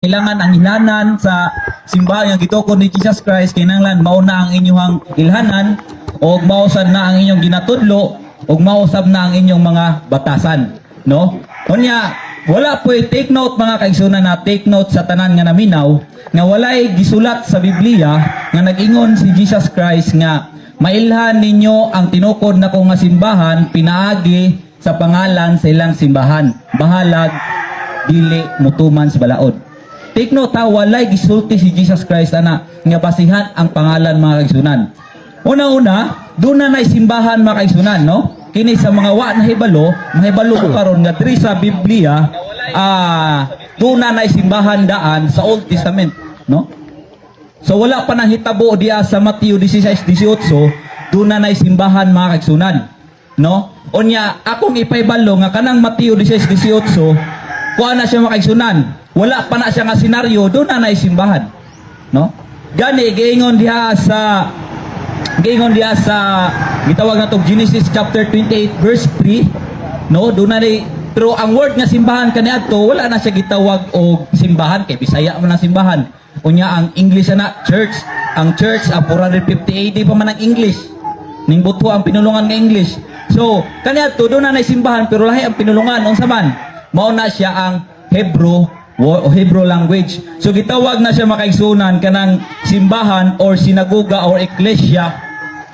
Kailangan ang ilhanan sa simbahan nga gitukod ni Jesus Christ, kinahanglan mao na ang inyong ilhanan og mao sad na ang inyong ginatudlo ug mao sab na ang inyong mga batasan, no? Unya, wala po, take note, mga kaigsunan, na take note sa tanan nga naminaw nga walay gisulat sa Biblia nga nag-ingon si Jesus Christ nga mailhan ninyo ang tinukod nako nga simbahan pinaagi sa pangalan sa ilang simbahan, bahalag dili mutuman sa balaod. Take note ha, walay gisulti si Jesus Christ ana nga basihan ang pangalan, mga kaigsunan. Una-una, doon na na'y simbahan, mga kaigsunan, no? Kini sa mga wa nahibalo, mahibalo ko karon nga diri sa Biblia, doon na na'y simbahan daan sa Old Testament, no? So wala pa nang hitabo diya sa Mateo 16:18, doon na na'y simbahan, mga kaigsunan, no? Unya, akong ipahibalo nga kanang Mateo 16:18, kuha na siya, mga kaigsunan. Wala pa na siya nga senaryo, doon na na'y simbahan, no? Gani giingon diha sa gitawag na tong Genesis chapter 28 verse 3, no? Doon na ni, pero ang word nga simbahan kaniadto, wala na siya gitawag og simbahan kay Bisaya man ang simbahan. Unya, ang English na church, ang church, 450 AD pa man ang English. Ning buto ang pinulungan nga English. So, kaniadto doon na nay simbahan pero lahi ang pinulungan. Unsa man? Mao na siya ang Hebrew o Hebrew language. So gitawag na siya, makaigsunan, kanang simbahan or sinagoga or eklesia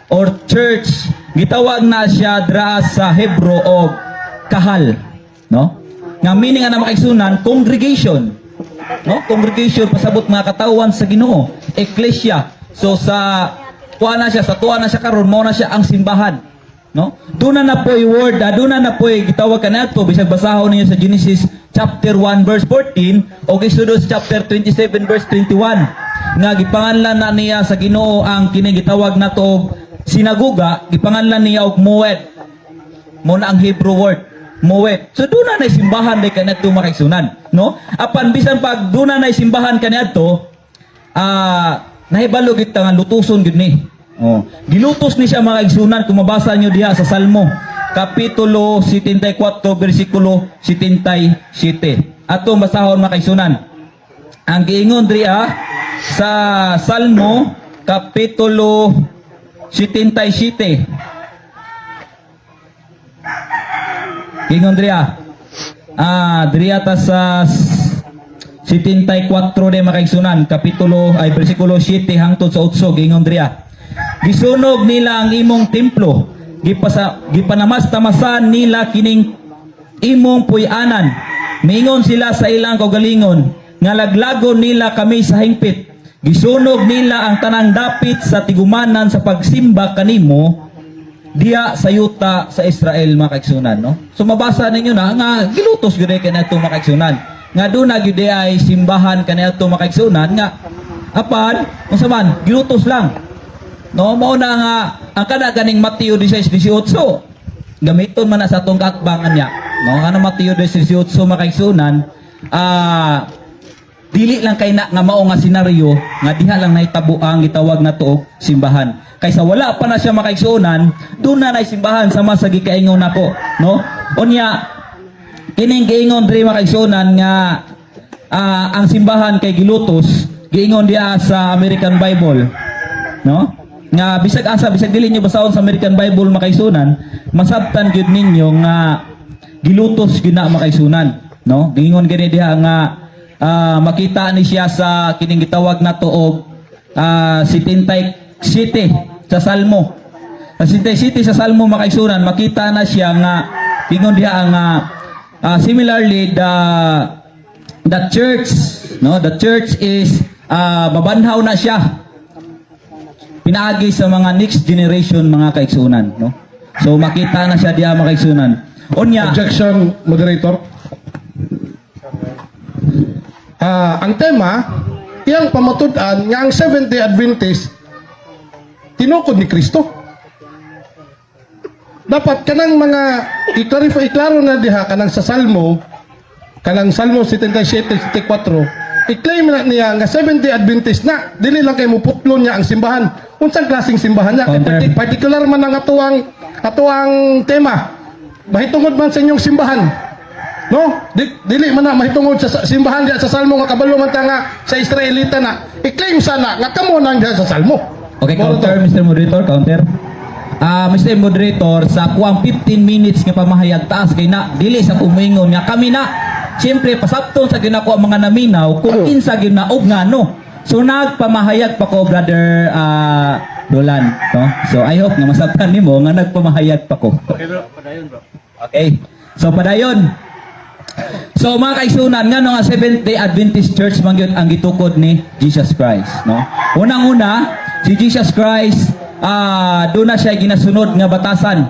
or church. Gitawag na siya dra sa Hebrew og kahal, no? Nga meaning ana, makaigsunan, congregation. No? Congregation, pasabot mga katawan sa Ginoo, eklesia. So sa tuwa na siya, sa tuwa na siya karon, mao na siya ang simbahan. No? Doon na na po word, doon na na po gitawag kaniadto, bisag basahon ninyo sa Genesis chapter 1 verse 14 o Exodus chapter 27 verse 21 nga gipanganlan na niya sa Ginoo ang kini gitawag nato og sinaguga, gipanganlan niya og Moed. Mo na ang Hebrew word, Moed. So doon na simbahan day kaniadto, makaigsunan, no? Apan bisan pag doon na simbahan kaniadto, nahibalo gid ta nga lutuson gid ni. Oh. Gilutos ni siya, mga igsunan, kung mabasa nyo diha sa Salmo kapitulo 74 bersikulo 77. Ato basahon, mga kaigsunan. Ang giingon diriha sa Salmo kapitulo 77. Giingon diriha. Diriha ta sa 74 de, mga kaigsunan, kapitulo ay bersikulo 7 hangtod sa 8, giingon diriha. Gisunog nila ang imong templo, gipanamas-tamasan nila kining imong puy-anan. Mingon sila sa ilang kaugalingon nga laglagon nila kami sa hingpit. Gisunog nila ang tanang dapit sa tigumanan sa pagsimba kanimo diya sa yuta sa Israel, mga kaigsunan, no? So mabasa ninyo na nga gilutos gyud kay kaniadto, mga kaigsunan. Nga doon na gyud ay simbahan kaniadto, mga kaigsunan, nga apan unsa man, gilutos lang. No, mao na nga ang kada ganing Mateo 16:18 gamiton man na sa atong kaatbangan niya. No, ano Mateo 16:18, mga kaigsunan, dili lang kay na nga mao nga senaryo nga diha lang nahitabo ang gitawag na og simbahan. Kaysa wala pa na siya, makaigsuonan, doon na nay simbahan sama sa gikaingon nako, no? Unya, kining giingon diri, makaigsuonan, nga ang simbahan kay gilutos, giingon diha sa American Bible, no? Nga bisag asa, bisag dili niyo basahon sa American Bible, makaigsuonan, masabtan gyud ninyo nga gilutos gyud na, makaigsunan, no? Giingon gani diha nga makita ni siya sa kining gitawag nato og 77 sa Salmo. Sa 77 sa Salmo, makaigsunan, makita na siya nga ingon diha ang similarly the church, no, the church is mabanhaw na siya pinaagi sa mga next generation, mga kaigsunan, no? So makita na siya diha, mga kaigsunan. Unya, Objection, moderator. Ang tema, iyang pamatud-an nga ang Seventh-day Adventist tinukod ni Kristo. Dapat kanang mga i-clarify, iklaro na diha kanang sa Salmo, kanang Salmo 77, 74, i-claim na niya nga Seventh-day Adventist na, dili lang kay muputlo niya ang simbahan. Unsang klaseng simbahan niya? Kay Counter. Particular man ang atuang tema. Bahitungod man sa inyong simbahan. No? Dili man na mahitungod sa simbahan diha sa Salmo nga kabalo man ta nga sa Israelita na. I-claim sana nga kamo nang diha sa Salmo. Okay, Mao counter, to. Mr. Moderator, counter. Mr. Moderator, sa kuang 15 minutes nga pamahayag, taas kay na dili sa kumingon nga kami na. Siyempre, pasabton sa ginako ang mga naminaw kung kinsa gyud na og ngano. So nagpamahayag pa ko, Brother Roland, no? So I hope nga masabtan nimo nga nagpamahayag pa ko. Okay, bro, padayon, bro. Okay. So padayon. So mga kaigsunan, nga no nga Seventh Day Adventist Church man gyud ang gitukod ni Jesus Christ, no? Unang-una, si Jesus Christ doon na siya ginasunod nga batasan,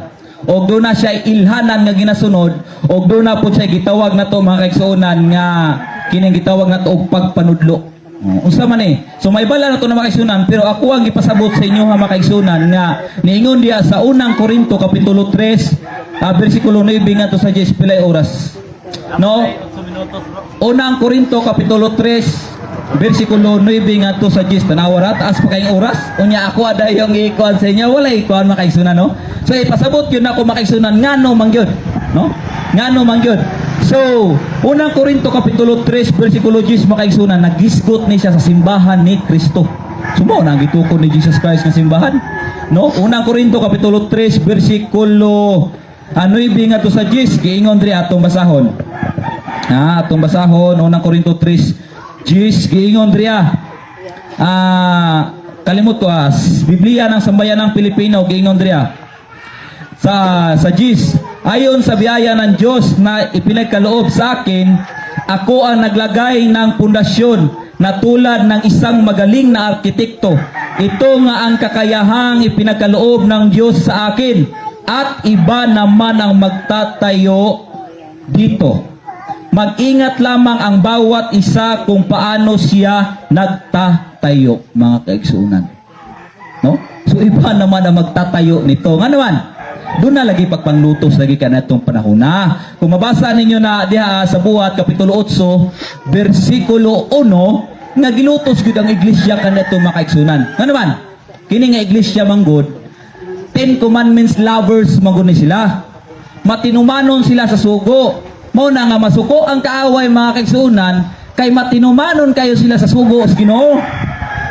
og doon na siya ilhanan nga ginasunod, og doon na po siya gitawag na to, mga kaigsunan, nga kining gitawag na to og pagpanudlo. Oh, unsa man eh. So may bala na to na, mga kaigsunan, pero ako ang gipasabot sa inyo ha, mga kaigsunan, nga niingon diya sa Unang Korinto kapitulo 3 bersikulo 9 ngadto sa 10. Pilay oras? No? 8 minutos, bro. Unang Korinto kapitulo 3 bersikulo 9 ngadto sa 10. Tanawa ra, taas pa kayong oras. Unya ako aday yung ikuan sa inyo, wala ikuan, mga kaigsunan, no? So ipasabot yun ako, mga kaigsunan, ngano man gyud, no? Ngano man gyud. So, Unang Korinto kapitulo 3 bersikulo 10, mga kaigsunan, nagisgot ni siya sa simbahan ni Kristo. So mao na ang gitukod ni Jesus Christ nga simbahan. No? Unang Korinto kapitulo 3 bersikulo 9 ngadto sa 10, giingon diri, atong basahon. Atong basahon Unang Korinto 3 10, giingon diri. Kalimot ko Biblia ng Sambayanang Pilipino, giingon diri sa 10. Ayon sa biyaya ng Diyos na ipinagkaloob sa akin, ako ang naglagay ng pundasyon na tulad ng isang magaling na arkitekto. Ito nga ang kakayahang ipinagkaloob ng Diyos sa akin at iba naman ang magtatayo dito. Mag-ingat lamang ang bawat isa kung paano siya nagtatayo, mga kaigsunan. No? So iba naman ang magtatayo nito. Nga naman, doon na lagi pagpanglutos lagi ka na itong panahon na. Kung mabasa ninyo na diha sa Buhat, Kapitulo 8, versikulo 1, nga gilutos gyud ang iglesia kanadto, mga kaigsunan. Nga naman, kini nga iglesia manggod, Ten Commandments lovers manggod ni sila. Matinumanon sila sa sugo. Mao na nga masuko ang kaaway, mga kaigsunan, kay matinumanon kayo sila sa sugo sa Ginoo.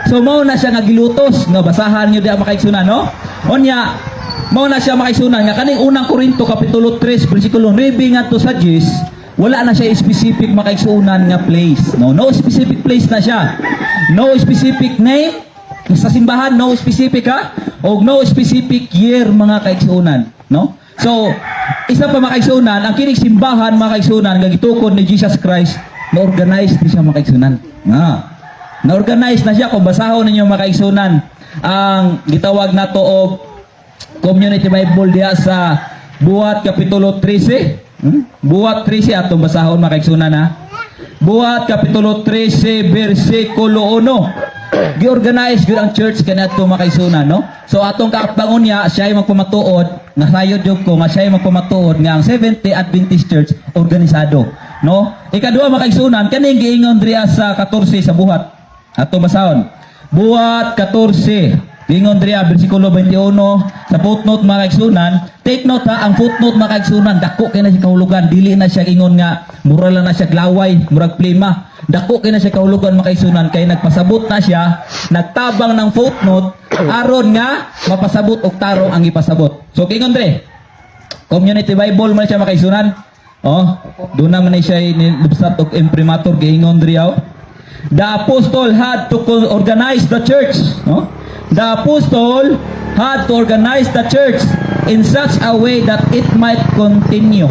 So mao na siya nga gilutos nga basahan niyo diha, mga kaigsunan, no? Unya, mao na siya, mga kaigsunan, nga kaning Unang Korinto kapitulo 3 bersikulo 9 ngadto sa 10, wala na siya specific, mga kaigsunan, nga place, no? No specific place na siya. No specific name sa simbahan, no specific ha, og no specific year, mga kaigsunan, no? So, isa pa, mga kaigsunan, ang kining simbahan, mga kaigsunan, nga gitukod ni Jesus Christ, na-organize ni siya, mga kaigsunan. Nga. Na-organize na siya. Kung basahon ninyo, mga kaigsunan, ang gitawag nato og Community Bible diha sa Buhat Kapitulo 13. Buhat 13, atong basahon, mga kaigsunan ha. Buhat Kapitulo 13 versikulo 1. Gi-organize gyud ang church kaniadto, mga kaigsunan, no? So atong kaatbangon niya, siya ay magpamatuod nga sayod jud ko nga siya ay magpamatuod nga ang Seventh-day Adventist Church organisado, no? Ikaduha, mga kaigsunan, kaning giingon diriya sa 14 sa Buhat. Atong basahon. Buhat 14. Giingon diriya bersikulo 21 sa footnote, mga kaigsunan. Take note ha, ang footnote, mga kaigsunan, dako kay na siya kahulugan, dili na siya ingon nga mura lang na siya glaway, murag plima. Dako kay na siya kahulugan, mga kaigsunan, kay nagpasabot na siya, nagtabang ng footnote aron nga mapasabot og tarong ang ipasabot. So giingon diri, Community Bible man siya, mga kaigsunan. Oh, doon naman ni siya nilubsat og imprimatur, giingon diri oh. The apostle had to organize the church, no? The apostle had to organize the church in such a way that it might continue.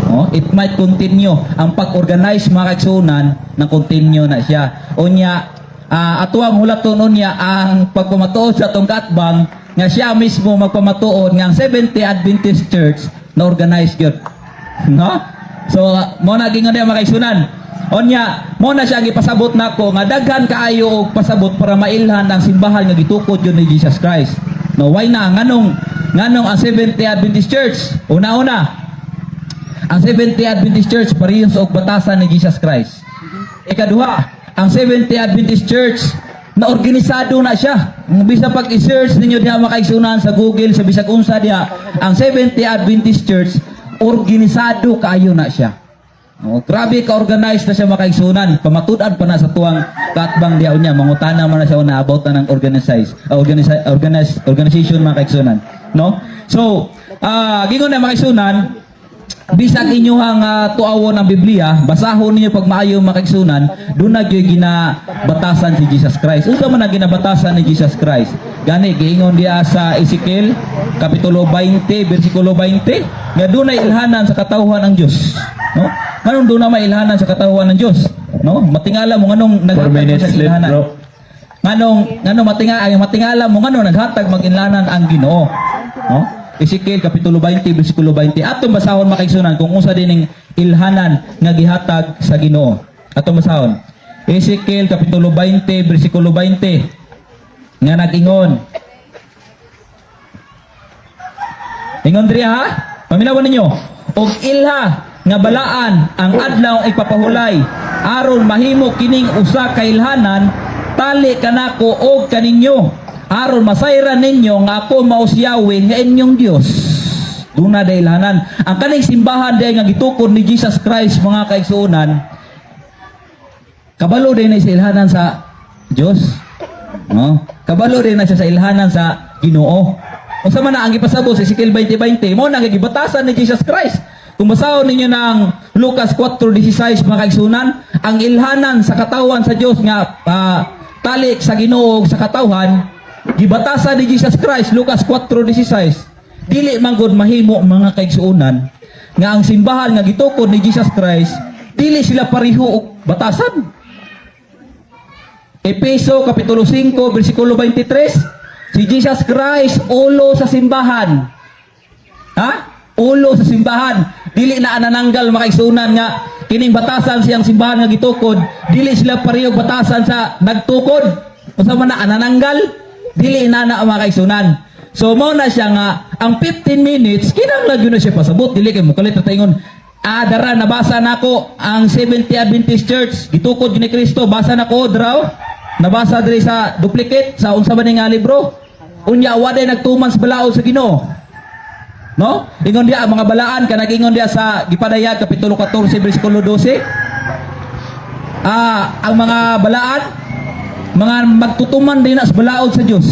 Oh, it might continue. Ang pag-organize, mga kaigsunan, na continue na siya. Unya, ato ang hulaton unya ang pagpamatuod sa atong kaatbang nga siya mismo magpamatuod nga ang Seventh-day Adventist Church na organize gyud. No? So, mo na gingon niya, mga kaigsunan. Onya, mo na siya ang ipasabot nako nga daghan kaayo og pasabot para mailhan ang simbahan nga gitukod yun ni Jesus Christ. No, why na nganong ang Seventh-day Adventist Church? Una-una, ang Seventh-day Adventist Church parehas og batasan ni Jesus Christ. Ikaduha, ang Seventh-day Adventist Church na organisado na siya. Bisa pag i-search ninyo diha, mga kaigsunan, sa Google, sa bisag unsa diha, ang Seventh-day Adventist Church organisado kaayo na siya. Oh, grabe ka organized na siya, mga kaigsunan. Pamatud-an pa na sa tuwang kaatbang diha niya, mangutana man na siya una about na ng organize, organize, organize, organization, mga kaigsunan. No? So, gingon na, mga kaigsunan, bisag inyuhang tuawon ang Biblia, basahon ninyo pag maayo, mga kaigsunan, doon na gyud ginabatasan si Jesus Christ. Unsa man ang ginabatasan ni Jesus Christ? Gani giingon diha sa Ezekiel kapitulo 20 bersikulo 20 nga dunay ilhanan sa katawhan ang Dios. No? Nganong doon na may ilhanan sa katawhan ng Dios? No? Matingala mo nganong 4 naghatag minutes sa left, ilhanan. bro. Nganong matinga ay matingala mo nganong naghatag mag-inlanan ang Ginoo. No? Ezekiel kapitulo 20 bersikulo 20. Atong basahon, mga kaigsunan, kung unsa dining ilhanan nga gihatag sa Ginoo. Atong basahon. Ezekiel kapitulo 20 bersikulo 20 nga nag-ingon. Ingon diri ha? Paminawan ninyo. Og ilha nga balaan ang adlaw ipapahulay aron mahimo kining usa ka ilhanan tali kanako og kaninyo aron masayran ninyo nga ako mao si Yahweh nga inyong Dios. Duna day ilhanan. Ang kaning simbahan day nga gitukod ni Jesus Christ, mga kaigsuonan, kabalo din na sa ilhanan sa Dios. No? Kabalo din na siya sa ilhanan sa Ginoo. Unsa man na ang gipasabot sa Ezekiel 20:20, mao na ang gibatasan ni Jesus Christ. Kung basahon ninyo ng Lucas 4:16, mga kaigsunan, ang ilhanan sa katawan sa Dios nga talik sa Ginoo ug sa katawhan, gibatasan ni Jesus Christ, Lucas 4:16. Dili man gud mahimo, mga kaigsuonan, nga ang simbahan nga gitukod ni Jesus Christ, dili sila pareho og batasan. Epeso kapitulo 5 bersikulo 23, si Jesus Christ ulo sa simbahan. Ha? Ulo sa simbahan. Dili na anananggal, mga kaigsunan, nga kining batasan siyang simbahan nga gitukod, dili sila pareho batasan sa nagtukod. Unsa man na anananggal? Dili na na, mga kaigsunan. So mao na siya nga ang 15 minutes kinahanglan gyud na siya pasabot, dili kay mukalit na taingon. Ah, dara nabasa nako ang Seventh Adventist Church gitukod ni Kristo, basa nako draw. Nabasa diri sa duplicate sa unsa ba ni nga libro. Unya wa day nagtuman sa balaod sa Ginoo. No? Ingon diya ang mga balaan ka nag-ingon diya sa gipadayag kapitulo 14 bersikulo 12. Ang mga balaan mga magtutuman din na sa balaod sa Dios.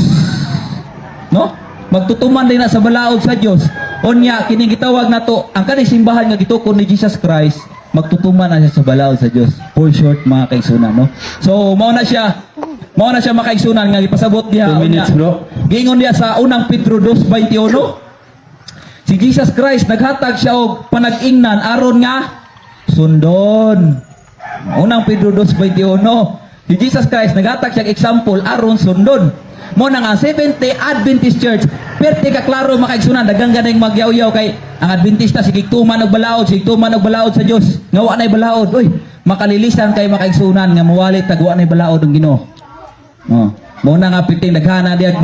No? Magtutuman din na sa balaod sa Dios. Unya kining gitawag nato ang kaning simbahan nga gitukod ni Jesus Christ, magtutuman na siya sa balaod sa Dios. For short, mga kaigsunan, no? So mao na siya, mga kaigsunan, nga gipasabot diha. 2 minutes, Unya, bro. giingon diha sa unang Pedro 2:21, si Jesus Christ naghatag siya og panag-ingnan aron nga sundon. Unang Pedro 2:21. Si Jesus Christ naghatag siya og example aron sundon. Mo na nga Seventh Day Adventist Church, perte ka klaro, mga kaigsunan, daghang ganing magyaw-yaw kay ang Adventista sige tuman og balaod, sige tuman og balaod sa Dios. Nga wa nay balaod. Uy, makalilisan kay, mga kaigsunan, nga muwalit tag wa nay balaod ang Ginoo. Oh. Mo na nga piting daghana diha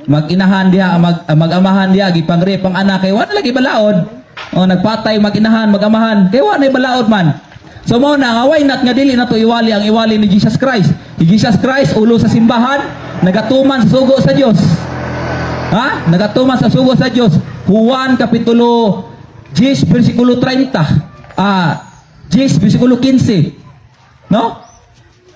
mag inahan diha, mag-amahan diha gipangre pang anak kay wala lagi balaod. Oh, nagpatay mag-inahan, mag-amahan kay wa nay balaod man. So mao na nga why not nga dili na to iwali ang iwali ni Jesus Christ. Si Jesus Christ ulo sa simbahan, nagatuman sa sugo sa Dios. Ha? Nagatuman sa sugo sa Dios. Juan kapitulo 10 bersikulo 30. 10 bersikulo 15. No?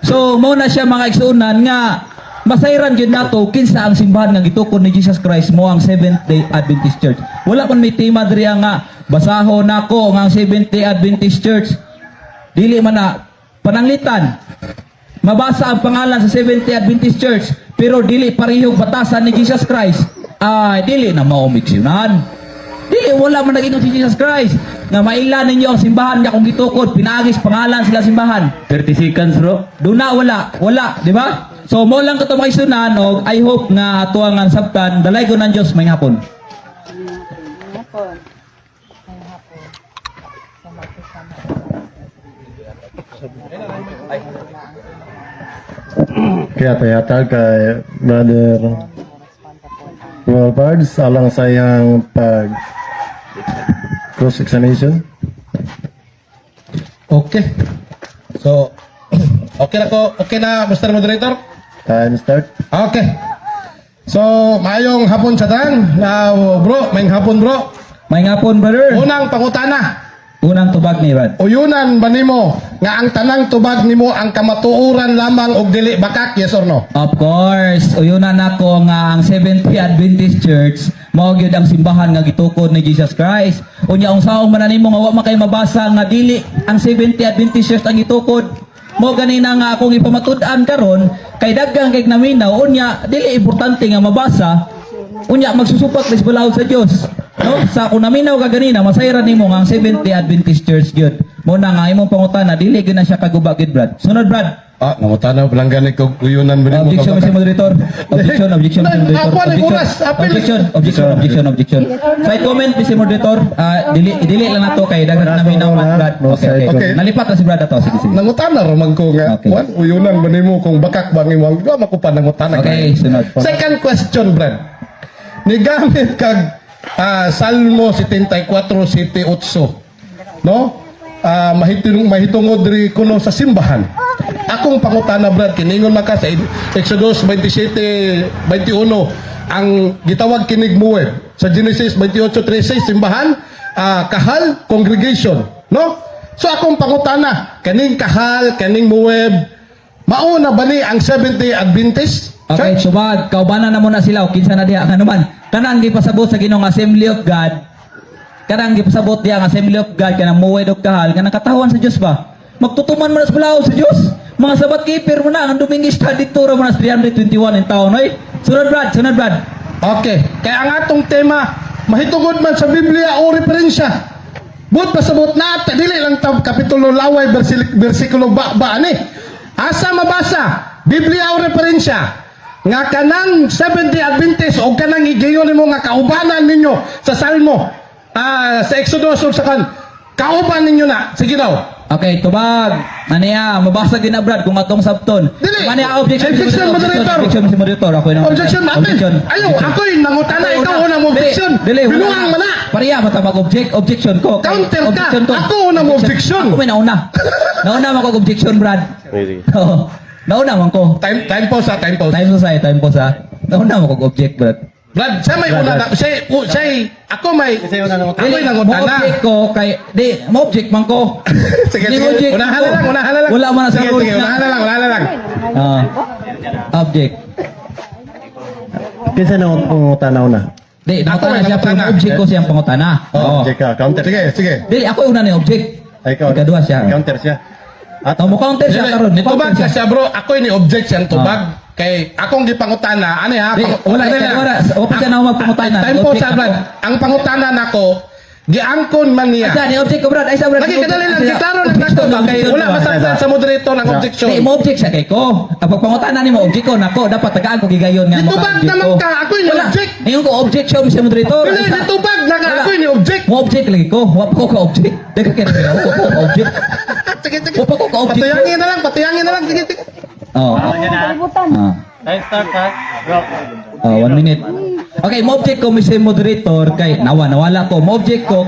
So mao na siya, mga igsuonan, nga masayran gyud nato kinsa ang simbahan nga gitukod ni Jesus Christ, mo ang Seventh Day Adventist Church. Wala man may tema diri nga basahon nako nga ang Seventh Day Adventist Church. Dili man na pananglitan. Mabasa ang pangalan sa Seventh Day Adventist Church pero dili parehong batasan ni Jesus Christ. Ay dili na mao miksyonan. Dili, wala man nag si Jesus Christ nga maila ninyo ang simbahan nga kung gitukod pinaagis pangalan sila simbahan. 30 seconds, bro. Duna wala, wala, di ba? So mo lang kato, mga isunan, og I hope nga ato ang sabtan dalay ko ng Dios may hapon. Hapon. Ay, hapon. So, magkasama. Kaya tayatag kay Brother Pards alang sa iyang pag cross examination. Okay. So, okay na ko. Okay na, Mr. Moderator? Time start. Okay. So, maayong hapon sa tanan. Now, bro, maayong hapon, bro. May hapon, brother. Unang pangutana. Unang tubag ni Brad. Uyunan ba nimo nga ang tanang tubag nimo ang kamatuoran lamang og dili bakak, yes or no? Of course, uyunan nako nga ang Seventh-day Adventist Church mao gyud ang simbahan nga gitukod ni Jesus Christ. Unya unsaon man na nimo nga wa man kay mabasa nga dili ang Seventh-day Adventist Church ang gitukod. Mo ganina nga akong ipamatud-an karon kay daghan kay naminaw, unya dili importante nga mabasa, unya magsusupak dis balaod sa Dios. No? Sa kung naminaw ka ganina, masayran nimo nga ang Seventh-day Adventist Church gyud. Mo na nga imong pangutana dili gyud na siya kaguba gyud, Brad. Sunod, Brad. Ah, nangutana palang gani kog uyunan ba nimo? Objection, Mr. Moderator. Objection, objection, Mr. Moderator. Ako ni oras, apil. Objection, objection, objection, objection. Side comment, Mr. Moderator. Ah, dili dili lang nato kay daghan namin ng Brad. Okay. Okay. Nalipat na si Brad ato. Sige, sige. Nangutana ra man ko nga. Okay. Wan, uyunan ba nimo kung bakak ba ang imong wa man ko pa nangutana. Okay, sunod. Second question, Brad. Nigamit kag Salmo 74, 7, 8. No? Mahitungod diri kuno sa simbahan. Akong pangutana, Brad, kiningon man ka sa Exodus 27:21 ang gitawag kinig Moab. Sa Genesis 28:36 simbahan, kahal, congregation, no? So akong pangutana, kaning kahal, kaning Moab, mauna ba ni ang Seventh-day Adventist Okay, Church? subag, kaubanan na muna sila o kinsa na diha kanuman. Kanang gipasabot sa Ginoong Assembly of God. Kanang gipasabot diha ang Assembly of God kanang muwed og kahal kanang katawan sa Dios ba? Magtutuman mo na sa balaod sa Dios. Mga Sabbath keeper mo na ang Domingista dito ra mo na sa 321 in taon oy. Sunod, Brad, sunod, Brad. Okay. Kaya ang atong tema, mahitungod man sa Biblia o referensya. But pasabot na at dili lang tab kapitulo laway bersikulo ba ba ani. Asa mabasa Biblia o referensya nga kanang Seventh-day Adventist o kanang higayon nimo nga kaubanan ninyo sa Salmo, sa Exodus ug sa kan kauban ninyo na. Sige daw. Okay, tubag. Aniya, mabasa gyud na, Brad, kung atong sabton. Dili. Aniya, objection, Mr. Objection, Moderator. moderator. Objection, Mr. Moderator. Ako yung Objection natin. Objection. Ayo, ako'y nangutana, ikaw una mo objection. Dili, dili, wala. Binuang man na. Pareha ba mag-object? Objection ko. Counter ka. Objection ko. Ako una mo objection. Ako may nauna. Nauna man ko objection, Brad. Oo. Nauna man ko. Time time pause, time pause. Time po sa, time po sa. Nauna man ko object, Brad. Brad, siya may una na, siya, oh, siya, ako may, ako'y Dili, nangutana. mo-object ko kay di, mo-object man ko. Sige, Di, sige, mo-object unahan ko. na lang, unahan na lang. Wala man na sa Sige, rules sige, na. unahan na lang, unahan na lang. Ah. Object. Kinsa na pangutana una? Di, Ako nangutana may siya pero nangutana. object ko siyang pangutana. Oo. Object ka, counter. Sige, sige. Dili, ako yung una ni object. Ay, ikaw. Ikaduha siya. Counter siya. At Oh, mo counter siya karon, mo Tubag counter na siya. siya, bro. Ako'y ni object siyang tubag. Kay akong gipangutana, ano ha? Di, wala, wala. Wala pa siya na magpangutana. Time po Object sa Brad. ako. Ang pangutana nako, giangkon man niya. Asa ni object ko, Brad? Ay sa Brad. Lagi kadali lang, giklaro lang nako ba? Kay wala masabtan sa moderator ang objection. Di mo object siya kay ko. Ang pagpangutana nimo object ko nako dapat tagaan ko gigayon nga Ditubag maka-object naman ko. ka, ako'y ni Wala. object. Ningon ko objection sa moderator. Dili, Ay, sa- ditubag na nga Wala. ako'y ni object. Mo object lagi ko. Wa pa ko ka object. Daghan kay na wa ko ka object. Sige, sige. Wa pa ko ka object. Patuyangin na lang, patuyangin na lang. Sige, sige. Oh. Ano na? Kalibutan. Ah. Time start ha, bro. Oh, 1 minute. Okay, mo-object ko Mr. Moderator kay nawa nawala ko. Mo-object ko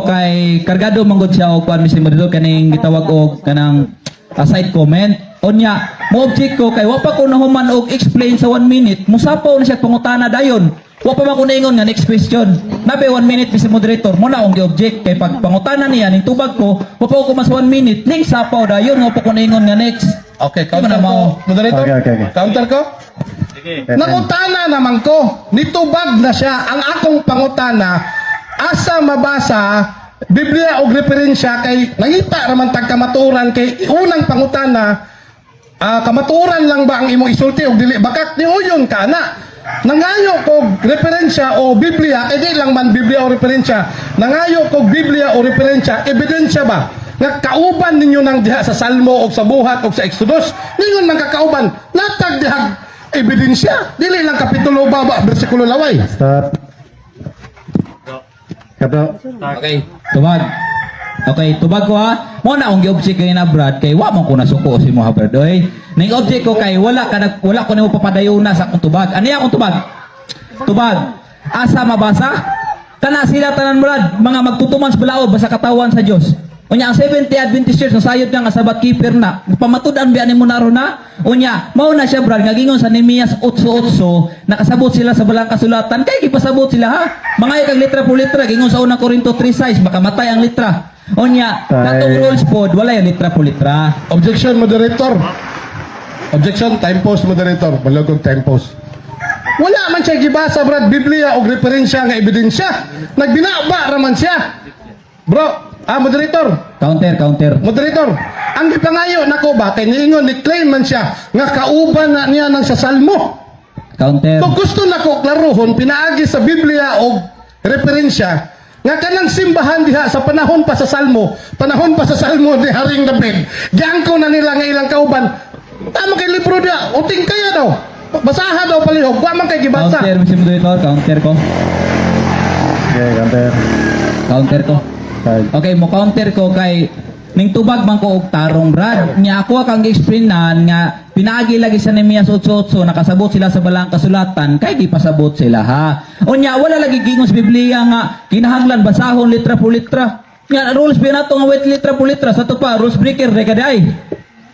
kay kargado manggod siya og kuan, Mr. Moderator, kaning gitawag og kanang side comment. Unya, mo-object ko kay wa pa ko nahuman og explain sa 1 minute. Musapaw na siya pangutana dayon. Wa pa man ko naingon nga next question. Nabe 1 minute, Mr. Moderator, mo na akong gi-object kay pag pangutana niya ning tubag ko, wa pa ko mas 1 minute ning sapaw dayon wa pa ko naingon nga next. Okay, Di ba counter na ko. mao? Moderator, Okay. counter ko. Sige. Nangutana naman ko, nitubag na siya. Ang akong pangutana, asa mabasa Biblia og referensya kay nangita raman tag kamatuoran kay unang pangutana, kamatuoran lang ba ang imong isulti og dili bakak ni uyon ka na nangayo kog referensya o Biblia kay di lang man Biblia o referensya, nangayo kog Biblia o referensya, ebidensya ba nga kauban ninyo nang diha sa Salmo o sa Buhat o sa Exodus ningon man kakauban natag diha ebidensya dili lang kapitulo baba bersikulo laway. Stop. Kabro. Okay, tubag. Okay, tubag ko ha. Mo na akong gi-object kay na, Brad, kay wa man ko nasuko si mo ha, Brad. Oy. Ning object ko kay wala ka nag, wala ko nimo papadayuna sa akong tubag. Ano akong tubag? Tubag. Asa mabasa? Kana sila tanan, Brad, mga magtutuman sa balaod basta katawan sa Dios. Unya ang Seventh Day Adventist Church nasayod nga nga Sabbath keeper na. Pamatud-an biya nimo na ron na. Unya, mao na siya, Brad, nga gingon sa Nehemias 8:8, nakasabot sila sa balang kasulatan kay gipasabot sila, ha. Mga kag litra po litra gingon sa Unang Korinto 3:6, makamatay ang litra. Unya, katong rules pod wala yung litra po litra. Objection, moderator. Objection, time pause, moderator. Malagong time pause. Wala man siya gibasa, brad, Biblia o referensya nga ebidensya. Nagbinaba raman siya. Bro, moderator. Counter, counter. Moderator, ang gipangayo nako ba kay niingon ni claim man siya nga kauban na niya ng sa Salmo. Counter. So gusto nako klarohon pinaagi sa Biblia og referensya nga kanang simbahan diha sa panahon pa sa Salmo, panahon pa sa Salmo ni Haring David. Giangko na nila nga ilang kauban. Tama kay libro diha, uting kaya daw. Basaha daw palihog, wa man kay gibasa. Counter, Mr. Moderator, counter ko. Sige, counter. Counter ko. Five. Okay, mo counter ko kay ning tubag man ko og tarong, Brad. Nya ako kang gi-explainan nga pinaagi lagi sa Nehemias 8:8, nakasabot sila sa balang kasulatan kay gipasabot sila, ha. Unya wala lagi gingon sa Biblia nga kinahanglan basahon litra po litra. Nga rules ba nato nga wait litra po litra sa to pa rules breaker re kaday.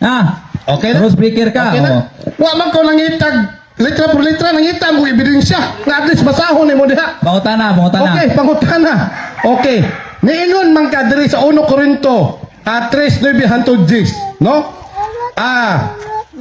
Ah. Okay na? Rules breaker ka. Okay na? Oh. Wa man ko nangitag litra por litra, nangita mo ebidensya nga at least basahon nimo diha. Pangutana, pangutana. Okay, pangutana. Okay. Niingon man ka diri sa 1 Korinto 3:9 hantod 10, no?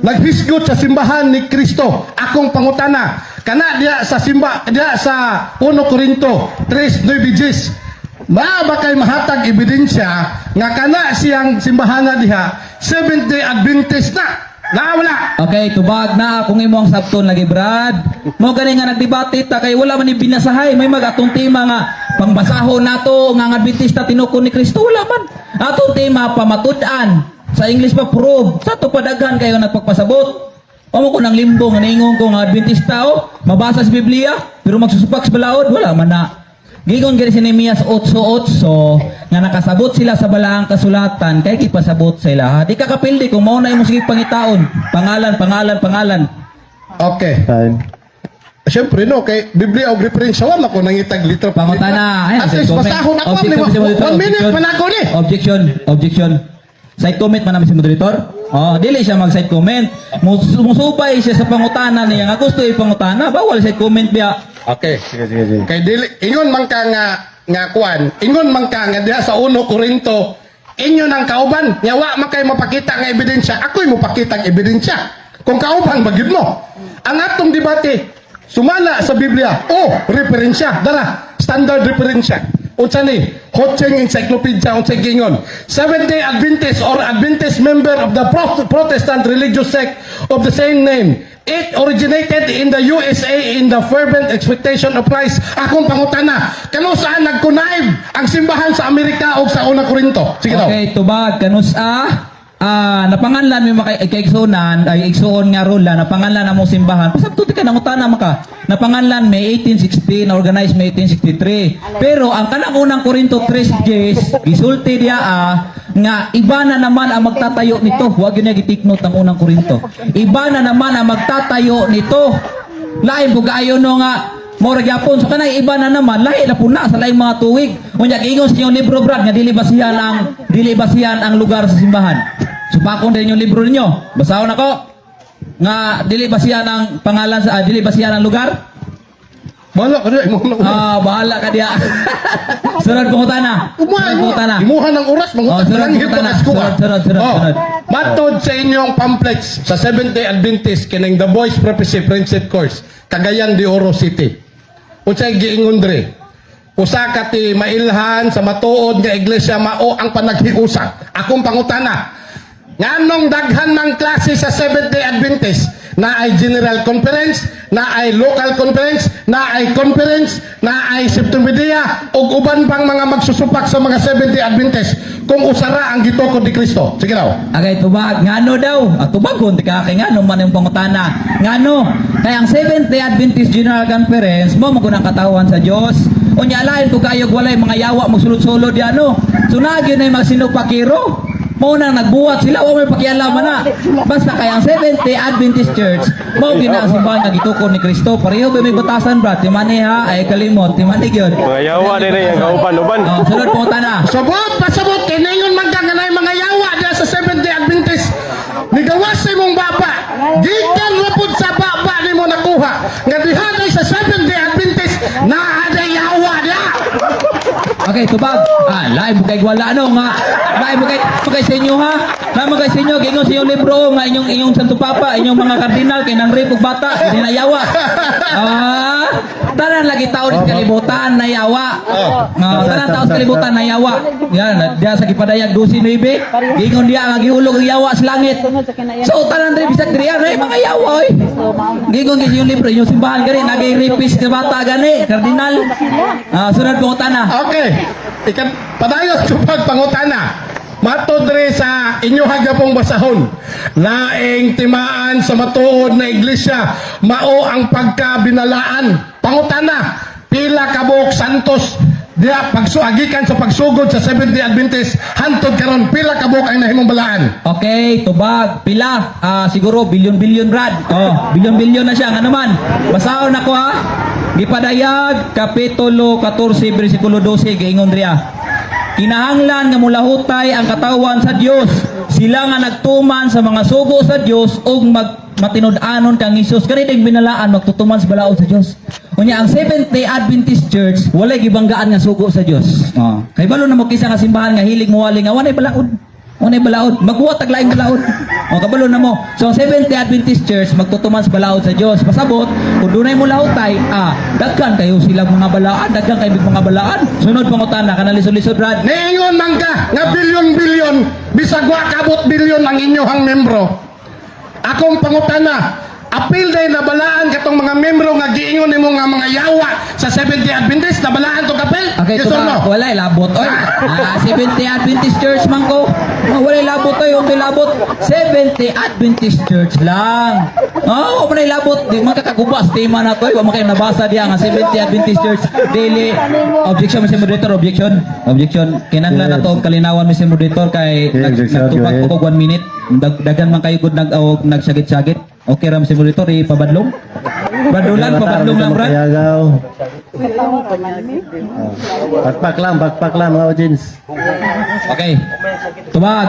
Naghisgot sa simbahan ni Kristo. Akong pangutana, kana diha sa simba diha sa 1 Korinto 3:9 10. Maa ba kay mahatag ebidensya nga kana siyang simbahan na diha Seventh Day Adventist na? Na wala. Okay, tubag na kung imo ang sabton lagi, Brad. Mo gani nga nagdebate ta kay wala man ni binasahay, may mag atong tema nga pangbasahon nato nga ang Adventista tinukon ni Kristo, wala man. Atong tema pamatud-an. Sa English pa prove. Sa to padaghan kayo nagpagpasabot. Amo ko nang limbo nga niingon ko nga Adventista oh, mabasa sa Biblia pero magsusupak sa balaod wala man na. Gigon gani si Nehemias 8:8 nga nakasabot sila sa balaang kasulatan kay gipasabot sila. Ha? Di ka kapildi kung mao na imo sige pangitaon. Pangalan, pangalan, pangalan. Okay. Time. Siyempre no, kay Biblia og referensya wala ko nangitag litra por litra. Pangutana. Ayan, At side least comment. basahon ako Objection, ni Mr. Moderator, 1 minute objection. man ako ni. Objection, objection. Side comment man namin si moderator. Oh, dili siya mag side comment. Musubay siya sa pangutana niya nga gusto ipangutana, bawal side comment biya. Okay. Sige, sige, sige. Kay dili ingon man ka nga nga kuan, ingon man ka nga diha sa 1 Korinto, inyo nang kauban, nya wa man kay mapakita nga ebidensya, ako'y mopakita ang ebidensya. Kung kauban ba gyud mo. Ang atong debate sumala sa Biblia o referensya, dara standard referensya. Unsa ni? Ho Ching Encyclopedia unsa gingon? Seventh-day Adventist or Adventist member of the Protestant religious sect of the same name. It originated in the USA in the fervent expectation of Christ. Akong pangutana, kano saan nagkunayb ang simbahan sa Amerika o sa Unang Korinto? Sige daw. Okay, tubag kanus napanganlan mi maka kaigsuonan ay igsuon nga rula napanganlan among simbahan. Pasabto ti ka nangutana man ka. Napanganlan May 1860, na organize May 1863. Pero ang kanang Unang Korinto 3:10 gisulti diya nga iba na naman ang magtatayo nito. Huwag yun niya gi-take note ang Unang Korinto. Iba na naman ang magtatayo nito. Lain po kaayo no nga mao ra gyapon. So kanay iba na naman, lahi na po na sa laing mga tuig. Unya giingon sa inyong libro, Brad, nga dili basihan ang lugar sa simbahan. Supakon din yung libro ninyo. Basahon ako nga dili basihan ang pangalan sa dili basihan ang lugar. Bahala ka diha, imuha ng oras. Ah, bahala ka diya. Sunod pangutana. Umuha, Sunod imuha. pangutana. Imuha ng oras, Oh, mangutan sunod lang hito pangutana. kas kuha. Sunod, sunod, sunod, Oh, sunod. Matod sa inyong pamphlets sa Seventh-day Adventist kining The Voice Prophecy Friendship Course, Cagayan de Oro City. Unsay giingon dre? Usa ka ti mailhan sa matuod nga iglesia mao ang panaghiusa. Akong pangutana, nganong daghan mang klase sa Seventh-day Adventist? Na ay General Conference, na ay Local Conference, na ay Conference, na ay Septembedia, ug uban pang mga magsusupak sa mga Seventh-day Adventist kung usara ang gitukod ni Kristo. Sige daw. Agay tubag, ngano daw? Tubag kung ka kay ngano man yung pangutana. Ngano? Kaya ang Seventh Day Adventist General Conference mo mo ang katawan sa Dios. Unya lain ko kayo walay mga yawa magsulod-sulod yan no. So nagyo na yung mga sinupakiro. Mao nang nagbuhat sila, wa may pakialaman na. Basta kay ang Seventh Day Adventist Church, mao gyud na ang simbahan nga gitukod ni Kristo. Pareho ba may batasan, Brad? Timani ha, ay kalimot, timani gyud. Mga yawa din eh, ang kauban-uban. Oh, sunod pangutana. Sabot, pasabot, kay ningon man imong baba. Gikan ra pud sa baba nimo nakuha nga diha day sa Seventh Day Adventist naa day yawa diha. Okay, tubag. Ah, lain mo kay wala no nga. Lain mo kay sa inyo ha. Lain mo kay sa inyo gingon sa inyong libro nga inyong inyong Santo Papa, inyong mga kardinal kay nang rape og bata, hindi nayawa. Ah, tanan lagi taon sa kalibutan nayawa. Nga tanan taon sa kalibutan nayawa. Yan, diya sa gipadayag 12:9, gingon diya nga gihulog ang yawa sa langit. So tanan diri bisag diri ay mga yawa oy. Gingon gyud yung libro inyong simbahan gani nagay rapist ka bata gani, kardinal. Ah, sunod pangutana. Okay. Ikan padayon sa pagpangutana. Matod diri sa inyo hagapong basahon. Laing timaan sa matuod na iglesia, mao ang pagkabinalaan. Pangutana, pila ka buok santos diha pagsuagikan sa pagsugod sa Seventh-day Adventist hantod karon, pila ka buok ang nahimong balaan? Okay, tubag, pila, ah, siguro bilyon-bilyon, Brad. Oh, bilyon-bilyon na siya. Nga naman, basahon ako ha. Gipadayag, Kapitulo 14, versikulo 12, giingon riya. Kinahanglan nga mulahutay ang katawan sa Dios. Sila nga nagtuman sa mga sugo sa Dios ug mag matinud-anon kang Hesus. Kani ding binalaan magtutuman sa balaod sa Dios. Unya ang Seventh Day Adventist Church walay gibanggaan nga sugo sa Dios. Oh. Kay balo na mo kisa nga simbahan nga hilig mowali nga walay balaod. Unay balaod, magbuhat tag laing balaod. O kabalo na mo. So ang Seventh Day Adventist Church magtutuman sa balaod sa Dios. Pasabot, kung dunay mo lahutay, ah, daghan kayo sila mga balaan, daghan kayo mga balaan. Sunod pangutana kana lisod-lisod, Brad. Niingon man ka nga bilyon-bilyon, bisag wa kabot bilyon ang inyong membro. Akong pangutana, apil day nabalaan katong mga membro nga giingon nimo nga mga yawa sa Seventh-day Adventist, nabalaan to kapil? Okay, Yes ito or no? ba? Walay labot oy. Ah, Seventh Day Adventist Church man ko. Ah, walay labot oy, okay labot. Seventh Day Adventist Church lang. Oh, wa man labot, di man kakagubas tema na to oy, wa man kayo nabasa diya nga Seventh Day Adventist Church daily. Objection, Mr. Moderator, objection. Objection. Kinahanglan na to og kalinawan, Mr. Moderator, kay Okay, objection, nagtupag go ahead. ko og 1 minute. Daghan man kayo gud nag og nagsagit-sagit. Okay ra, Mr. Moderator, ipabadlong. Badlulan, pabadlong lang, Brad. Kayagaw. Bakpak lang mga audience. Okay. Tubag.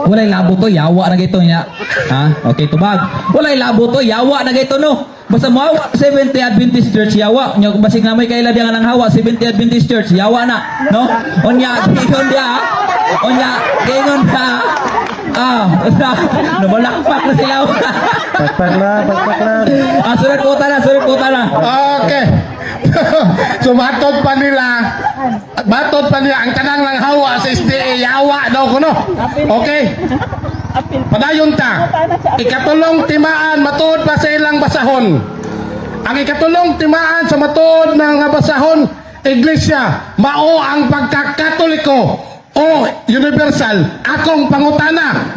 Walay labo to, yawa na gito niya. Ha? Okay, tubag. Walay labo to, yawa na gito no. Basta mohawa Seventh Day Adventist Church yawa. Nya basig na may kaila diya nga nang hawa Seventh Day Adventist Church yawa na, no? Unya giingon diya. Unya giingon ka. Ah, basta namalakpak na sila. Bakpak lang, bakpak lang. Ah, sunod po na, sunod po na. Okay. So matod pa nila ang tanang lang hawa sa SDA yawa daw kuno. Okay. Padayon ta. Ikatulong timaan matuod pa sa ilang basahon. Ang ikatulong timaan sa matuod ng nga basahon, iglesia, mao ang pagkakatoliko o universal. Akong pangutana.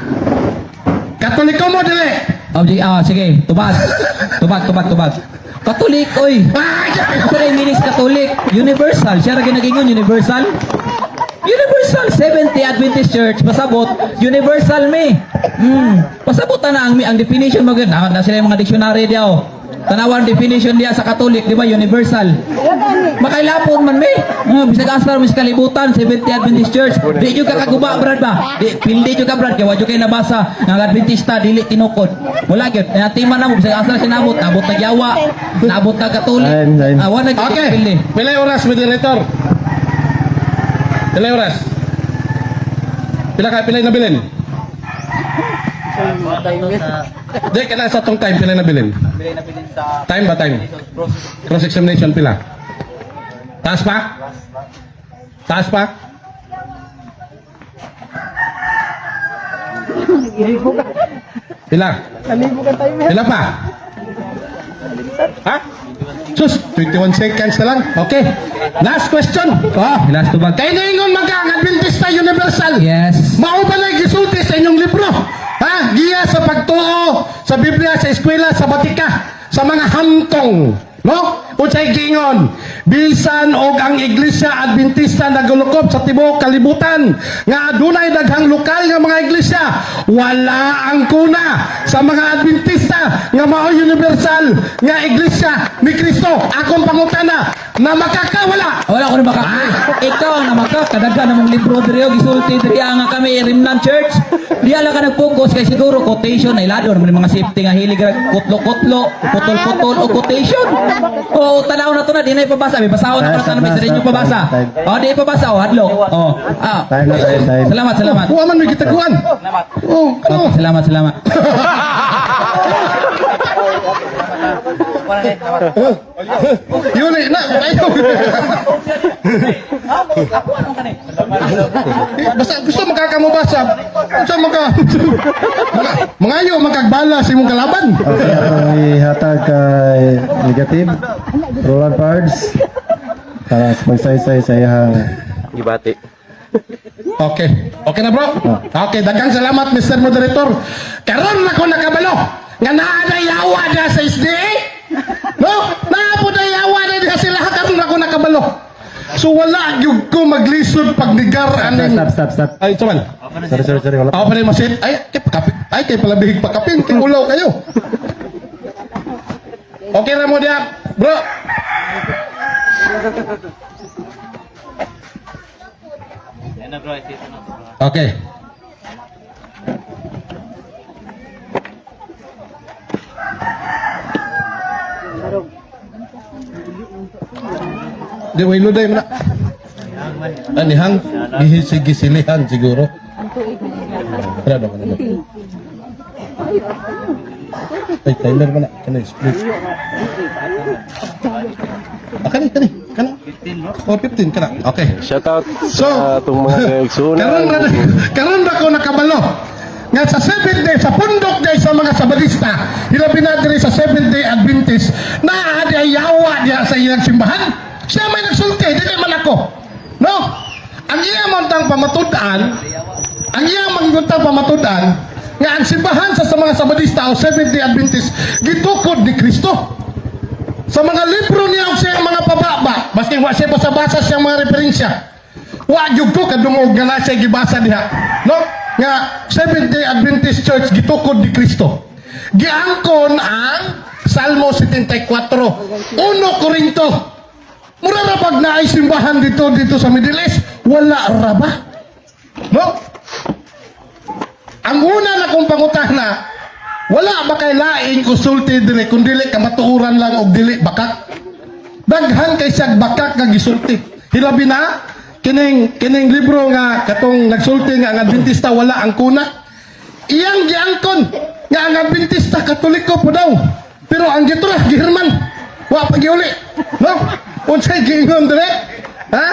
Katoliko mo dili? Object, ah, sige, tubag. Tubag, tubag, tubag. Katolik, oy. Ay! Sa rin meaning Catholic, universal. Siya ra ginagingon, universal. Universal, Seventh Day Adventist Church, pasabot, universal me. Pasabot na ang ang definition mo na, na sila yung mga dictionary diya oh. Tanawan definition diya sa Catholic, di ba? Universal. Makailapon man me. Bisag asa ra sa kalibutan, Seventh Day Adventist Church. Di nyo kakaguba, Brad ba? Di pildi nyo ka, Brad, kay wa jud kay nabasa nga ang Adventista dili tinukod. Wala gyud. Natiman na mo bisag asa ra siya nabot, nabot na yawa, nabot na Catholic. Time, time. Ah, wala gyud Okay. pildi. Pilay oras, moderator? Pilay oras? Pila ka, pilay nabilin? Di, kailangan sa tong time, pilay nabilin? Time ba, time? Cross-examination, pila? Taas pa? Taas pa? Pila? Pila pa? Ha? Sus, 21 seconds na lang. Okay. Last question. Ah. Last tubag. Kay niingon man ka ang Adventista Universal. Yes. Mao ba na gisulti sa inyong libro? Ha? Giya sa pagtuo sa Biblia, sa eskwela, sa batika, sa mga hamtong. No? Unsay giingon? Bisan og ang Iglesia Adventista nagulukop sa tibuok kalibutan nga adunay daghang lokal nga mga iglesia, wala ang kuna sa mga Adventista nga mao universal nga iglesia ni Kristo. Akong pangutana, Namakak ka, wala? Wala ko namakak. Ikaw ang namakak. Kadaghan namong libro diri og gisulti diri nga kami Remnant Church. Di ala ka nag-focus kay siguro quotation ay lado naman yung mga safety nga hilig ra kutlo-kutlo, putol-putol o quotation. O tanaw na to na di na ipabasa. May basahon na Stop, tanong stop, sa inyo pabasa. time. O di ipabasa o hadlo. O. Ah. Time na, time, time. Salamat, salamat. Wa man may gitaguan. Oh, ano? Okay, salamat, salamat. Yun eh, na, ayaw. Eh, basta gusto makakamubasa. Gusto maka mangayo makagbala sa imong kalaban. Okay, atong ihatag kay negative Roland Pards para sa magsaysay sa iyang Gibati. Okay. Okay na, bro? Okay, daghang salamat, Mr. Moderator. Karon na ko nakabalo nga naa na yawa na sa SDA. No? Naa po na yawa na diha sila, karon na ko nakabalo. So wala gyud ko maglisod pagnigar aning Stop, stop, stop. Ay, saman. Sorry, sorry, sorry. Wala Ako pa rin masit. Ay, kay pakapin. Ay, kay palabihig pakapin. Kay ulaw kayo. Okay na mo diya, bro. Yan na, bro, isita na to, bro. Okay. Di, way luday mo na. Anihang, gihisig-gisilihan siguro. Wala ba, wala ba? Ay, timer mo na. Kani, split. Ah, kani, kani, kani. 15, bro. Oh, 15, kana. Okay. Shout out So, sa atong mga kaigsunan. Karon ra ko nakabalo nga sa seventh day, sa pundok day sa mga Sabadista, hilabi na diri sa Seventh Day Adventist, naa di ay yawa diha sa ilang simbahan. Siya may nagsulti, dili man ako. No? Ang iya man tang pamatud-an, ang iya man tang pamatud-an nga ang simbahan sa mga Sabadista o Seventh Day Adventist gitukod ni Kristo. Sa mga libro niya o siyang mga pababa, baski wa siya basa-basa siyang mga referensya. Wa gyud ko kadungog nga na siya gibasa diha. No? Nga Seventh Day Adventist Church gitukod ni Kristo. Giangkon ang Salmo 74, 1 Corinto. Mura ra pag naay simbahan dito dito sa Middle East, wala ra ba? No? Ang una na kong pangutana, wala ba kay laing usulti diri kun dili kamatuoran lang og dili bakak? Daghan kay siyag bakak nga gisulti. Hilabi na kining kining libro nga katong nagsulti nga ang Adventista wala ang kuna. Iyang giangkon nga ang Adventista Katoliko po daw. Pero ang gitura gihirman. Wa pa giuli. No? Unsay giingon dire? Ha?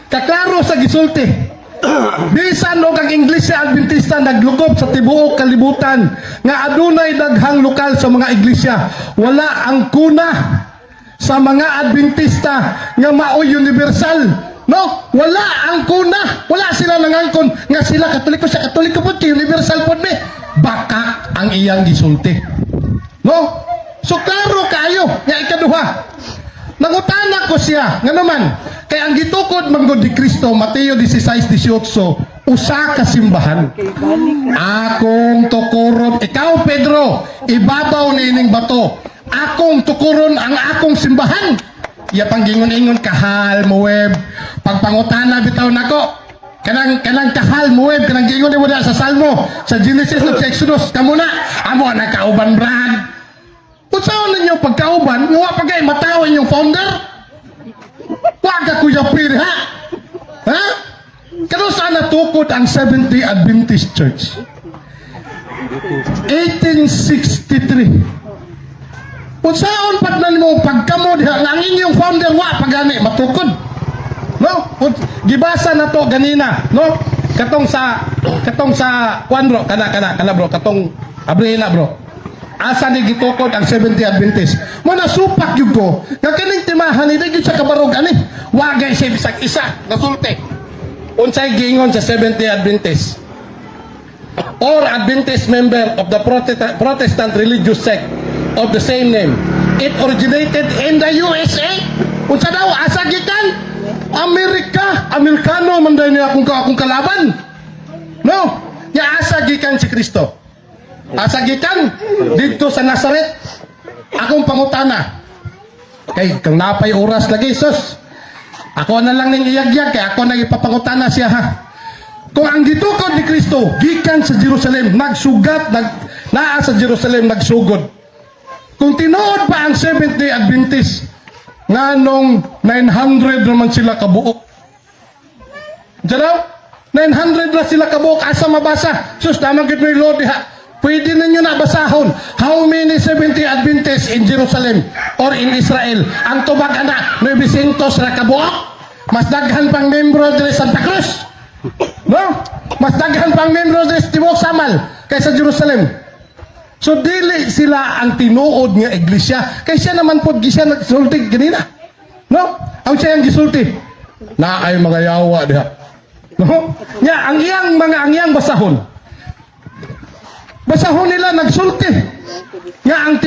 Kaklaro sa gisulti. Bisan og ang Iglesia Adventista naglukob sa tibuok kalibutan nga adunay daghang lokal sa mga iglesia, wala ang kuna sa mga Adventista nga maoy universal. No, wala ang kuna. Wala sila nangangkon nga sila Katoliko, sa Katoliko pod kay universal pod ni. Baka ang iyang gisulti. No? So klaro kaayo nga ikaduha. Nangutana ko siya, nga naman, kay ang gitukod manggod ni Kristo, Mateo 16:18, usa ka simbahan. Akong tukuron, ikaw Pedro, ibabaw ni ining bato. Akong tukuron ang akong simbahan. Iya panggingon-ingon kahal mo web. Pagpangutana bitaw nako. Kanang kanang kahal mo web, kanang giingon nimo diha sa Salmo, sa Genesis ug sa Exodus, kamo na amo na kauban brad. Unsaon ninyo pagkauban, nga wa pa kay mataw inyong founder? Wa ka Kuya Pir, ha? Ha? Kano saan natukod ang Seventh-day Adventist Church? 1863. Unsaon pad na nimo pagkamo diha nga ang inyong founder wa pa gani matukod? No? Gibasa na to ganina, no? Katong sa kwan bro, kana kana kana bro, katong abrihin na bro. Asa ni gitukod ang Seventh-day Adventist? Mo nasupak gyud ko nga kining timahan ni gyud sa kabarog ani. Wa gay siya bisag isa nasulti. Unsay giingon sa Seventh-day Adventist? Or Adventist member of the Protestant religious sect of the same name. It originated in the USA. Unsa daw asa gikan? Amerika, Amerikano man day niya akong kalaban. No, ya asa gikan si Kristo. Asa gikan didto sa Nazaret. Akong pangutana. Kay kung napay oras lagi, sus. Ako na lang ning iyagyag kay ako nang ipapangutana siya, ha. Kung ang gitukod ni Kristo gikan sa Jerusalem, nagsugat nag naa sa Jerusalem nagsugod. Kung tinuod pa ang Seventh Day Adventist, nganong 900 naman sila kabuok? Diyan daw? 900 na sila kabuok. Asa mabasa? Sus, tamang gid may Lord diha. Pwede ninyo na basahon. How many 70 Adventists in Jerusalem or in Israel? Ang tubag ana, 900 ra kabuok. Mas daghan pang membro diri sa Santa Cruz. No? Mas daghan pang membro diri sa tibuok Samal kaysa Jerusalem. So dili sila ang tinuod nga iglesia. Kay siya naman pod siya nagsulti ganina. No? Ang siya ang gisulti. Na ay mga yawa diha. No? Nya ang iyang basahon. Basahon nila nagsulti. Nga ang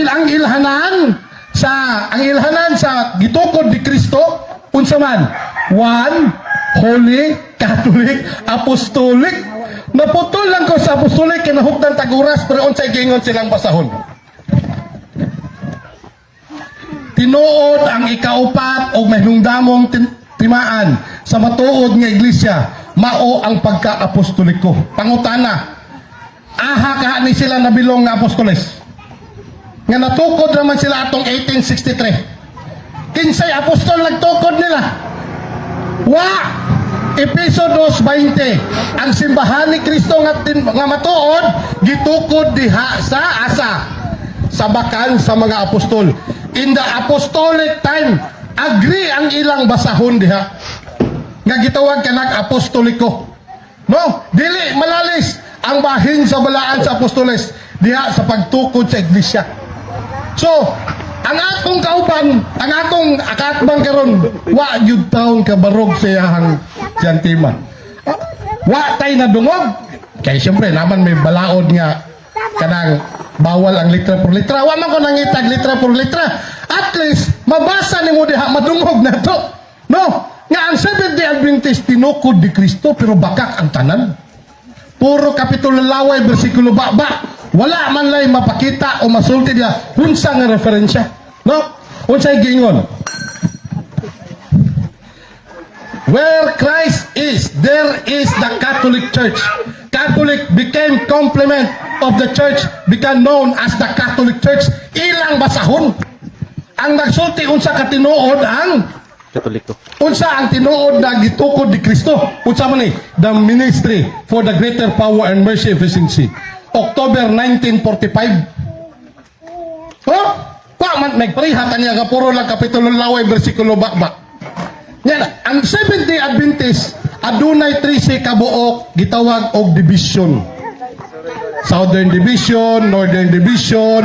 ilhanan sa gitukod ni Kristo unsa man? One Holy Catholic Apostolic. Naputol lang ko sa apostolic kay nahuptan tag oras, pero unsay giingon silang basahon? Tinuod ang ikaupat og mahinungdamong timaan sa matuod nga iglesia mao ang pagka-apostoliko. Pangutana, aha kaha ni sila nabilong nga apostoles? Nga natukod naman sila atong 1863. Kinsay apostol nagtukod nila? Wa! Epeso 2:20. Ang simbahan ni Kristo nga matuod gitukod diha sa asa? Sa bakan sa mga apostol. In the apostolic time, agree ang ilang basahon diha. Nga gitawag kanang apostoliko. No, dili malalis ang bahin sa balaan sa apostoles diha sa pagtukod sa iglesia. So, ang akong kauban, ang akong akatbang karon, wa gyud taon kabarog sa iyahang siyang tema. Wa tay nadungog. Kay siyempre naman may balaod nga kanang bawal ang litra por litra. Wa man ko nangitag litra por litra. At least mabasa nimo diha, madungog na to. No, nga ang Seventh Day Adventist tinukod ni Kristo pero bakak ang tanan. Puro kapitulo laway, bersikulo baba. Wala man lay mapakita o masulti diha unsa nga referensya. No? Unsay giingon? Where Christ is, there is the Catholic Church. Catholic became complement of the church, became known as the Catholic Church. Ilang basahon. Ang nagsulti unsa katinuod ang Katoliko. Unsa ang tinuod na gitukod ni Kristo? Unsa man ni? The Ministry for the Greater Power and Mercy Efficiency. October 1945. Oh, pa man nagpareha kanya nga puro lang kapitulo laway, bersikulo baba. Yan, ang Seventh Day Adventist adunay 13 kabuok gitawag og division. Southern Division, Northern Division.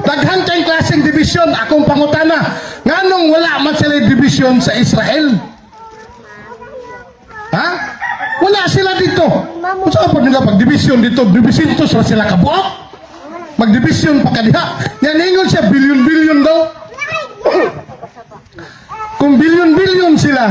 Daghan kay klaseng division. Akong pangutana, nganong wala man sila division sa Israel? Ha? Wala sila dito. Unsa pa nila pag division dito? Divisintos ra sila kabuok. Magdivision pa kadiha. Yan ingon siya billion-billion daw. Kung billion-billion sila,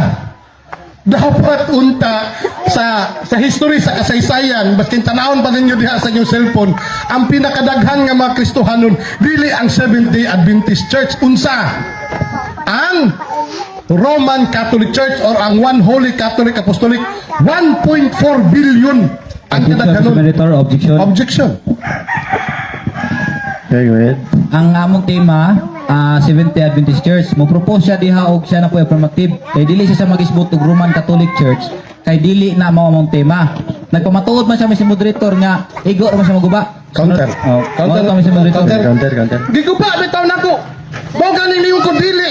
dapat unta sa history, sa kasaysayan, baskin tanawon pa ninyo diha sa inyong cellphone, ang pinakadaghan nga mga Kristohanon dili ang Seventh Day Adventist Church. Unsa? Ang Roman Catholic Church or ang One Holy Catholic Apostolic. 1.4 billion ang Objection, Mr. kadaghanon. Moderator, objection. Objection. Okay, go ahead. Ang among tema, Seventh Day Adventist Church, mo propose siya diha og siya na po affirmative. Kay dili siya sa magisbot og Roman Catholic Church, kay dili na mao among tema. Nagpamatuod man siya, Mr. Moderator, nga igo ra man siya maguba. Counter. Oh, Counter. counter, Mr. Moderator. Counter. Counter, counter. Giguba bitaw nako. Mao gani niyo ko dili.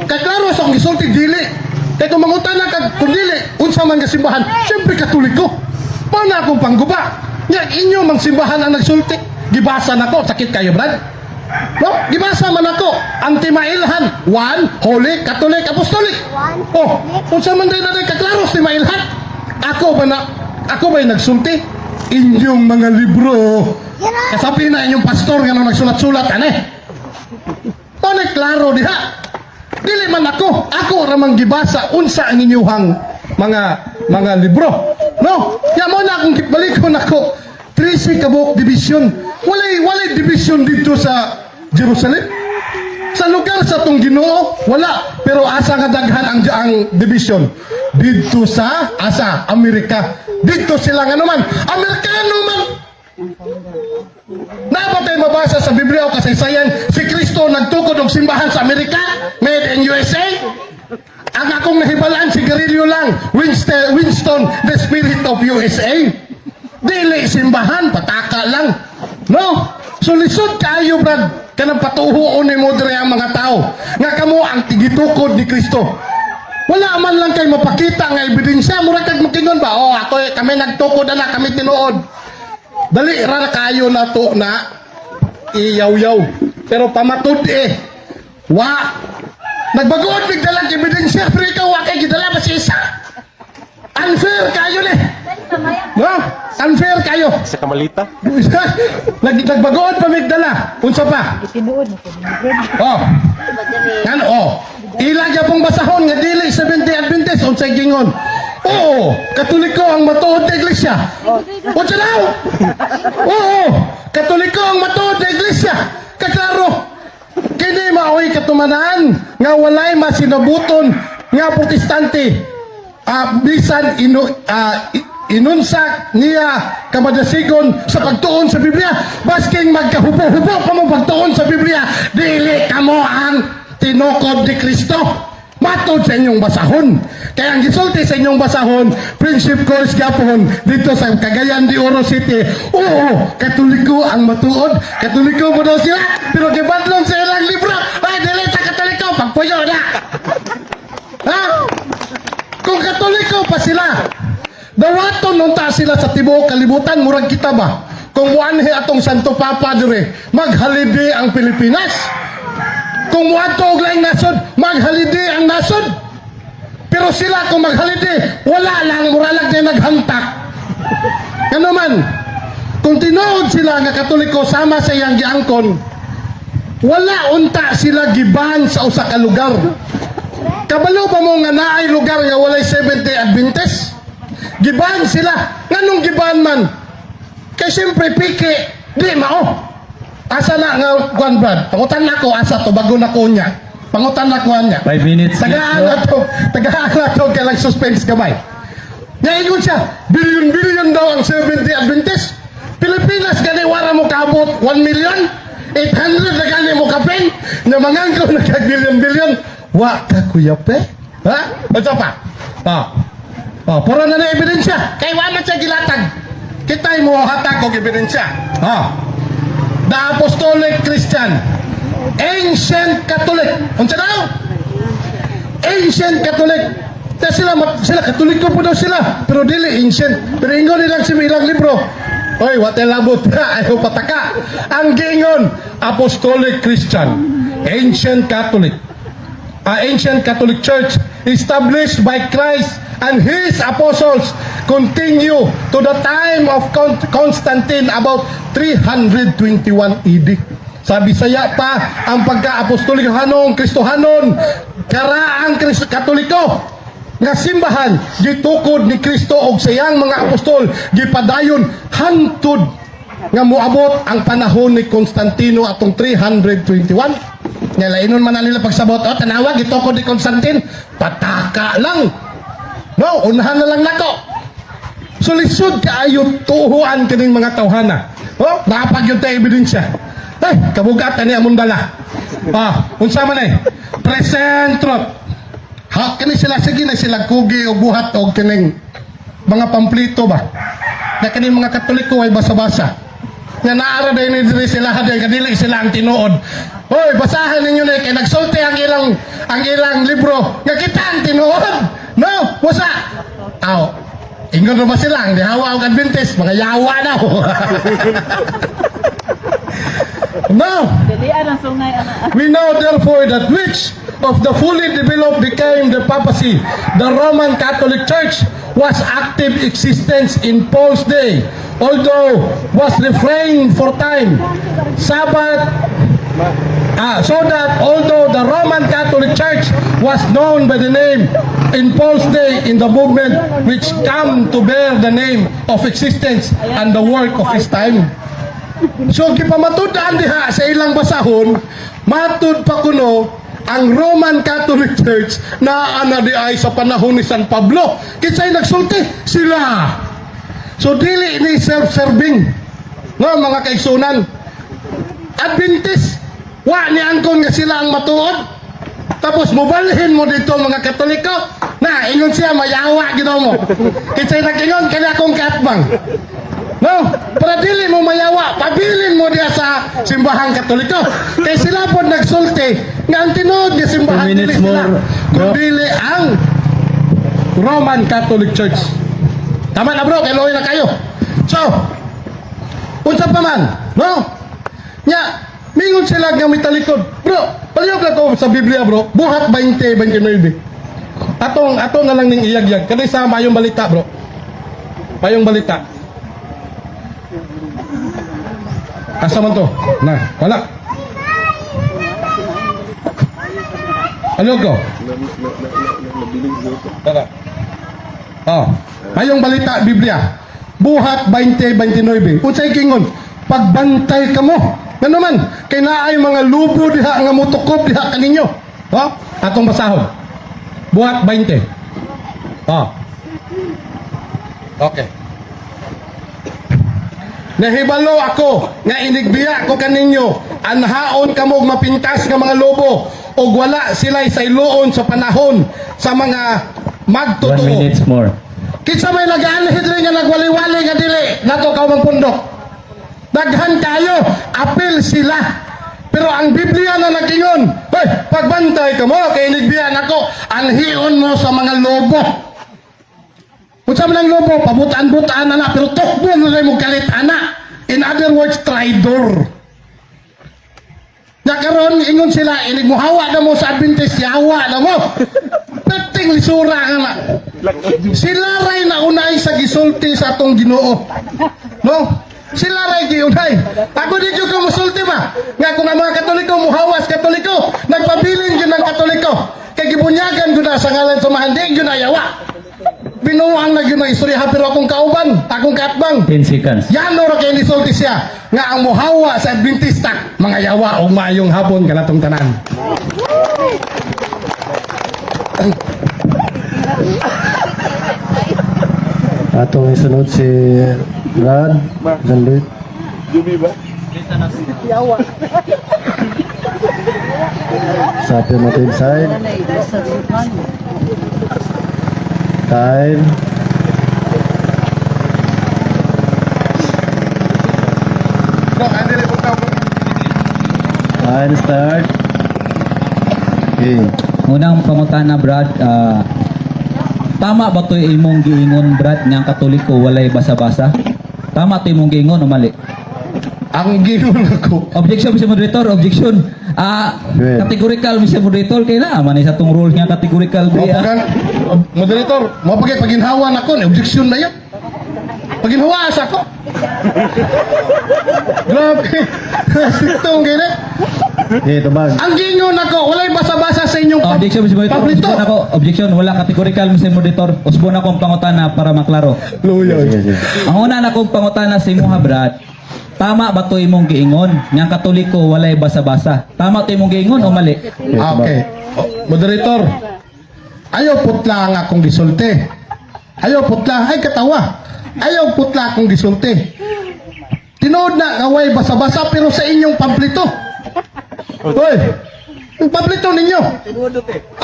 Kay klaro sa akong gisulti dili. Kay kung mangutana kag kung dili, unsa man nga simbahan? Siyempre Katoliko. Mao na akong pangguba. Nya inyo mang simbahan ang nagsulti. Gibasa nako, sakit kayo, Brad. No, gibasa man ako ang timailhan, One Holy Catholic Apostolic. Oh, unsa man day na day kaklaro sa timailhan? Ako ba na ako ba nagsulti? Inyong mga libro. Kasabi na inyong pastor nga nung nagsulat-sulat ane. Pane klaro diha. Dili man ako, ako ramang gibasa unsa ang inyuhang mga libro. No? Ya mo na akong balikon ako. 13 kabuok division. Walay division dito sa Jerusalem. Sa lugar sa tong Ginoo, wala. Pero asa nga daghan ang division? Didto sa asa Amerika. Didto sila nga naman. Amerikano man. Naa ba tay mabasa sa Biblia o kasaysayan si Kristo nagtukod og simbahan sa Amerika? Made in USA? Ang akong nahibalaan, sigarilyo lang. Winston, Winston, the spirit of USA. Dili simbahan, pataka lang. No? So lisod kaayo, brad, kanang patuhuon ni mo diri ang mga tao nga kamo ang gitukod ni Kristo. Wala man lang kay mapakita nga ebidensya, mura kag moingon ba? "Oh, ako kami nagtukod ana, kami tinuod." Dali ra kayo na to na iyaw-yaw. Pero pamatud eh. Wa. Nagbagood mig dalag ebidensya, pero ikaw wa kay gidala ba isa. Unfair kayo ni. No? Unfair kayo. Sa kamalita. Nagbagood pa mig dala. Unsa pa? Tinuod mo po. Oh. Yan oh. Ila gyapong basahon nga dili Seventh Adventist, unsay gingon? "Oo, Katoliko ang matuod na iglesia." Unsa daw? "Oo, Katoliko ang matuod na iglesia." Kaklaro. Kini maoy katumanan nga walay masinabuton nga Protestante. Bisan inunsak niya kamadasigon sa pagtuon sa Biblia, basking magkahubo-hubo pa mo pagtuon sa Biblia, dili kamo ang tinukod ni Kristo matod sa inyong basahon. Kaya ang gisulti sa inyong basahon, Friendship Course gapon dito sa Cagayan de Oro City, "Oo, Katoliko ang matuod." Katoliko mo daw sila, pero gibadlong sa ilang libro, "Ay, dili ta Katoliko, pagpuyo na." Ha? Kung Katoliko pa sila, dawaton unta sila sa tibuok kalibutan, murag kita ba? Kung muanhi atong Santo Papa dire, magholiday ang Pilipinas. Kung muadto og laing nasod, magholiday ang nasod. Pero sila kung magholiday, wala lang, muralag na naghamtak. Ano man, kung tinuod sila nga Katoliko sama sa iyang giangkon, wala unta sila giban sa usa ka lugar. Kabalo ba mo nga naay lugar nga walay Seventh-day Adventist? Giban sila. Nganong giban man? Kay siyempre piki, di mao. Asa na nga kuan, brad? Pangutan na ko asa to bago na ko niya. Pangutan na ko niya. 5 minutes. Tagaan na to, tagaan na to kay lang suspense gamay. Ngayon siya, billion-billion daw ang Seventh-day Adventist. Pilipinas gani wara mo kaabot 1 million, 800 na gani mo kapin, na mangangko na kag billion-billion. Wa ka kuya pe? Ha? Ito pa. Ah. Oh, puro na na ebidensya. Kay wa man siya gilatag. Kita'y mo hatag og ebidensya. Ah. The Apostolic Christian. Ancient Catholic. Unsa daw? Ancient Catholic. Ta sila sila Katoliko po daw sila, pero dili ancient. Pero ingon nilang si ilang libro. Oy, wa tay labot ayaw pataka. Ang giingon, Apostolic Christian, Ancient Catholic. A ancient Catholic Church established by Christ and his apostles continue to the time of Constantine about 321 AD. Sa Bisaya pa ang pagka-apostolikohanon, Kristohanon, karaang Kristo, Katoliko nga simbahan gitukod ni Kristo og siyang mga apostol, gipadayon hangtod nga moabot ang panahon ni Constantino atong 321. Nga lainon man na nila pagsabot, "Oh, tanawa, gitukod ni Constantine." Pataka lang. No, unahan na lang nako. So lisod kaayo tuhuan kining mga tawhana. Oh, napag yun tayo ebidensya. Ay, kabugat ani among dala. Ah, unsa man eh? Present truth. Ha, kini sila sige na sila kugi og buhat og kining mga pamplito ba. Na kining mga Katoliko ay basa-basa. Nga naara din ni diri sila dahil kadili sila ang tinuod. Hoy, basahan ninyo na kay nagsulti ang ilang libro nga kita ang tinuod. No, wasa. Aw. Ingon ra ba sila ang dihawa og Adventist, mga yawa daw. No. Dilian ang sungay ana. We know therefore that which of the fully developed became the papacy, the Roman Catholic Church, was active existence in Paul's day, although was refrained for time. Sabbath. So that although the Roman Catholic Church was known by the name in Paul's day in the movement which come to bear the name of existence and the work of his time. So gipamatud-an diha sa ilang basahon, Matud pa kuno ang Roman Catholic Church naa na di ay sa panahon ni San Pablo. Kinsay nagsulti? Sila. So dili ni self-serving. No, mga kaigsunan. Adventist, wa ni angkon nga sila ang matuod. Tapos mubalhin mo dito mga Katoliko. Na, ingon siya, mayawa ginaw mo. Kinsay nag-ingon, kani akong kaatbang. No, para dili mo mayawa, pabilin mo diya sa simbahang Katoliko. Kay sila po nagsulti nga ang tinuod nga simbahan 2 dili minutes sila, more, bro. kundi ang Roman Catholic Church. Tama na, bro, kay luoy na kayo. So, unsa pa man, no? Nya, mingon sila nga may talikod. Bro, palihog na ko sa Biblia, bro. Buhat 20:29. Atong ato na lang ning iyagyag. Kani sa Mayong Balita, bro. Mayong Balita. Asa man to? Na, wala. Ano ko? Tara. Oh, Mayong Balita Biblia. Buhat 20:29. Unsay kingon? Pagbantay kamo. Ngano man, kay naay mga lubo diha nga motukob diha kaninyo. Oh, atong basahon. Buhat 20. Oh. Okay. Nahibalo ako nga inigbiya ko kaninyo, anhaon kamo og mapintas nga mga lobo ug wala sila sayloon sa panahon sa mga 1 magtotoo. minutes more. Kinsa may nagaanhid rin nga nagwali-wali nga dili nato kaumang pundok. Daghan kayo, apil sila. Pero ang Biblia na nagingon, "Hoy, pagbantay ka mo kay inigbiya nako, anhion mo sa mga lobo." Unsa man ang lobo, pabutan-butan na pero tukbo na mo kalit ana. In other words, traidor. Ya karon ingon sila inig muhawa na mo sa Adventist, yawa na mo. Perting lisura ka na. Sila ray naunay sa gisulti sa atong Ginoo. No? Sila ray giunay. Ako di jud ko musulti ba? Nga kung ang mga Katoliko muhawas Katoliko, nagpabilin jud ang Katoliko. Kay gibunyagan gud na sa ngalan sa mahandi jud na yawa. Binuang na gyud ang istorya pero akong kauban, akong kaatbang. 10 seconds. Yano ra kay nisulti siya nga ang muhawa sa Adventista mga yawa og maayong hapon kanatong tanan. Atong isunod si Brad Janluit. Sa affirmative side. Time. Bro, andire po ka. Time start. Okay. Unang pangutana, Brad, tama ba to imong giingon, Brad, nga ang Katoliko walay basa-basa? Tama to imong giingon o mali? Ang gingon ako. Objection, Mr. Moderator, objection. Ah, Well. categorical, Mr. Moderator, kay na man sa tong rule nga categorical Mao ba? pa kan moderator, mao pa kay paginhawa nako, ni objection na yun. Paginhawa sa ako. Grabe. Sitong gini. Okay, tubag. Ang gingon ako, walay basa-basa sa inyong Objection, Mr. Moderator. pablito. Usbon ako, objection, wala categorical, Mr. Moderator. Usbon ako ang pangutana para maklaro. Luya. Sige, sige. Ang una na kong pangutana sa imuha, Brad, tama ba to imong giingon nga ang Katoliko walay basa-basa? Tama to imong giingon o mali? Okay, tubag. Okay. Oh, moderator. Ayaw putla ang akong gisulti. Ayaw putla. Ay, katawa. Ayaw putla akong gisulti. Tinuod na ngaway basa-basa pero sa inyong pamplito. Hoy, yung pamplito ninyo.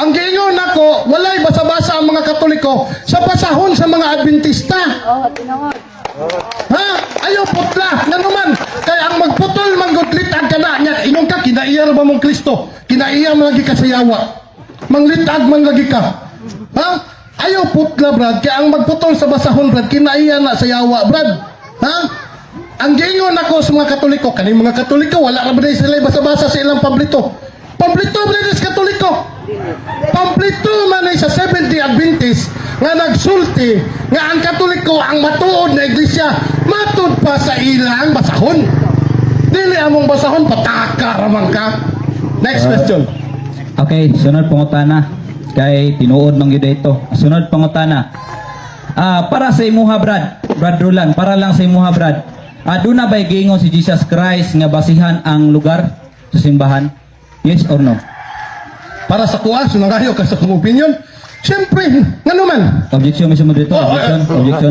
Ang giingon nako, walay basa-basa ang mga Katoliko sa basahon sa mga Adventista. Oh, tinuod. Ha? Ayaw putla. Nga naman, kaya ang magputol manggudlit ang kana niya. Ingon ka, kinaiya ba mong Kristo? Kinaiya man lagi ka sa yawa. Manglitag man lagi ka. Ha? Ayaw putla, Brad. Kaya ang magputol sa basahon, Brad, kinaiya na sa yawa, Brad. Ha? Ang giingon ako sa mga Katoliko, kaning mga Katoliko, wala ra ba din sila basa-basa sa ilang pablito. Pablito ba din sa Katoliko? Pamplito man ay sa 70 Adventist nga nagsulti nga ang Katoliko ang matuod na iglesia matud pa sa ilang basahon. Dili among basahon pataka ramang ka. Next question. Okay, sunod pangutana kay tinuod man gyud ito. Sunod pangutana. Para sa imuha, Brad, Brad Roland, para lang sa imuha, Brad. Duna ba'y giingon si Jesus Christ nga basihan ang lugar sa simbahan? Yes or no? Para sa kuha, sunangayo ka sa akong opinion. Siyempre, ngano man? Objection, Mr. Moderator. Oh, Objection, objection.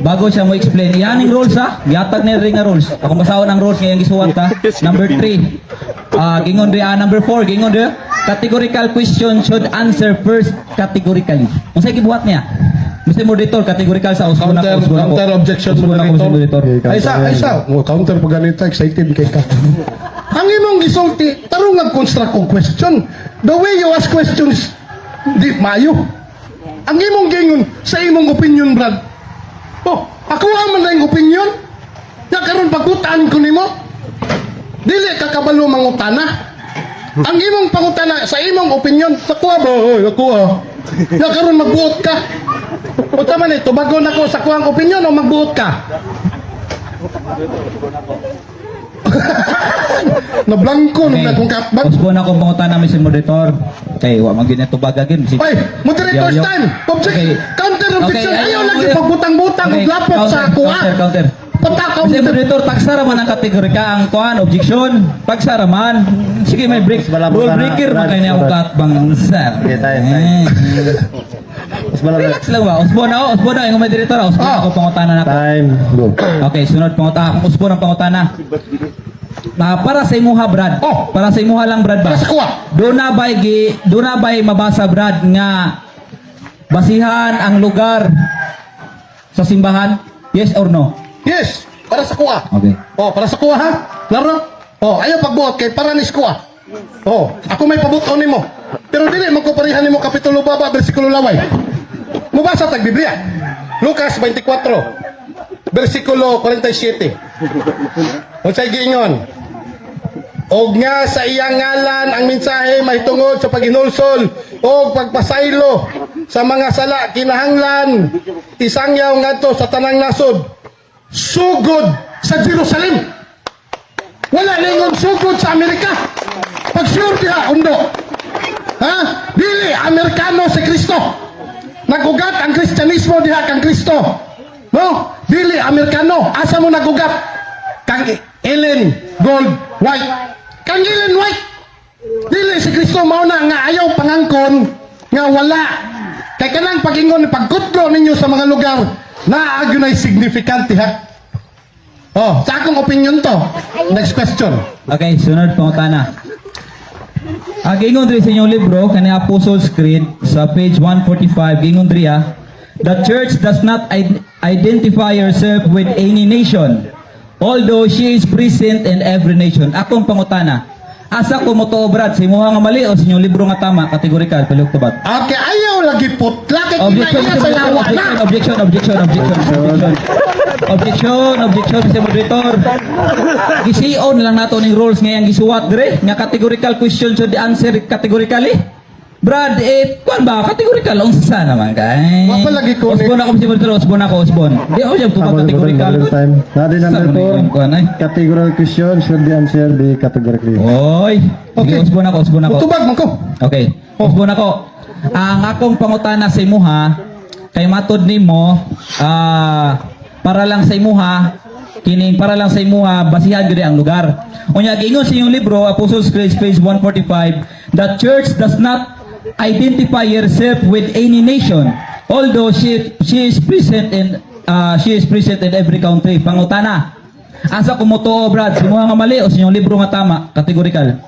Bago siya mo explain, iyaning rules ha. Gihatag ni rin nga rules. Akong basahon ang rules ngayong gisuwat ha. Number 3. Ah, gingon ri number 4, gingon ri. Categorical question should answer first categorically. Unsay gibuhat niya? Mr. Moderator, categorical sa usbon ako, Counter, usbon ako. counter objection, Usbon ako, Mr. Moderator. Okay, Ay sa, ay sa. Oh, counter pa ganito, excited kay ka. Ang imong gisulti, tarong nag-construct og question. The way you ask questions, di maayo. Ang imong gingon sa imong opinion, Brad. Oh, ako man na yung opinion. Ya karon pagbutan ko nimo. Dili ka kabalo mangutana. Ang imong pangutana sa imong opinion, nakuha ba? Oy, nakuha. Ya karon magbuot ka. Unsa man eh, tubagon ako sa kuang opinion o magbuot ka? Nablangko nung akong katbang. Usbon ako pangutana, Mr. Moderator. Kay wa man gyud na tubag agin. Oy, moderator's Yaw, yaw. time. Object, Okay. counter objection. Okay, Ayaw ayaw, lagi ayaw. pagbutang-butang Okay, og lapot sa counter, kuha. Counter, counter. Pata Mr. counter. Moderator, taksara man ang kategorika ang kuan, objection. Taksara man. Sige, may break. Mas malabo Rule na, breaker man Brad, kayo niya Brad. katbang sir. Okay, tayo, tayo. Eh. Mas malabo. Relax lang ba? Usbon ako, usbon na. Yung moderator, usbon Ah. ako pangutana na ako. Time. Go. Okay, sunod pangutana. Akong usbon ang pangutana. Na para sa imuha, Brad. Oh. Para sa imuha lang, Brad ba? Para sa kuha. Doon na ba'y mabasa, Brad, nga basihan ang lugar sa simbahan? Yes or no? Yes, para sa kuha. Okay. Oh, para sa kuha ha. Klaro? Oh, ayaw pagbuot kay para ni kuha. Oh, ako may pabuton nimo. Pero dili magkuparihan nimo kapitulo baba bersikulo laway. Mubasa tag Biblia. Lucas 24 bersikulo 47. Unsay giingon? Og nga sa iyang ngalan ang mensahe mahitungod sa paghinulsol og pagpasaylo sa mga sala kinahanglan isangyaw ngadto sa tanang nasod sugod sa Jerusalem. Wala ningon sugod sa Amerika. Pag sure diha undo. Ha? Dili Amerikano si Kristo. Nagugat ang Kristyanismo diha kang Kristo. No? Dili Amerikano. Asa mo nagugat? Kang Ellen Gold White. Kang Ellen White. Dili si Kristo mao na nga ayaw pangangkon nga wala. Kay kanang pagingon pagkutlo ninyo sa mga lugar naa gyud significant ha. Oh, sa akong opinion to. Next question. Okay, sunod pangutana. Ang gingon diri sa inyong libro kani Apostles Creed sa page 145 gingon diri ah, the church does not identify herself with any nation although she is present in every nation. Akong pangutana, asa ko motuo, Brad, sa imuha nga mali o sa inyong libro nga tama kategorikal palihog tubag? Okay, ayaw lagi putla kay Objection, kinaiya sa yawa na. objection, objection, objection, objection. Objection, objection, Mr. Moderator. Gision na lang nato ning rules ngayang gisuwat dire nga categorical question should be answer categorically. Brad, eh, kuan ba? Categorical, unsa naman kay? Wa pa lagi ko ni- Usbon ako, Mr. Moderator, usbon ako, usbon. Di ako siya tubag Habol, categorical. habol, time. Natin number Sa 4. kuan ay. Categorical question should be answered be categorically. Oy. Okay. Okay, usbon ako, usbon ako. Mutubag man ko. Okay. Usbon ako. Ang akong pangutana sa imuha kay matod nimo para lang sa imuha kining para lang sa imuha basihan gyud ang lugar. Unya giingon sa inyong libro Apostles Creed page 145, the church does not identify herself with any nation although she is present in every country. Pangutana. Asa ko motuo, Brad? Sa imuha nga mali o sa inyong libro nga tama? Categorical.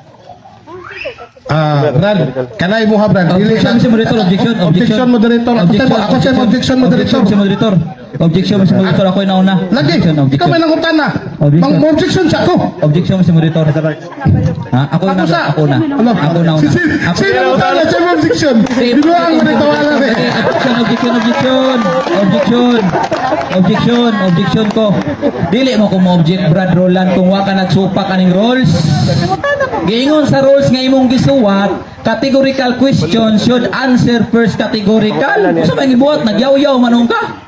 Ah, Brad, kanay mo ha, Brad. Dili Objection, Mr. Moderator, objection, objection. Objection, moderator. Ako sa objection, moderator. Objection, Mr. Moderator. Objection, Mr. Moderator. Ako yung nauna. Lagi, Objection, ikaw objection. may nangutana. Objection. Mang objection sa ako. Objection, Mr. Moderator. Ha? Ako Ako na, sa. ako na. Ano? Ako na una. Ako Sino nangutana sa objection? Binuang mo nagtawalan eh. Okay, objection, objection, objection. Objection. Objection, objection ko. Dili mo ko mo-object, Brad Roland, kung wa ka nagsupak aning rules. Giingon sa rules nga imong gisuwat, categorical question should answer first categorical. Unsa may gibuhat nagyaw-yaw manong ka?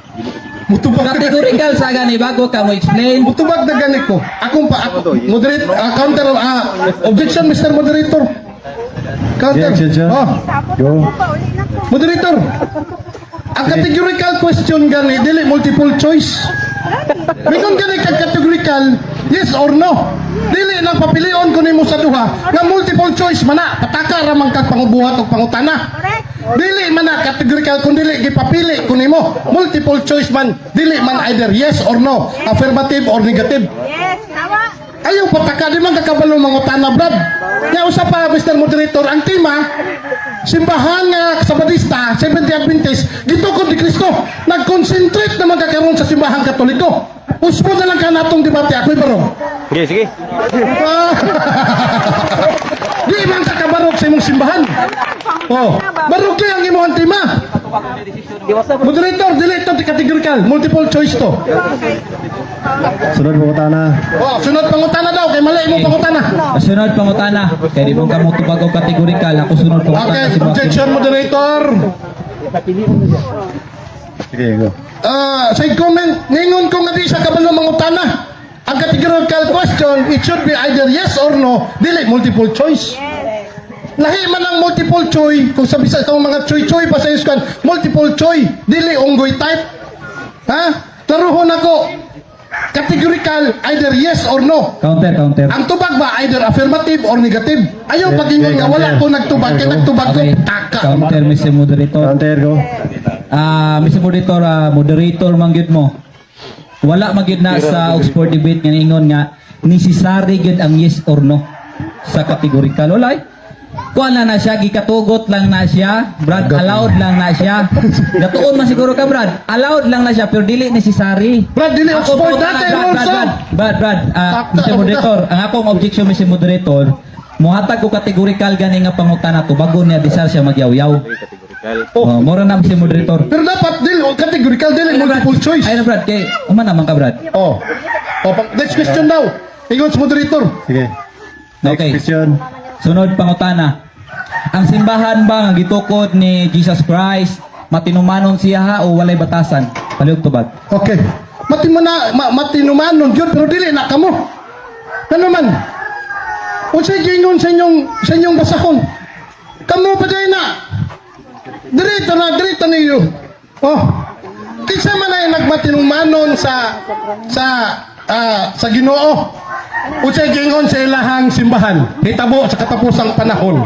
Mutubag. Categorical sa gani bago ka mo explain. Mutubag na gani ko. Akong pa ako, moderate counter objection, Mr. Moderator. Counter. Objection. Oh, Go. moderator. Ang categorical question gani dili multiple choice. Mingon gani kag categorical, yes or no. Dili lang papilion ko ko nimo sa duha nga multiple choice man na, pataka ra man kag pangubuhat og pangutana. Dili man na categorical kung dili gipapili ko nimo. Multiple choice man, dili man either yes or no, affirmative or negative. Yes, tama. Ayaw pataka, di man kakabalo mangutana, Brad. Nya usa pa, Mr. Moderator, ang tema, simbahan nga Sabadista, Seventh Adventist, gitukod ni Kristo. Nag-concentrate naman kakaroon sa simbahang Katoliko. Usbo na lang ka natong debate, ako'y barog. Sige, sige. Ah. Di man ka kabarog sa imong simbahan. Oh, barog kay ang imong tema. Moderator, dili to categorical, multiple choice to. Sunod pangutana. Oh, sunod pangutana daw kay mali imong pangutana. Sunod pangutana. Kay di mo ka mo tubag og categorical, ako sunod pangutana. Okay, Si Joaquin. objection, moderator. Sige, go. Ah, side comment, ningon ko nga di sa kabalo mangutana. Ang categorical question, it should be either yes or no, dili multiple choice. Lahi man ang multiple choice, kung sabi sa itong mga choy-choy pa sa iskan, multiple choice, dili unggoy type. Ha? Klaruhon ako. Categorical, either yes or no. Counter, counter. Ang tubag ba either affirmative or negative? Ayaw pag-ingon nga wala ko nagtubag, kay nagtubag ko, Okay. taka. Counter, Mr. Moderator. Counter, go. Ah, Mr. Moderator, moderator man gyud mo. Wala man gyud na sa Oxford debate nga niingon nga necessary gyud ang yes or no sa categorical. Wala eh. Kuan na na siya, gikatugot lang na siya, Brad, allowed lang na siya. Gatuon man siguro ka, Brad. Allowed lang na siya, pero dili necessary. Brad, dili Ako Oxford po, dati Brad, Brad, also. Brad, Brad, Brad, Takta, Mr. Moderator, ang akong objection, Mr. Moderator, muhatag ko categorical gani nga pangutana to bago niya disar siya magyawyaw. Oh, mura na, Mr. Moderator. Pero dapat dili categorical, dili multiple choice. Ayun na, Brad, kay uma naman ka, Brad. Oh. Oh, next question daw. Ingon sa moderator. Sige. Next Okay. question. Sunod pangutana. Ang simbahan ba nga gitukod ni Jesus Christ matinumanon siya ha o walay batasan? Palihog tubag. Okay. Matimuna matinumanon gyud pero dili na kamo. Ano man? Unsay giingon sa inyong basahon? Kamo pa day na. Dirito na, dirito niyo. Oh. Kinsa man ay nagmatinumanon sa Ginoo? Unsay giingon sa ilahang simbahan? Hitabo sa katapusang panahon.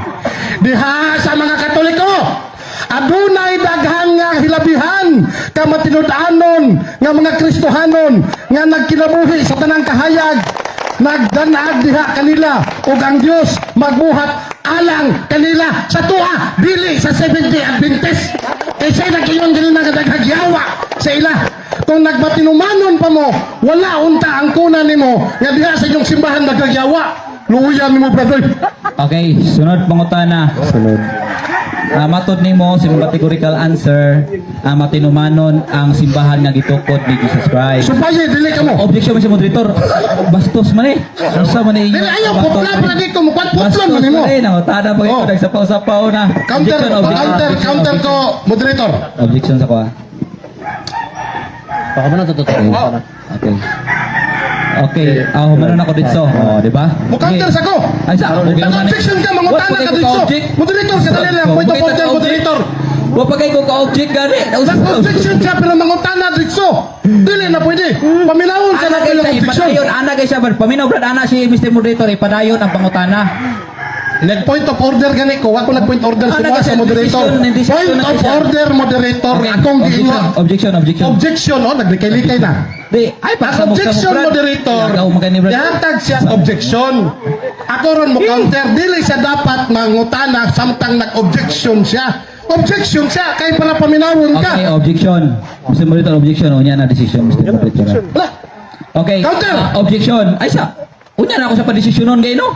Diha sa mga Katoliko, adunay daghan nga hilabihan ka matinud-anon nga mga Kristohanon nga nagkinabuhi sa tanang kahayag, nagdanag diha kanila ug ang Dios magbuhat alang kanila sa tuwa, dili sa Seventh-day Adventist, kaysa nag-ingon ganina nga daghang yawa sa ila. Kung nagmatinumanon pa mo, wala unta ang kuna nimo nga diha sa inyong simbahan nagagyawa. Luuyan nimo, brother. Okay, sunod pangutana. Sunod. Matod nimo sa imong categorical answer, matinumanon ang simbahan nga gitukod ni Jesus Christ. Supaye dili kamo. Objection, Mr. Moderator. Bastos man eh. Unsa man eh. Dili ayaw putla pa dito mo kwan putlon man Bastos nimo. man eh. Nangutada pa Oh. ito. Nagsapaw-sapaw na. Counter, Objection, objection, counter, objection, counter ko, moderator. objection sa kuha. Baka mo na totoo. Okay. Okay, humanon ako dito. Oh, di ba? Mo counter sa ko. Ay, sa ako. Nag-objection ka, mangutana ka dito. Moderator, kadali lang. Point of order, moderator. Wa pa kay ko ka-object gani. Nag-objection siya pero mangutana dito. Dili na pwede. Paminawon ka Ana na kay ilang siya, objection. ipadayon, ana kay siya, Brad. Paminaw, Brad, ana si Mr. Moderator, ipadayon ang pangutana. Nag-point of order gani ko. Wa ko nag-point order Ah, sa mga sa moderator. nag-decision, Point na of siya. order, moderator. Okay, Akong objection, giingon. objection, objection. Objection, oh, naglikay-likay na. Di, ay, Ang paksamok-samok, objection, Brad. moderator, Ikaw, magani, Brad. gihatag siya ang objection. Ako ron mo counter, dili siya dapat mangutana samtang nag-objection siya. Objection siya, kay para paminawon ka. Okay, objection. Mr. Moderator, objection. Unya na decision, Mr. Moderator. Wala. Okay. Counter! Objection. Ay sa. Unya na ako sa padesisyonon kay no.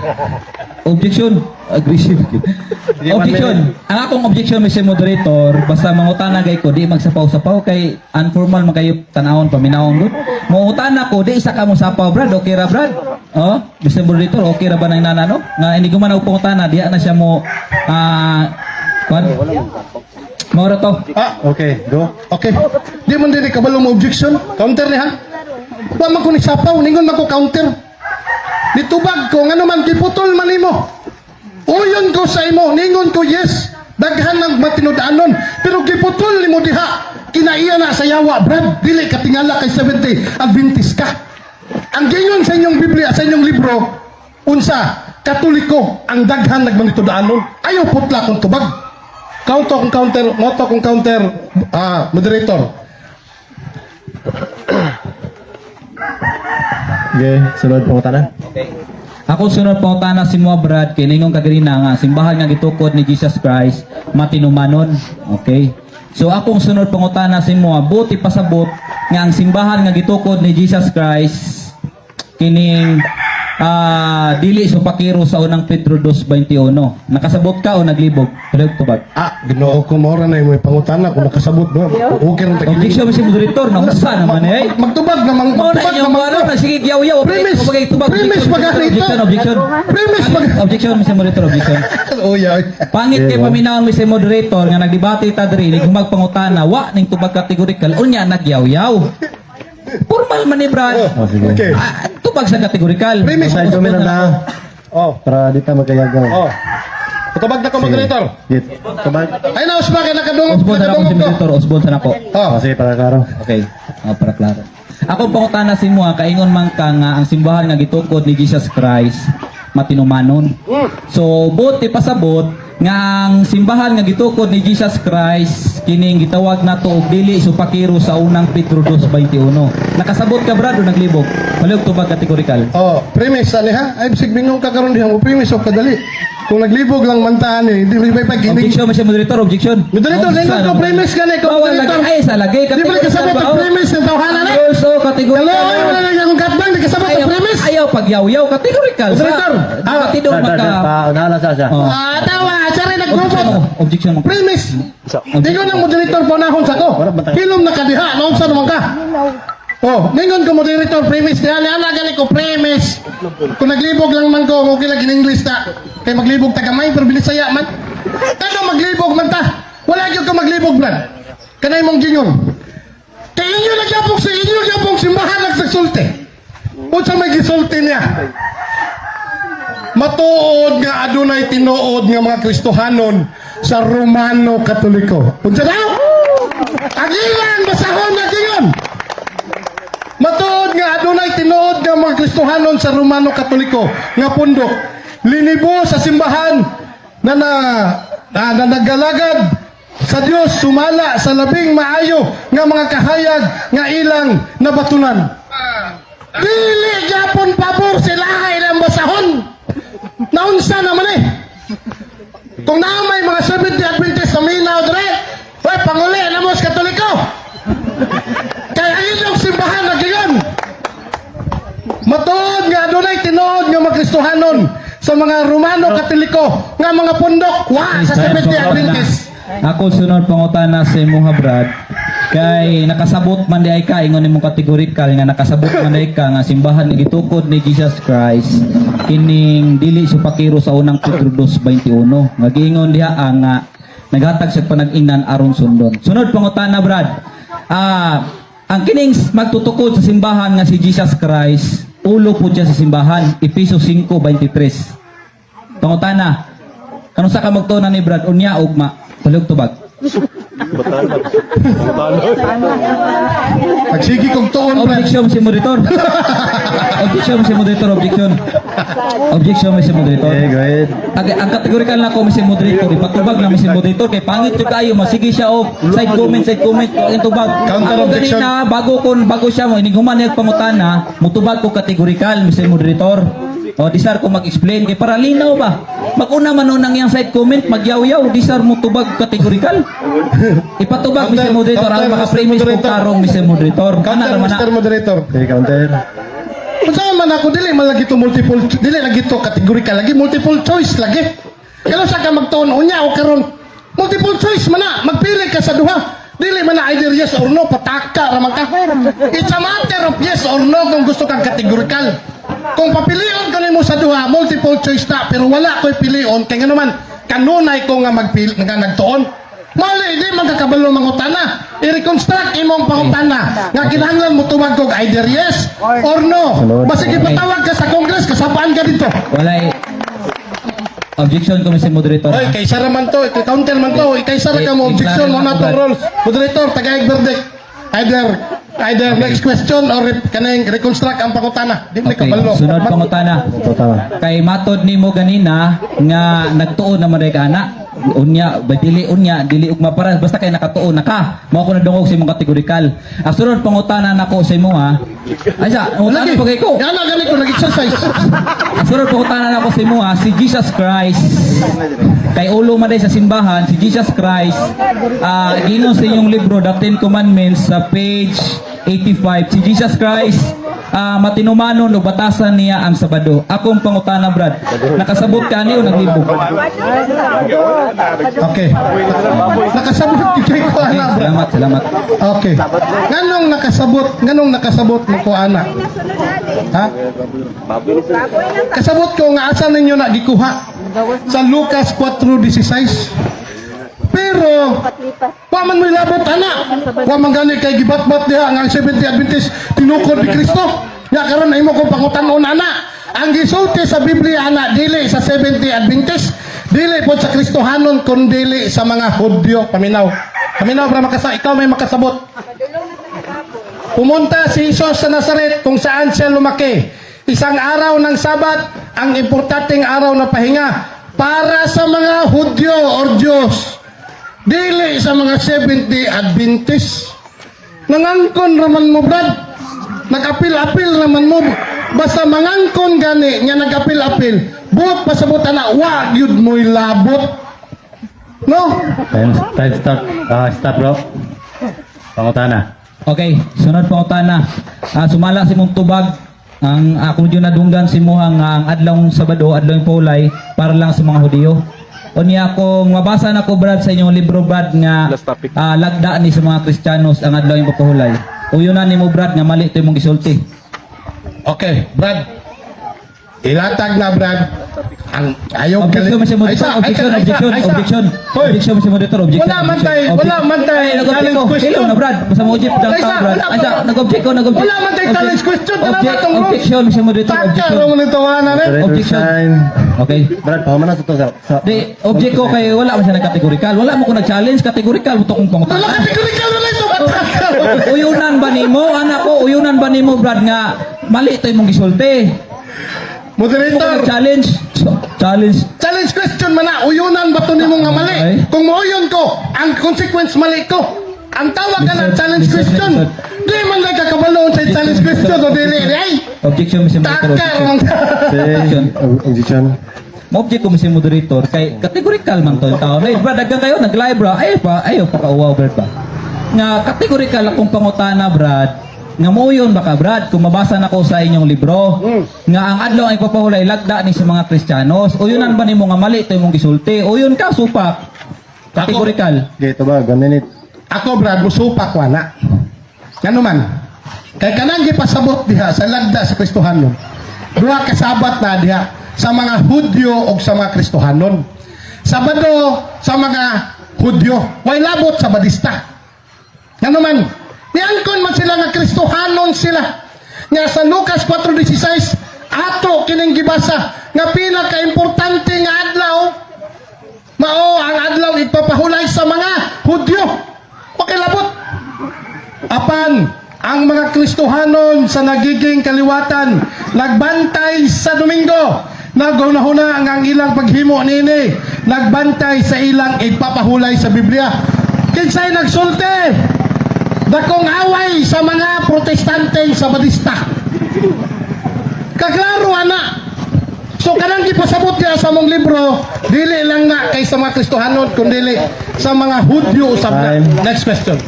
Objection. Aggressive. Objection. Ang akong objection, Mr. Moderator, basta mangutana gay ko di magsapaw-sapaw kay informal man kayo tanawon paminawon gud. Mangutana ko di isa ka mo sapaw, Brad. Okay ra, Brad? Oh, Mr. Moderator, okay ra ba nang nana no? Nga hindi ko man ako pangutana, diha na siya mo kwan. Mao ra to. Ah, Okay, go. Okay. Di man dili kabalo mo objection. Counter niya. Wa man ko ni sapaw, ningon man ko counter. Nitubag ko ngano man giputol man nimo. Uyon ko sa imo, ningon ko yes. Daghan ng matinud-anon, pero giputol nimo diha. Kinaiya na sa yawa, Brad. Dili ka tingala kay 70 Adventist ka. Ang gingon sa inyong Biblia, sa inyong libro, unsa? Katoliko ang daghan nagmanitudaanon. Ayaw putla kung tubag. Counter kung counter, moto kung counter, moderator. Okay, sunod pangutana. Ako sunod pangutana si mo, Brad, kay ningon kaganina nga simbahan nga gitukod ni Jesus Christ matinumanon. Okay? So akong sunod pangutana si mo, buti pasabot nga ang simbahan nga gitukod ni Jesus Christ kining dili supakiro sa unang Pedro 2:21. Nakasabot ka o naglibog? Tulog tubag. Ah, Ginoo ko mora na yung pangutana kung nakasabot ba. Okay rin tagilid. Objection mo si moderator, namusa naman eh. Magtubag naman, Mao na magtubag inyong naman. ano na sige yaw-yaw. Premise. Tubag, tubag. Premise Objection, ba ganito? Objection, objection. Premise ba? Objection, Mr. Moderator, objection. Oh, yeah. Pangit kay paminawon mi sa moderator nga nagdebate ta diri ni magpangutana wa ning tubag categorical unya nagyaw-yaw. Formal man ni Brad. Oh, sige. Okay. Ah, tubag sa categorical. Premise. Side comment na ta. Oh, Para di ta magkayagaw. oh. Tubag na ko, moderator. Git. Tubag. Ay, naos ba kay nakadungog? Osbon na ako si Nakadungog ko. moderator, osbon sa nako. Oh. Oh, sige, para klaro. Okay, oh, para klaro. Ako pangutana si Mua, kaingon man ka nga ang simbahan nga gitukod ni Jesus Christ matinumanon. So, buti pasabot nga ang simbahan nga gitukod ni Jesus Christ kining gitawag nato og dili supakiro sa unang Pedro 2:21. Nakasabot ka, Brad, o naglibog? Palihog tubag categorical. Oh, premise ani ha? Ay bisig bingong ka karon diha mo premise og kadali. Kung naglibog lang man ta ani, di ba pag ginig. Objection mo siya, moderator, objection. Moderator, Oh, ningon ko premise gani ko Bawal lagi moderator. ay sa lagay Di ba kasabot ba? ang premise ng tawhana ni? Also, categorical. Kaloy wala lang akong katbang di kasabot ang Ayaw, premise. ayaw pagyaw-yaw, categorical. Moderator, ah, tidong Dad, dad, maka dad, pa, unahan sa siya. Oh. Ah, tawa, siya rin Objection nagbubot. mo, objection mo. Premise. Dingon ang moderator panahon sa ko. Pilom na kadiha, naon sa naman ka? Oh, ningon ko moderator premise diha ni ana gani ko premise. Kung naglibog lang man ko, okay lang in English ta. Kay maglibog ta gamay pero bilisaya man. Kano maglibog man ta? Wala gyud ko maglibog, Brad. Kanay mong gingon. Kay inyo nagyapok sa inyo nagyapok simbahan nagsasulti. Unsa may gisulti niya? Matuod nga adunay tinuod nga mga Kristohanon sa Romano Katoliko. Unsa daw? Ang ilang basahon na gingon. Matuod nga adunay tinuod nga mga Kristohanon sa Romano Katoliko nga pundok linibo sa simbahan na na, na, na naggalagad sa Dios sumala sa labing maayo nga mga kahayag nga ilang nabatunan. Dili gyapon pabor sila ilang basahon. Naunsa naman eh. Kung naa may mga Seventh Day Adventist na minaw dre, oy panguli na mo sa Katoliko. Kaya ang inyong simbahan nagiyon. Matuod nga adunay tinuod nga mga Kristohanon sa mga Romano Katoliko nga mga pundok wa sa Seventh Day Adventist. Ako sunod pangutana sa imuha, Brad. Kay nakasabot man di ay ka ingon nimong kategorikal nga nakasabot man di ay ka nga simbahan ni gitukod ni Jesus Christ kining dili supakiro sa unang Pedro 2:21 nga giingon diha ang nga naghatag sa panag-inan aron sundon. Sunod pangutana, Brad. Ang kining magtutukod sa simbahan nga si Jesus Christ, ulo po siya sa simbahan, Epeso 5:23. Pangutana, kanus-a ka magtuon ni Brad unya ugma? Palihog tubag. Pagsigi kog tuon, Brad. Objection si moderator. Objection si moderator, objection. Objection si moderator. Okay, go ahead. Ang categorical na ko si moderator, ipatubag na si moderator kay pangit jud kayo, masige siya og side comment, ang tubag. Counter Ako objection. ganina, bago siya mo inig human niya pangutana, mutubag ko categorical Mr. Moderator. O disar ko mag-explain kay para linaw ba. Maguna man nun ang iyang side comment, magyaw-yaw, disar mo tubag categorical. Ipatubag Mr. Counter, Moderator, ang counter, mga Mr. premise ko Moderator. karong Mr. Moderator. Kana Counter, raman na. Mr. Moderator. Okay, counter. Unsa man ako dili man lagi to multiple dili lagi to categorical lagi multiple choice lagi. Kano sa ka magtuon unya o karon multiple choice man na magpili ka sa duha. Dili man na either yes or no pataka ra man ka. It's a matter of yes or no kung gusto kang categorical. Kung papilion ko nimo sa duha multiple choice na pero wala ko'y pilion kay ngano man kanunay ko nga magpili nga nagtuon. Mali, di man kakabalo mangutana. I-reconstruct imong pangutana. Nga kinahanglan mo tubag kog either yes or no. Basig ipatawag ka sa Congress, kasapaan ka dito. Walay objection ko Mr. Moderator. Oy, kaysa ra man to, i-counter man to, kaysa ra ka mo objection mo na tong rules. Moderator, tagaig verdict. Either Either next question or kaning reconstruct ang pangutana. Di mo Okay, kabalo. sunod pangutana. Ito tama. Kay matod nimo ganina nga nagtuo naman ray ka ana. Unya, ba dili unya, dili ugma para basta kay nakatuo na ka. Mao ko nadungog sa imong kategorikal. Ang sunod pangutana nako sa imo ha. Ay sa, pangutana Lagi. pa kay ko. Yan na gani ko nag-exercise. Ang sunod pangutana nako sa imo ha, si Jesus Christ kay ulo man day sa simbahan, si Jesus Christ giingon sa inyong libro The Ten Commandments sa page 85, si Jesus Christ matinumanon o batasan niya ang Sabado. Akong pangutana, Brad, nakasabot ka ani o naglibog? Okay. Nakasabot kay ko Okay, ana, bro. salamat, salamat. Okay. Nganong nakasabot mo ko ana? Ha? Kasabot ko nga asa ninyo na gikuha sa Lucas 4:16. Pero wa man mo'y labot ana. Wa man gani kay gibatbat diha nga ang 70 Adventist tinukod ni Kristo. Nya karon imo kong pangutan-on ana. Ang gisulti sa Biblia ana dili sa 70 Adventist, dili pod sa Kristohanon kun dili sa mga Hudyo. Paminaw. Paminaw para makasa ikaw may makasabot. Pumunta si Jesus sa Nazaret kung saan siya lumaki. Isang araw ng Sabat, ang importanteng araw na pahinga para sa mga Hudyo or Diyos. Dili sa mga 70 Adventist. Nangangkon raman mo, Brad. Nag-apil-apil raman mo. Basta mangangkon gani nga nag-apil-apil. Buot pasabot ana, wa gyud mo'y labot. No? Time, time stop. Stop bro. Pangutana. Okay, sunod pangutana. Sumala si mong tubag ang ako jud nadunggan si muha nga ang adlong Sabado, adlong Paulay para lang sa mga Hudiyo. Unya kung mabasa na ko, Brad, sa inyong libro, Brad, nga Last topic. Lagda ni sa mga Kristiyanos ang adlaw yung papuhulay. Uyo na nimo, Brad, nga mali ito imong gisulti. Okay, Brad. Ilatag na, Brad. Ang ayaw Objection man siya, moderator. Ay, isa, Objection, ay, isa, objection, ay, isa. objection. Hoy, Objection man siya, moderator. Objection. Wala man tay, objection. wala man tay Ay, nag-object challenge ko. question. Hello na, Brad. Basta mo object daw Ay, isa, tao, Brad. wala Ay, isa, pa. nag-object ko, nag-object. Wala man tay challenge question. Tanawa Object, tong rules. objection, siya, moderator. Taka Objection. raw ni tawanan eh. Moderator Objection. time. Okay. Brad, pahuman na sa to sa Di, object ko kay wala man siya nag-categorical. Wala mo ko nag-challenge, categorical mo to kong Wala pangutana. categorical wala ito. Bataka. Uyunan ba nimo, anak ko, uyunan ba nimo, Brad, nga mali ito imong gisulti. Mo ko Moderator, nag-challenge. Challenge. Challenge question man na, uyunan ba to nimo nga mali? Okay. Kung mauyon ko, ang consequence mali ko. Ang tawag ka na Lisod, challenge lisod, question. lisod. Di man lang kakabaloon sa challenge question o dili. Ay, Objection, Mr. Moderator. taka Objection. ramang. Say, objection. Mo-object ko, Mr. Moderator, kay categorical man to ang tao. Ay, Brad, daghan kayo, nag-live, bro. Ayaw pa, ayaw pa kauwaw, Brad ba? Nga categorical akong pangutana, Brad, nga muuyon ba ka, Brad, kung mabasa na ko sa inyong libro, nga ang adlaw ay papahulay, lagda ni sa mga Kristiyanos. Uyunan ba nimo nga mali ito imong gisulti? Uyon ka, supak. Categorical. Okay, ito ba? 1 minute. Ako, Brad, musupak wala. Ngano man? Kay kanang gipasabot diha sa lagda sa Kristohanon. Duha ka Sabat na diha sa mga Hudyo o sa mga Kristohanon. Sabado sa mga Hudyo, way labot sa Badista. Ngano man? Niangkon man sila nga Kristohanon sila. Nga sa Lucas 4:16 ato kining gibasa nga pinakaimportante nga adlaw mao ang adlaw ipapahulay sa mga Hudyo. Pakilabot. Apan ang mga Kristohanon sa nagiging kaliwatan nagbantay sa Domingo. Naghunahuna ang ilang paghimo nini. Nagbantay sa ilang ipapahulay sa Biblia. Kinsay nagsulti? Dakong away sa mga Protestante sa Badista. Kaklaro ana. So kanang gipasabot niya sa mong libro, dili lang na kay sa mga Kristohanon kundi sa mga Hudyo usab na. Time. Next question.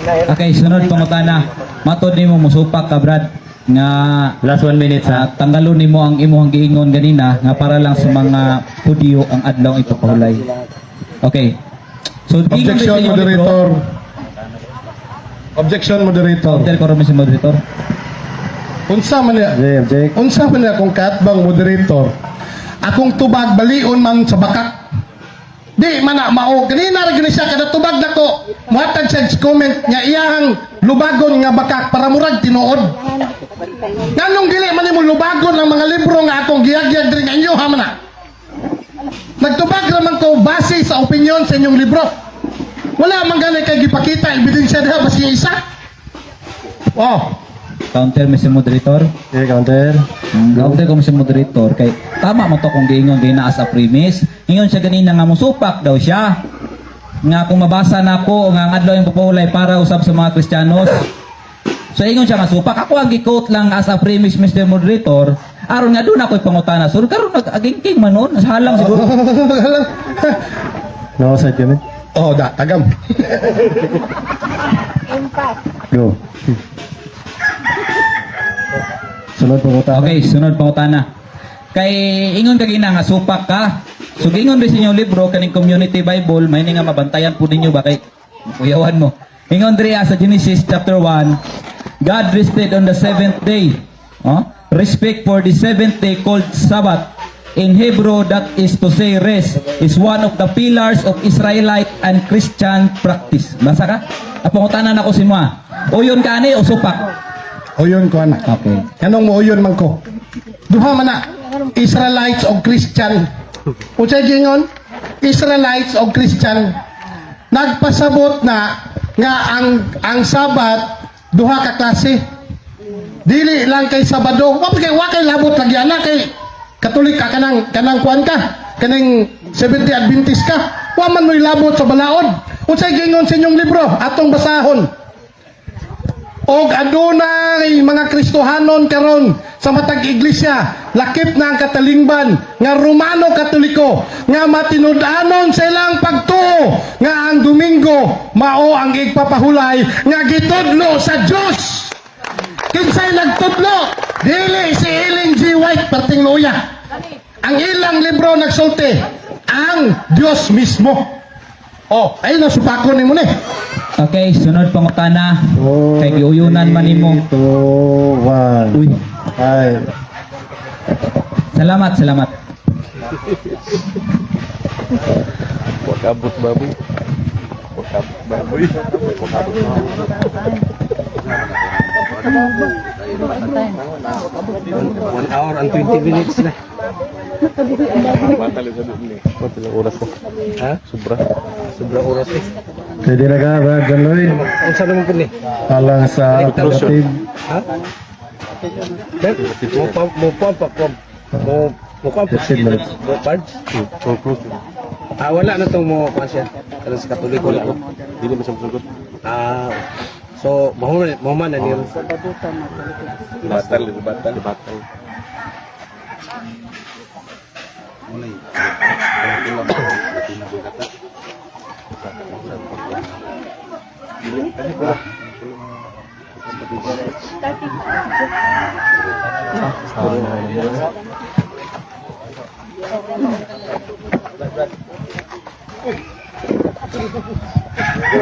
Okay, sunod pangutana. Matod nimo musupak ka, Brad, nga Last 1 minute sa sa tanggalon nimo ang imong giingon ganina nga para lang sa mga Hudyo ang adlaw ipapahulay. Okay. So giingon Objection, sa inyong libro- moderator. Objection, moderator. Objection ko rin si moderator. Unsa man niya? Object, object. Unsa man niya akong katbang, moderator? Akong tubag balion man sa bakak. Di man na mao kanina ra gyud siya kada tubag nako. Muhatag siya sa comment nga iyahang lubagon nga bakak para murag tinuod. Nganong dili man nimo lubagon ang mga libro nga akong giyagyag diri nga inyo ha man na? Nagtubag raman ko base sa opinion sa inyong libro. Wala man gani kay gipakita ebidensya diha basin isa. Oh. Counter, Mr. Moderator. Okay, counter. Counter ko, Mr. Moderator, kay tama mo to kung giingon gina as a premise. Ingon siya ganina nga musupak daw siya. Nga kung mabasa na ko nga ang adlaw yung papahulay para usab sa mga Kristiyanos. So ingon siya nga supak. Ako ang gi-quote lang as a premise, Mr. Moderator. Aron nga doon ako'y pangutana. So karon nag-agingking man noon. Halang siguro. No, side kami. Oh, da, tagam. Impact. Go. Sunod pangutana. Okay, sunod pangutana. Kay ingon ka gina nga supak ka. So giingon rin sa inyong libro kaning Community Bible, may nga mabantayan po ninyo ba kay kuyawan mo. Ingon diri sa Genesis chapter 1, God rested on the seventh day. Oh? Respect for the seventh day called Sabbath. In Hebrew, that is to say rest, is one of the pillars of Israelite and Christian practice. Basa ka? Apangutanan ako si Moa. Uyon ka ani o supak? Uyon ko ana. Okay. Anong mo uyon man ko? Duha man na. Israelites o Christian. Unsay gingon? Israelites o Christian. Nagpasabot na nga ang Sabat duha ka klase. Dili lang kay Sabado. Wa kay wa kay labot lagi ana kay Katolik ka kanang kanang kuan ka, kaning Seventh Day Adventist ka. Wa man mo'y labot sa balaod. Unsay gingon sa inyong libro? Atong basahon. Og adunay mga Kristohanon karon sa matag iglesia, lakip na ang katalingban nga Romano Katoliko nga matinud-anon sa ilang pagtuo nga ang Domingo mao ang igpapahulay nga gitudlo sa Dios. Kinsay nagtudlo? Dili si Ellen G. White perting luya. Ang ilang libro nagsulti ang Dios mismo. Oh, ayun ang supakon nimo ni. Okay, sunod pangutana. Four, Kay giuyunan man nimo. 3, 2, 1. Uy, Ay. salamat, salamat. Wakabot baboy. Wakabot baboy. Wakabot 1 hour and 20 minutes na. Batal sa doon eh. Batal ang oras na. Ha? Sobra. Sobra oras eh. Pwede na ka, Brad John Lloyd. Ang saan naman po ni? Alang sa alternative. Ha? Ben, mo pa mo pa pa ko. Mo mo pa pa. 15 minutes. Mo pards. Conclusion. Ah, wala na tong mo kuan siya. Karon sa Katoliko wala ko. Hindi naman siya masagot. Ah, so mahuman mahuman na niyo. Batal, batal. Batal.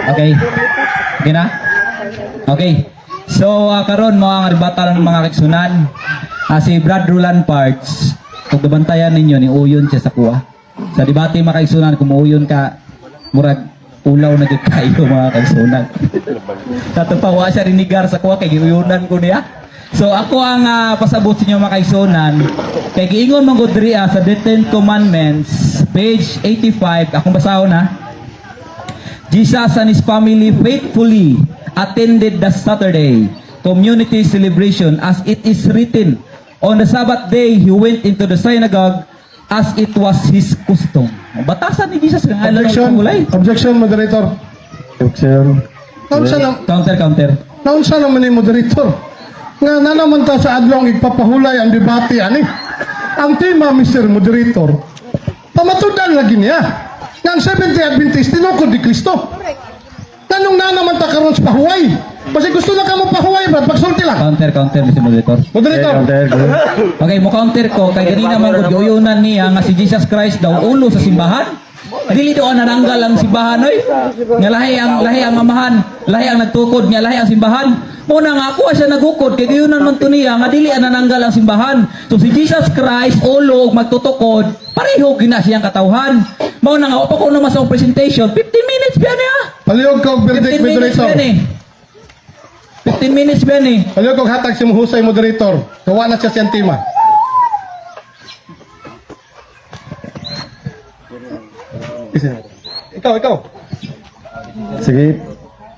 Okay. Okay na? Okay. So karon mo ang ribatal ng mga kiksunan. Si Brad Rulan Parts, kung gabantayan ninyo ni uyon siya sa kuha. Sa debate mga kaiksunan, kung muuyon ka, murag ulaw na gyud kayo mga kaiksunan. Tato pa wa siya rinigar sa kuha kay giuyunan ko niya. So ako ang pasabot sa inyo mga kaigsunan kay giingon man gud diri sa the Ten Commandments page 85 akong basahon ha. Jesus and his family faithfully attended the Saturday community celebration as it is written. On the Sabbath day, he went into the synagogue as it was his custom. Batasan ni Jesus ang alam Objection. ng gulay. Objection, moderator. Objection. Naunsa na Counter, counter. Naunsa naman ni moderator? Nga na naman ta sa adlong igpapahulay ang debate ani. Ang tema, Mr. Moderator, pamatudan lagi niya. Nga ang Seventh-day Adventist tinukod ni Kristo. Tanong na naman ta karon sa pahuway. Kasi gusto na ka mo pahuway, brad, pagsulti lang. Counter, counter, Mr. Moderator. Okay, Moderator, counter. Go. Okay, mo counter ko kay ganina man gud giuyunan niya nga si Jesus Christ daw ulo sa simbahan. Dili daw naranggal ang simbahan oy. Nga lahi ang amahan, lahi ang nagtukod, nga lahi ang simbahan. Muna nga ako siya nagukod kay giyunan man to niya nga dili ang nananggal ang simbahan. So si Jesus Christ ulo ug magtutukod, pareho gina siyang katawhan. Mao na nga wa pa ko naman sa akong presentation, 15 minutes ba niya? palihog ka og verdict, 15 minutes moderator. ba ni? 15 minutes ba ni? Palihog og hatag si Muhusay, moderator. Gawa na siya siyang tema. Ikaw, ikaw. Sige.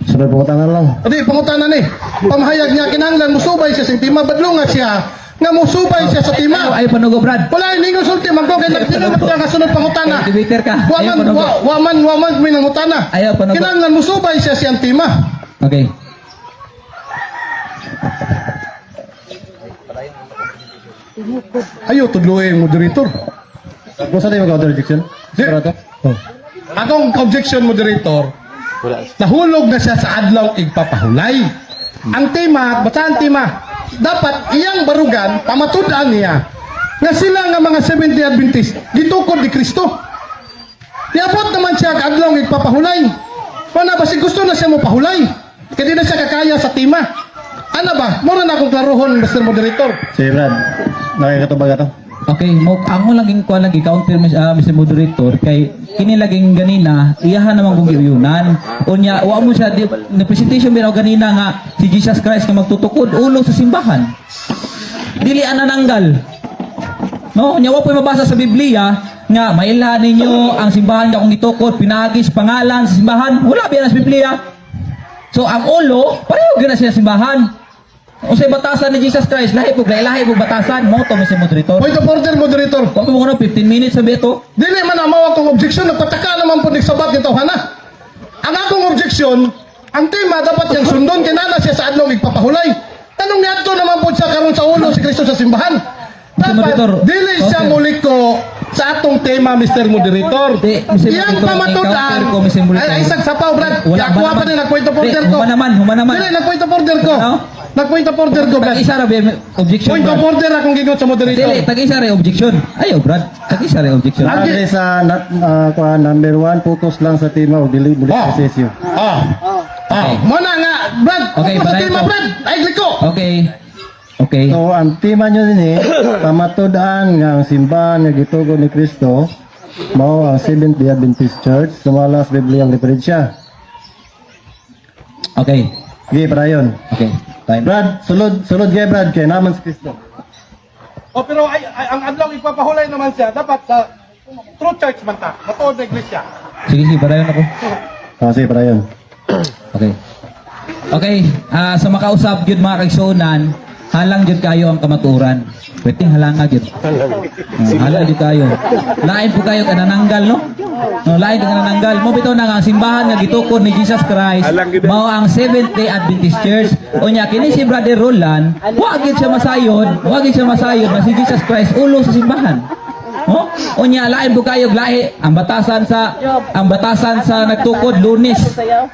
Sunod pangutana lang. Adi, pangutana ni. Pamahayag niya, kinahanglan musubay siya sa tema. Badlonga siya nga musubay siya sa tema. Ay, panugo, Brad. Wala ini sulti man ko kay nagtinong siya nga sunod pangutana. Ay, debater ka. Wa Ayaw, man panugo. wa man may nangutana. Ayaw, panugo. Kinahanglan musubay siya siyang tema. Okay. Ayo tudloy ang moderator. Kung sa tayo mag-order objection? Di. Sigurado? Oh. Akong objection, moderator, nahulog na siya sa adlaw igpapahulay. Ang tema, basta ang tema, dapat iyang barugan, pamatudan niya, nga sila nga mga Seventh-day Adventist, gitukod ni Kristo. Niabot naman siya ang adlaw igpapahulay. Wala ba si gusto na siya mo pahulay? Kaya di na siya kakaya sa tema. Ano ba? Mura na akong klarohon, Mr. Moderator. Sige, Brad. Nakikatubag ato. Okay, mo ako laging kuan lagi counter Mr. Moderator kay kini laging ganina iyahan naman kung giuyunan. Unya wa mo siya di, na presentation bitaw ganina nga si Jesus Christ nga magtutukod ulo sa simbahan. Dili anananggal. No, unya wa po'y mabasa sa Biblia nga mailhan ninyo ang simbahan nga kung gitukod pinaagi sa pangalan sa simbahan. Wala biya na sa Biblia. So ang ulo, pareho gyud na siya sa simbahan. Unsay batasan ni Jesus Christ, lahi pug lahi pug batasan mo to, Mr. Moderator. Point of order, moderator. Wa mo kuno 15 minutes sa beto. Dili man ang mao akong objection, nagpataka naman po nagsabat ni tawhana. Ang akong objection, ang tema dapat niyang sundon kinana siya sa adlaw igpapahulay. Tanong niya ato naman po siya karon sa ulo si Kristo sa simbahan. Mr. Dapat Moderator, dili siya okay. muliko sa atong tema, Mr. Moderator. Di, Mr. Iyang Moderator, pamatudan, encounter ko, Mr. Moderator. ay, isang sapaw, Brad. Wala Wala, ba kuha pa naman? din, nag-point of Di, order ko. huma naman, huma naman. Dili, nag-point of order ko. Ano? Nag-point of order ko, Brad. Tag-isa ra ba objection. Point of Brad. order akong gingon sa moderator. Dili, tag-isa ra objection. Ayo, Brad. Tag-isa ra objection. Lagi. Padre sa nat, kuha, number one, focus lang sa tema o dili muli Oh. sa issue. Ah. Ah, Okay. Muna nga, Brad. Okay, Okay, sa padayon tema, ko. Brad. Ay, liko. Okay. Okay. So, ang tema nyo din eh, pamatud-an nga ang simbahan nga gitugon ni Kristo, mao ang Seventh-day Adventist Church, sumala sa Biblia ang referensya. Okay. Sige, padayon. Okay. Time. Brad, sulod, sulod kay Brad, kay naman si Kristo. O pero ay, ang adlaw ipapahulay naman siya dapat sa true church man ta, matuod na iglesia. Sige, sige, padayon ako. Ah, sige, padayon. Okay. Okay, sa makausap gyud mga kaigsuonan, halang gyud kayo ang kamatuoran. Pwedeng halanga gyud. Halang gyud kayo. Lain po kayo kanananggal, no? No, lain ka kanananggal. Mo bitaw na nga ang simbahan nga gitukod ni Jesus Christ, mao ang Seventh Day Adventist Church. Unya kini si Brother Roland, wa gyud siya masayod, wa gyud siya masayod na si Jesus Christ ulo sa simbahan. Oh, unya lain po kayo lahi ang batasan sa nagtukod Lunes.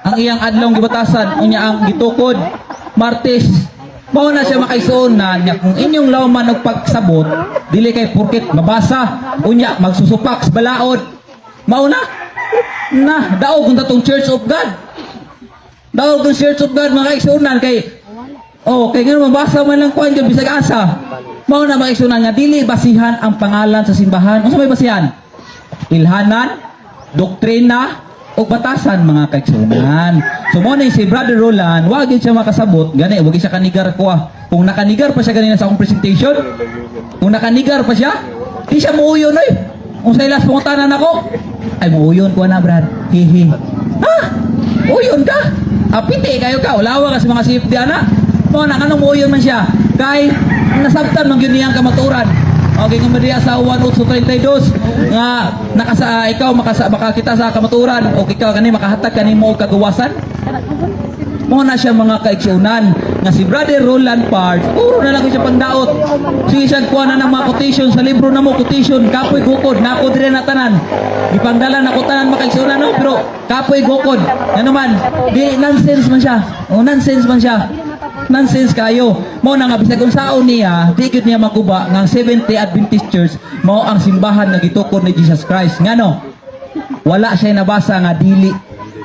Ang iyang adlong gibatasan unya ang gitukod Martes. Mao na siya makaisuon na nya kung inyong lawman og pagsabot dili kay porket mabasa unya magsusupak sa balaod. Mao na na daog kung tatong Church of God. Daog kung Church of God mga kaigsuonan kay oh, kay ngano mabasa man lang kuan gyud bisag asa. Mao na mga kaigsuonan nga dili basihan ang pangalan sa simbahan. Unsa may basihan? Ilhanan, doktrina, o batasan mga kaigsuonan. So mo na si Brother Roland, wa gyud siya makasabot, gani wa gyud siya kanigar ko ah. Kung nakanigar pa siya ganina sa akong presentation, kung nakanigar pa siya, di siya muuyon oy. Kung sa ilas pangutanan ako, ay muuyon ko na Brad. Hihi. Ha? Uyon ka? Apite kayo ka, ulawa ka sa mga safety ana. Mo na kanong muuyon man siya. Kay nasabtan man gyud niyang kamaturan. Okay, kung diya sa 1:8:32 nga nakasa ikaw makasa makakita sa kamaturan o ikaw kani makahatag kanimo og kagawasan. Mo na siya mga kaigsunan nga si Brother Roland Parks, puro na lang ko siya pangdaot. Sige siya kuha na ng mga quotation sa libro na mo, quotation, kapoy gukod, nako dire na tanan. Gipangdala na ko tanan mga kaigsunan no, pero kapoy gukod. Ano man, di nonsense man siya. O nonsense man siya. Nonsense kayo. Mo na nga bisag unsaon niya, di gyud niya makuba nga ang Seventh-day Adventist Church mao ang simbahan nga gitukod ni Jesus Christ. Ngano? Wala siya nabasa nga dili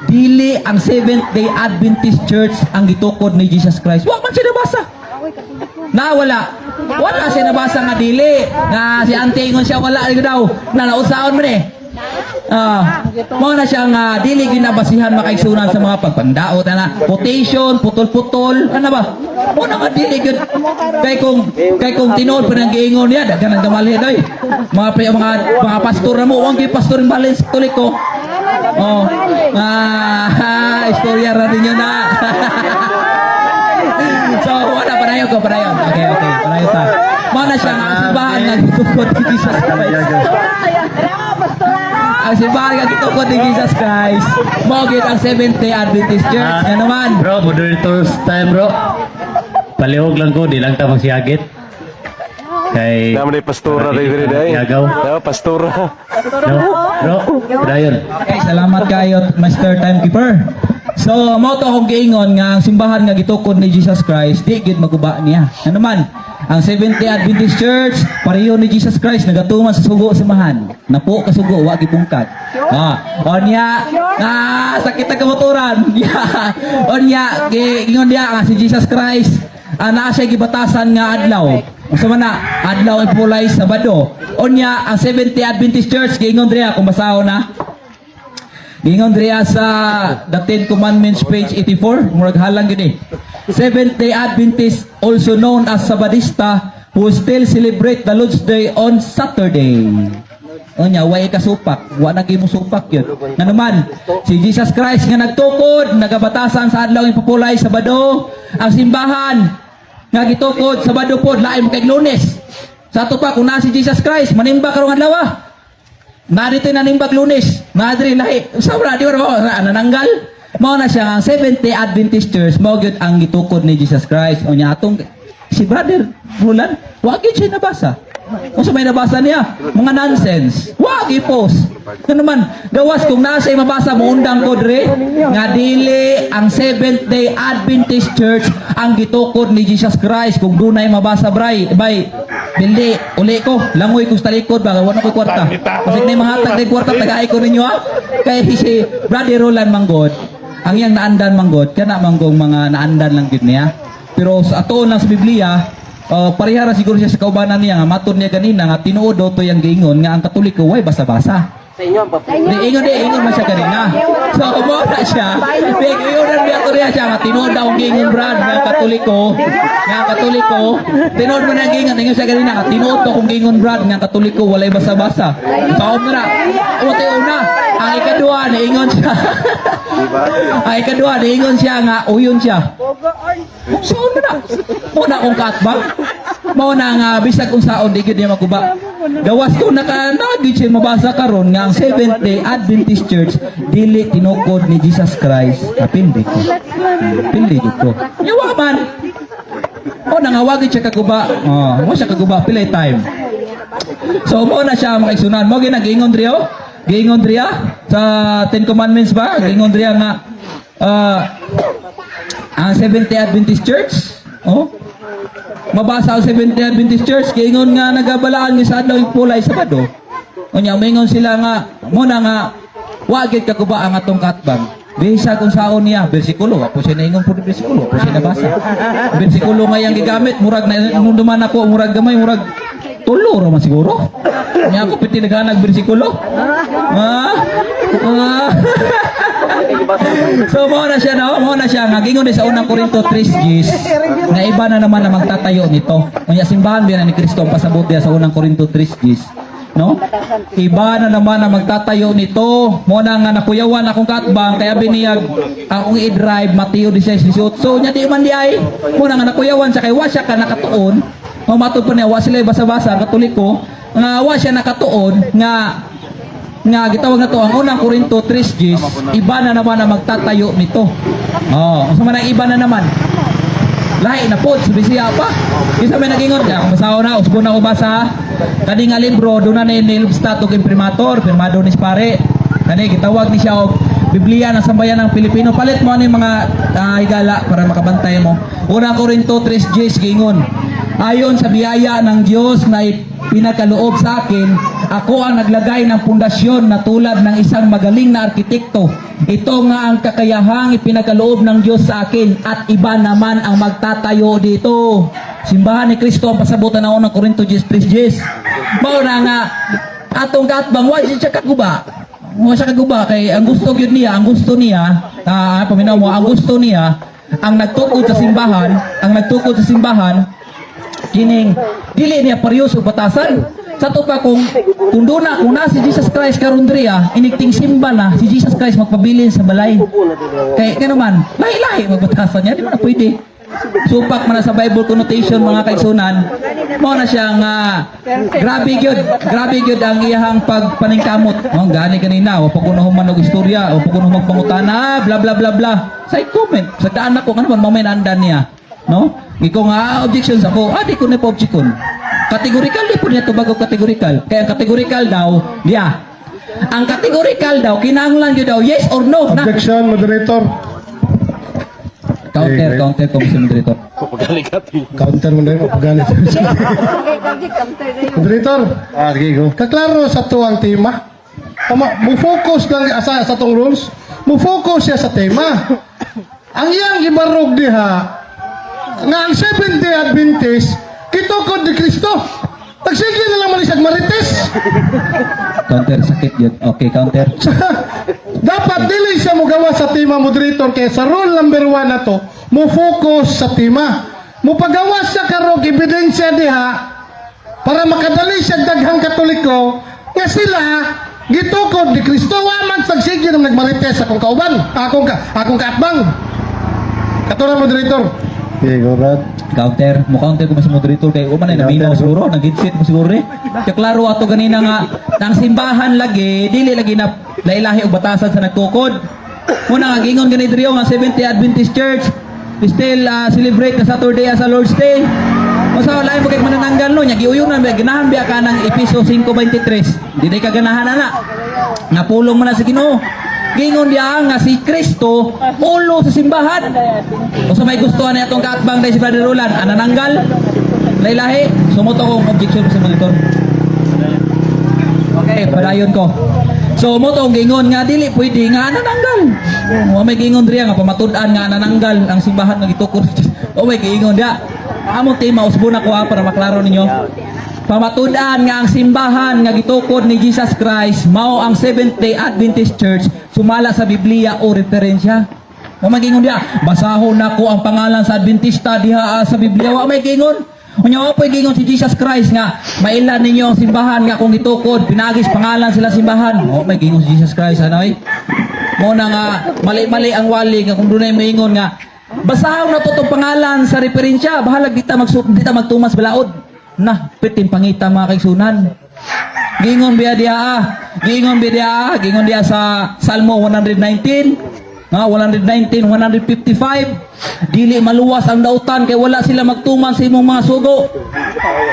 dili ang Seventh Day Adventist Church ang gitukod ni Jesus Christ. Wa man siya nabasa. Na wala. Wala siya nabasa nga dili. Nga si Ante ingon siya wala rin daw. Na nausaon man eh. Mao na siya nga dili ginabasihan makaigsunan sa mga pagpandaot ana quotation putol-putol ano ba mo na nga dili gyud kay kung tinuod pa nang giingon niya daghan ang gamalhin oy mga pastor na mo wang gyud pastor in balance Katoliko. Oh. Ah, Istorya ra ninyo na. So, wala, padayon ko, padayon. Okay, padayon ta. Mao na siya nga ang simbahan nga gitukod ni Jesus Christ. Ang simbahan nga gitukod ni Jesus Christ. Mao gyud ang Seventh-day Adventist Church. Nga naman. Bro, moderator's time, bro. Palihog lang ko, di lang ta magsiyagit. Kay Naman ay pastora rin rin ay. Yagaw. Daw pastora. No, bro, padayon. Okay, salamat kayo, Master Timekeeper. So, mao to akong giingon nga ang simbahan nga gitukod ni Jesus Christ, di gyud maguba niya. Ano man, ang Seventh-day Adventist Church, pareho ni Jesus Christ, nagatuman sa sugo simbahan. Napo ka sugo, wa gibungkad. Ah, onya, ah, sakit ang kamotoran. Ya. Onya, giingon niya nga si Jesus Christ, ah, naa siya gibatasan nga adlaw. Unsa man na adlaw ay pulay, Sabado. Onya, ang Seventh-day Adventist Church, giingon diha kung basahon na. Giingon diha sa The Ten Commandments, page 84, murag halang gid eh. Seventh Day Adventist, also known as Sabadista, who still celebrate the Lord's Day on Saturday. Unya, way kasupak, wa na mo supak yun. Nga naman, si Jesus Christ nga nagtukod, nagabatasan sa adlaw ipapulay, Sabado, ang simbahan nga gitukod, Sabado pod, lain mo kay Lunes. Sa ato pa, kung na si Jesus Christ, manimba karong adlaw ah. Narito nanimbag Lunes. Madre lahi. Sa wala di ba nananggal? Mao na siya ang Seventh-day Adventist Church mao gyud ang gitukod ni Jesus Christ. Unya atong si Brother Roland, wa gyud siya nabasa. Unsa may nabasa niya? Mga nonsense. Wa gi-post. Ano naman, gawas kung naa siya mabasa mo undang ko dre nga dili ang Seventh Day Adventist Church ang gitukod ni Jesus Christ. Kung dunay mabasa, bray, bay dili uli ko, langoy ko sa talikod ba, wala ko kwarta kasi na mahatag ng kwarta, tagay ko ninyo ha. Kay si Brother Roland manggod, ang iyang naandan manggod kana manggong mga naandan lang gid niya, pero sa ato lang sa Biblia. Pareha ra siguro siya sa kaubanan niya nga matod niya ganina nga tinuod daw to yang giingon nga ang Katoliko way basa-basa. Di ingon, di ingon man siya ganina. So mo na siya. Di ingon na biya niya siya nga tinuod daw ang giingon, Brad, nga Katoliko. Tinuod man ang giingon, ingon siya ganina nga tinuod daw kung giingon, Brad, nga Katoliko walay basa-basa. Kaom na. Uti una, ang ikaduha niingon siya. Ang ikaduha niingon siya nga uyon siya. Unsaon mo na? Mo na akong kaatbang. Mao na nga bisag unsaon di gyud niya maguba. Gawas ko naka na gyud siya mabasa karon nga ang Seventh Day Adventist Church dili tinukod ni Jesus Christ. Kapindi ko. Pindi jud ko. Yawa man. O nangawag siya kaguba. Oh, mo siya kaguba pilay time. So mo na siya mga igsunan. Mo ginagingon diri oh. Giingon diri ah, sa Ten Commandments ba? Giingon diri nga ang Seventh Day Adventist Church, oh. Mabasa ang Seventh Day Adventist Church, giingon nga nagabalaan nga sa adlaw pulay, Sabado. Unya moingon sila nga mo na nga wa gyud kaguba ang atong katbang. Bisag unsaon niya, bersikulo, wa po siya naingon po bersikulo, wa po siya nabasa. Bersikulo nga yang gigamit, murag na nung duman ako, murag gamay, murag tulo ra man siguro. Nya ako piti naghanag bersikulo. Ah? Ah? So mao na siya no, mao na siya nga gingon ni sa Unang Korinto 3:10 nga iba na naman ang magtatayo nito. Unya simbahan biya ni Kristo ang pasabot diya sa Unang Korinto 3:10, no? Iba na naman ang magtatayo nito. Mo na nga nakuyawan akong katbang kaya biniyag akong i-drive Mateo 16:18. Nya di man di ay. Mo na nga nakuyawan siya kay wa siya ka nakatuon. Mo matod pa niya wa sila basa-basa ang Katoliko nga wa siya nakatuon nga nga gitawag na to ang Unang Korinto 3:10, iba na naman ang magtatayo nito. Oh, unsa man ang iba na naman? Lahi na po, sa Bisaya pa. Isa may nagingon, kaya kung basaho na, usbo na ko basa. Kani nga libro, doon na ni Nilbstadt og imprimatur, pirmado ni Spare. Kani, gitawag ni siya og Biblia ng Sambayan ng Pilipino. Palit mo ano yung mga higala para makabantay mo. Unang Korinto 3:10 giingon, "Ayon sa biyaya ng Diyos na pinagkaloob sa akin, ako ang naglagay ng pundasyon na tulad ng isang magaling na arkitekto. Ito nga ang kakayahang ipinagkaloob ng Diyos sa akin at iba naman ang magtatayo dito." Simbahan ni Kristo ang pasabutan ng Unang Korinto 10:10. Mao na nga atong katbang wa siya kaguba. Wa siya kaguba kay ang gusto gyud niya, ang gusto niya, paminaw mo, ang gusto niya ang nagtukod sa simbahan, ang nagtukod sa simbahan kining dili niya parehas og batasan. Sa to pa kung duna kung na si Jesus Christ karon diri ah, inigting simba na si Jesus Christ magpabilin sa balay. Kay kano man, lahi-lahi magbatasan niya, di man na pwede. Supak man na sa Bible connotation, mga kaigsunan. Mao na siya nga grabe gyud ang iyahang pagpaningkamot. No, gani kanina, wa pa ko na human og istorya, wa pa ko na magpangutana, bla bla bla bla. Sa comment, sa daan ako ngano man mamay andan niya. No? Giko nga ah, objections ako, ah di ko na pa objection. Categorical di po niya tubag og categorical. Kaya ang categorical daw, diya. Ang categorical daw kinahanglan gyud daw yes or no na. Objection, moderator. Counter, counter ko, Mr. Moderator. Counter mo na yun, mapagalit. Moderator, Ah, sige, go. kaklaro sa tuwang tema. Tama, mo focus lang sa tong rules. Mo focus siya sa tema. Ang iyang gibarog diha nga ang Seventh Day Adventist kitukod ni Kristo. Tagsige na lang man siya marites. Counter, sakit yun. Okay, counter. Dapat dili siya mogawa sa tema, moderator, kay sa rule number 1 na to, mo focus sa tema. Mopagawa siya karog ebidensya diha para makadali siya daghang Katoliko nga sila gitukod ni Kristo. Wa man sagsige nang nagmarites akong kauban, akong kaatbang. Kato na, moderator. Sige, go, Brad. Counter. Mo counter ko sa moderator kay uma na naminaw siguro, nagidsit mo siguro eh. Kaya klaro ato ganina nga ang simbahan lagi dili lagi na lailahi og batasan sa nagtukod. Muna nga gingon gani diri nga Seventh Day Adventist Church still celebrate the Saturday as a Lord's Day. Masa wala mo kay manananggal no nya giuyunan ba ganahan biya ka ng Epeso 5:23. Dili ka ganahan ana. Napulong man na sa Ginoo. Gingon diya nga si Kristo ulo sa simbahan. O sa may gustuhan na itong kaatbang dahil si Brother Roland, anananggal, laylahi, sumuto kong objection sa monitor. Okay, padayon ko. So mo tong gingon nga dili pwede nga anananggal. Wa may gingon diya nga pamatud-an nga anananggal ang simbahan nga gitukod. O may giingon diya. Among tema usbo na ko ha, para maklaro ninyo. Pamatud-an nga ang simbahan nga gitukod ni Jesus Christ mao ang Seventh Day Adventist Church sumala sa Biblia o referensya. Wa may gingon diya. Basahon nako ang pangalan sa Adventista diha ah, sa Biblia. Wa may gingon. Unya wa po'y gingon si Jesus Christ nga mailan ninyo ang simbahan nga kung gitukod pinagis pangalan sila simbahan. Wa may gingon si Jesus Christ ano eh. Mo na nga mali-mali ang wali nga kung dunay moingon nga basahon na to tong pangalan sa referensya bahalag di ta magtumas balaod. Na pitin pangita, mga kaigsunan. Gingon biya diya ah. Gingon biya diya ah. Gingon diya sa Salmo 119. Nga 119, 155. Dili maluwas ang dautan kay wala sila magtuman sa imong mga sugo.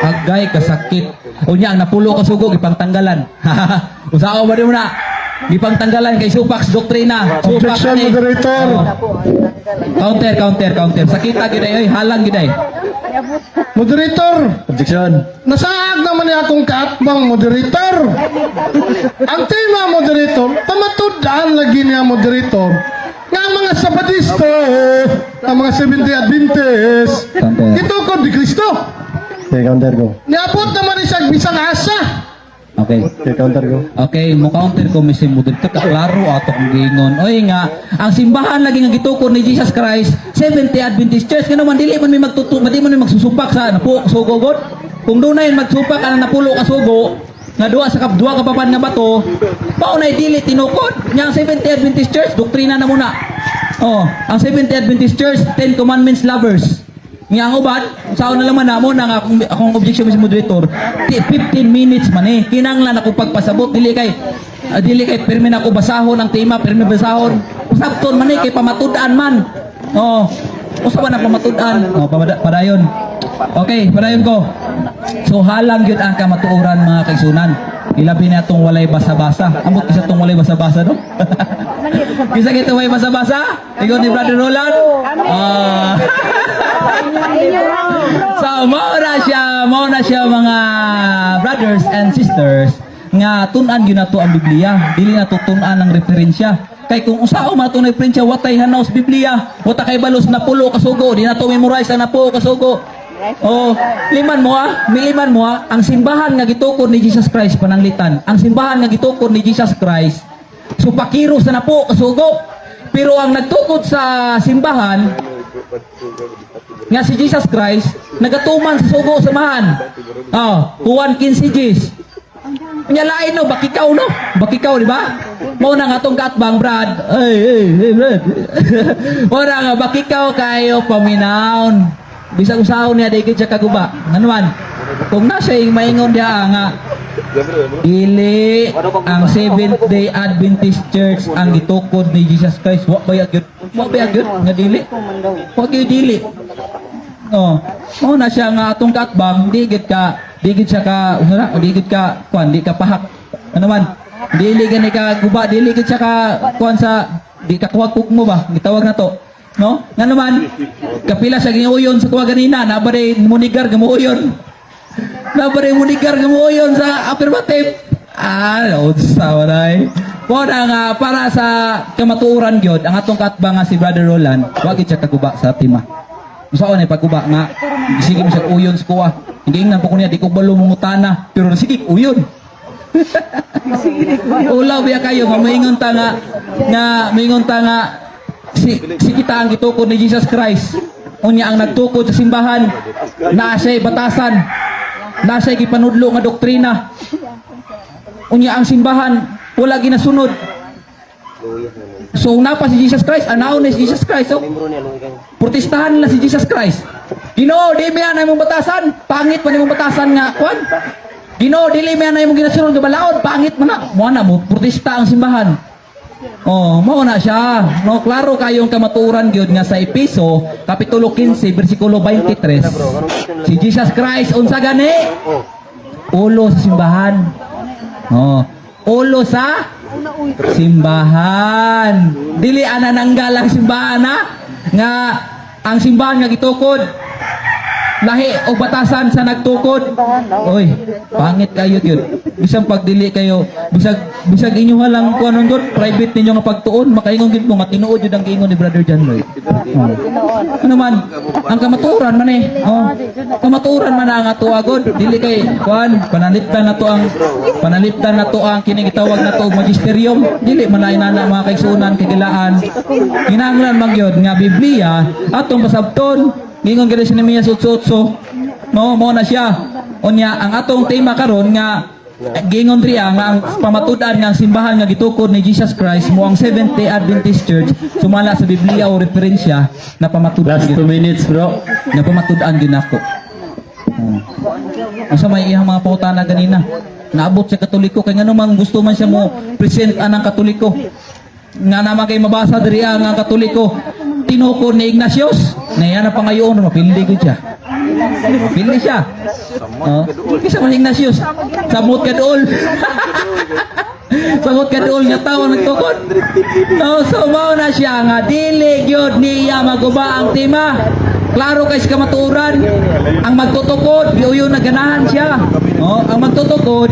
Agay kasakit. Unya ang napulo ka sugo gipangtanggalan. Usao ba di mo na? Gipangtanggalan kay supak sa doktrina. Supak Objection, ani. moderator. Oh. Counter, counter, counter. Sakita gid ay, oy, halang gid ay. Moderator, Objection. nasaag naman niya akong kaatbang, moderator. Ang tema, moderator, pamatud-an lagi niya, moderator, nga ang mga Sabadista, ang mga Seventh-day Adventist, Counter. gitukod ni Kristo. Okay, counter go. Niabot naman siya bisang asa. Okay. Okay, counter go. Okay, mo counter ko, Mr. Moderator, klaro ato kong giingon. Oy nga, ang simbahan lagi nga gitukod ni Jesus Christ, Seventh Day Adventist Church, ngano man dili man may magtutu, dili man may magsusupak sa napo sugo god. Kung dunay magsupak ang napulo ka sugo, nga duha sa duha ka papan nga bato, mao nay dili tinukod. Nya ang Seventh Day Adventist Church, doktrina na muna. Oh, ang Seventh Day Adventist Church, Ten Commandments lovers. Nga ang uban, sao na laman namo na nga akong objection, Mr. Moderator, 15 minutes man eh. Kinanglan ako pagpasabot dili kay pirmi na ako basahon ang tema, pirmi basahon. Usabton man eh kay pamatud-an man. Oh. Usa ba na pamatud-an? Oh, padayon. Okay, padayon ko. So halang gyud ang kamatuoran, mga kaigsunan. Ilabi na itong walay basa-basa. Ambot isa itong walay basa-basa no? Bisa kita walay basa-basa? Ikaw ni Brother Roland? Ah. So, mao na siya mga brothers and sisters nga tun-an gyud nato ang Biblia, dili nato tun-an ang referensya. Kay kung usao man ato referensya, watay hanaw sa Biblia, wata kay balos napulo ka sugo, di nato memorize ang napulo ka sugo. Oh, liman mo ah, miliman mo ah, ang simbahan nga gitukod ni Jesus Christ pananglitan. Ang simbahan nga gitukod ni Jesus Christ supakiro sa napo kasugo. Pero ang nagtukod sa simbahan Nga si Jesus Christ nagatuman sa sugo sa amahan. Oh, Juan 15 Gs. Nya lain no, bakikaw no? Bakikaw, di ba? Mao na nga atong kaatbang, Brad. Ay, ay, ay, Brad. Mao na nga bakikaw kayo paminawon. Bisag usahon niya di gid siya kaguba. Ngano man? Kung na siya yung maingon diha nga dili ang Seventh Day Adventist Church ang gitukod ni Jesus Christ. Wa ba gyud? Wa ba gyud nga dili? Wa gyud dili. Oh, mao na siya nga atong kaatbang di gid siya ka wala, di gid ka kuan, di ka pahak. Ano man? Dili gani ka guba, dili gid siya ka kuan sa di ka kuwag mo ba? Gitawag na to. No? Ngano man? Kapila siya giuyon sa kuwa ganina, na ba munigar gamuuyon. Na ba munigar gamuuyon sa affirmative. Ah, unsa waray. Mao na nga para sa kamatuoran gyud ang atong kaatbang nga si Brother Roland, wa gid siya kaguba sa tema. Unsaon ay pagguba nga sige mo siya uyon sa kuwa. Hindi ingnan po ko niya di ko balo mangutana pero sige uyon. Ulaw biya kayo nga moingon ta nga nga moingon ta nga si kita ang gitukod ni Jesus Christ. Unya ang nagtukod sa simbahan naa siya'y batasan. Naa siya'y gipanudlo nga doktrina. Unya ang simbahan wala ginasunod. So napa si Jesus Christ, anaon ni si Jesus Christ. Oh. Protestahan nila si Jesus Christ. Ginoo, di mi anay mong batasan. Pangit man imong batasan nga kwan. Ginoo, dili mi anay mong ginasunod nga balaod. Pangit man na. Mo na mo protesta ang simbahan. Oh, mao na siya. No, klaro kayong kamatuoran gyud nga sa Epeso kapitulo 15 bersikulo 23. Si Jesus Christ unsa gani? Ulo sa simbahan. Oh, ulo sa simbahan. Dili ana nanggal ang simbahan ha? Nga ang simbahan nga gitukod lahi o batasan sa nagtukod. Oy, pangit kayo gyud. Bisag pagdili kayo, bisag bisag inyo lang kuan gud, private ninyo nga pagtuon, makaingon gyud mo nga tinuod jud ang giingon ni Brother John Lloyd. Oh. Ano man, ang kamatuoran man eh. Oh. Kamatuoran man ang ato agod. Dili kay kuan panalipdan na to ang kining gitawag na to og magisterium. Dili man na inana mga kaigsuonan kagilaan. Kinahanglan man gyud nga Biblia atong pasabton. Ngingon gid si Nehemias 8:8. No, mo na siya. Unya ang atong tema karon nga gingon riya nga ang pamatud-an nga ang simbahan nga gitukod ni Jesus Christ mo ang Seventh Day Adventist Church sumala sa Biblia o referensya na pamatud-an Last gyud 2 minutes, bro. na pamatud-an gyud nako. Oh. Unsa may iyang mga pangutana ganina? Naabot sa Katoliko kay ngano man gusto man siya mo present anang Katoliko. Nga naman kay mabasa diri ang Katoliko tinukod ni Ignatius. Na yan ang pangayoon mapildi gud siya. Mapildi siya. Oh. Kisa man Ignatius. Samot ka dool. Samot ka dool nga tawo nagtukod. No, so mao na siya nga dili gyud niya maguba ang tema. Klaro kay sa kamatuoran, ang magtutukod, giuyon na ganahan siya. No, ang magtutukod,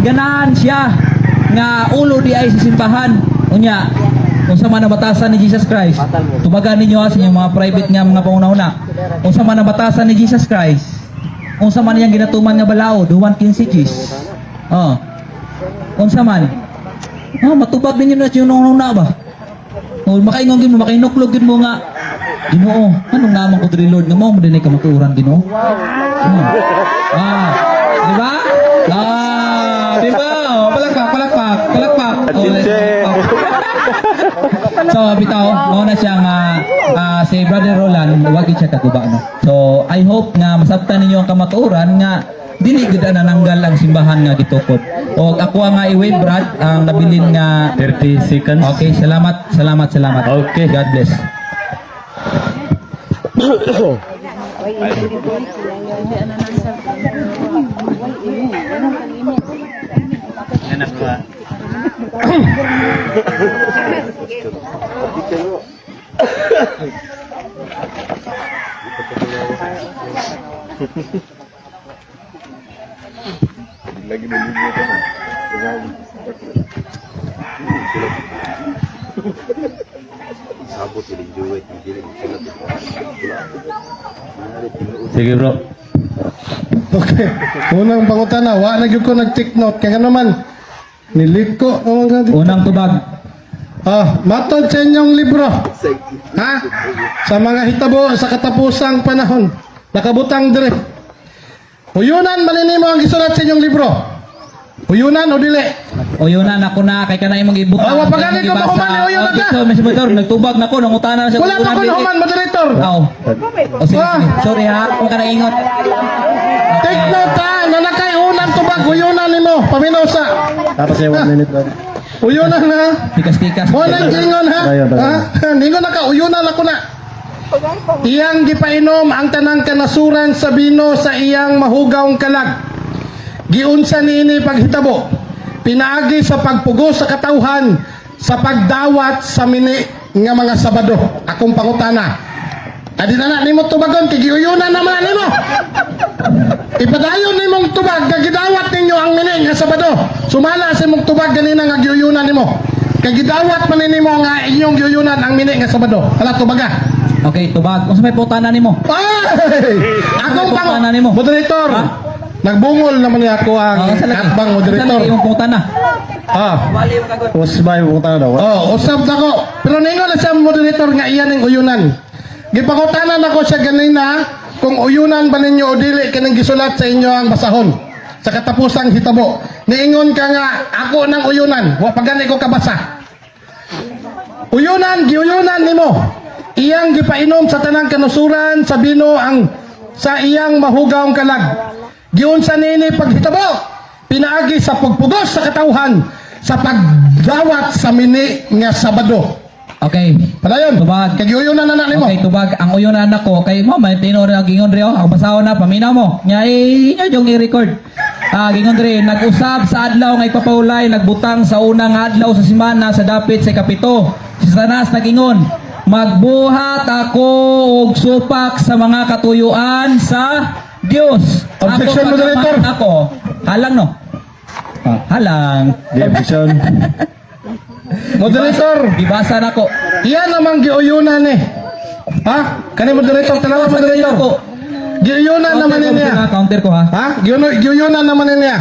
ganahan siya nga ulo di ay sa simbahan. Unya, unsa man ang batasan ni Jesus Christ? Tubagan ninyo ha sa inyong mga private nga mga panguna-una. Unsa man ang batasan ni Jesus Christ? Unsa man iyang ginatuman nga balaod? Juan 15 Gs. Oh. Unsa man? Oh, matubag ninyo na sa inyong una ba? Oh, makaingon gyud mo, makainuklog gyud mo nga Ginoo, anong naman ko diri Lord nga mao mo dinay kamatuoran Ginoo? Oh. Ah, di ba? Ah, di ba? Oh, palakpak, palakpak, palakpak. Oh, so bitaw, mao na siya nga si Brother Roland wag gyud siya kaguba no. So I hope nga masabtan ninyo ang kamatuoran nga dili gid na nanggal ang simbahan nga gitukod. Og ako nga i-wave Brad ang nabilin nga 30 seconds. Okay, salamat, salamat, salamat. Okay. God bless. Anak ba? Sige, bro. Okay. Unang pangutana, wa na gyud ko nag-take note kay naman niliko naman ka dito. Unang tubag. Oh, matod sa inyong libro. Ha? Sa mga hitabo sa katapusang panahon. Nakabutang dire. Uyunan man nimo ang gisulat sa inyong libro. Uyunan o dili? Uyunan ako na kay kanay imong gibutang. Oh, wa pa gani ko mahuman, uyunan ka. Dito, Mr. Motor, nagtubag na ko, nangutana na siya. Wala pa ko nahuman, moderator. Aw. O sige, Ah. sige. Sorry ha, kung ka naingot. Take note ha, nanakay unang tubag, uyunan nimo. Paminaw sa. Tapos yung 1 minute lang. Uyunan ha. Tikas-tikas. Mo nang gingon ha. Dayon, dayon. Ha? Ningon na ka, uyunan ako na. Iyang gipainom ang tanang kanasuran sa bino sa iyang mahugawng kalag. Giunsa niini paghitabo. Pinaagi sa pagpugos sa katawhan sa pagdawat sa mini nga mga Sabado. Akong pangutana. Adi na na nimo tubagon kay giuyunan naman nimo. Ipadayon nimong tubag nga gidawat ninyo ang mini nga Sabado. Sumala sa imong tubag ganina nga giuyunan nimo. Kay gidawat man nimo nga inyong giuyunan ang mini nga Sabado. Hala, tubaga. Okay, tubag. Unsa may putana nimo? Ay! Akong pang Pangutana nimo. Moderator. Ha? Nagbungol naman niya ako ang Oh, sa lagi. atbang moderator. Sa lagi imong putana. Ah. Usbay mo na daw. Oh, usab na ko. Pero ningon na siya moderator nga iyan ang uyunan. Gipangutanan ako siya ganina kung uyunan ba ninyo o dili kining gisulat sa inyo ang basahon sa katapusang hitabo. Niingon ka nga ako nang uyunan, wa pa gani ko kabasa. Uyunan, giuyunan nimo. Iyang gipainom sa tanang kanusuran sa bino ang sa iyang mahugawng kalag. Giunsa nini paghitabo, pinaagi sa pagpugos sa katawhan sa pagdawat sa mini nga Sabado. Okay. Padayon. Tubag. Kay giuyunan na na nimo. Okay, tubag. Ang uyunan nako kay mo may tinuod ang gingon ri oh. Ang basahon na paminaw mo. Nya inyo yung i-record. Ah, gingon diri nag-usab sa adlaw nga ipapawlay, nagbutang sa unang adlaw sa semana sa dapit sa ikapito. Si Satanas nagingon, magbuhat ako og supak sa mga katuyuan sa Dios. Objection, Ako, moderator. Ako, halang no. Ah, halang. Di objection. Moderator, Gibasa nako. iyan namang giuyunan eh. Ha? Kani moderator, tanawa moderator. Ako. Giuyunan naman Counter ko, niya. Counter ko ha. Ha? Giyunan naman niya.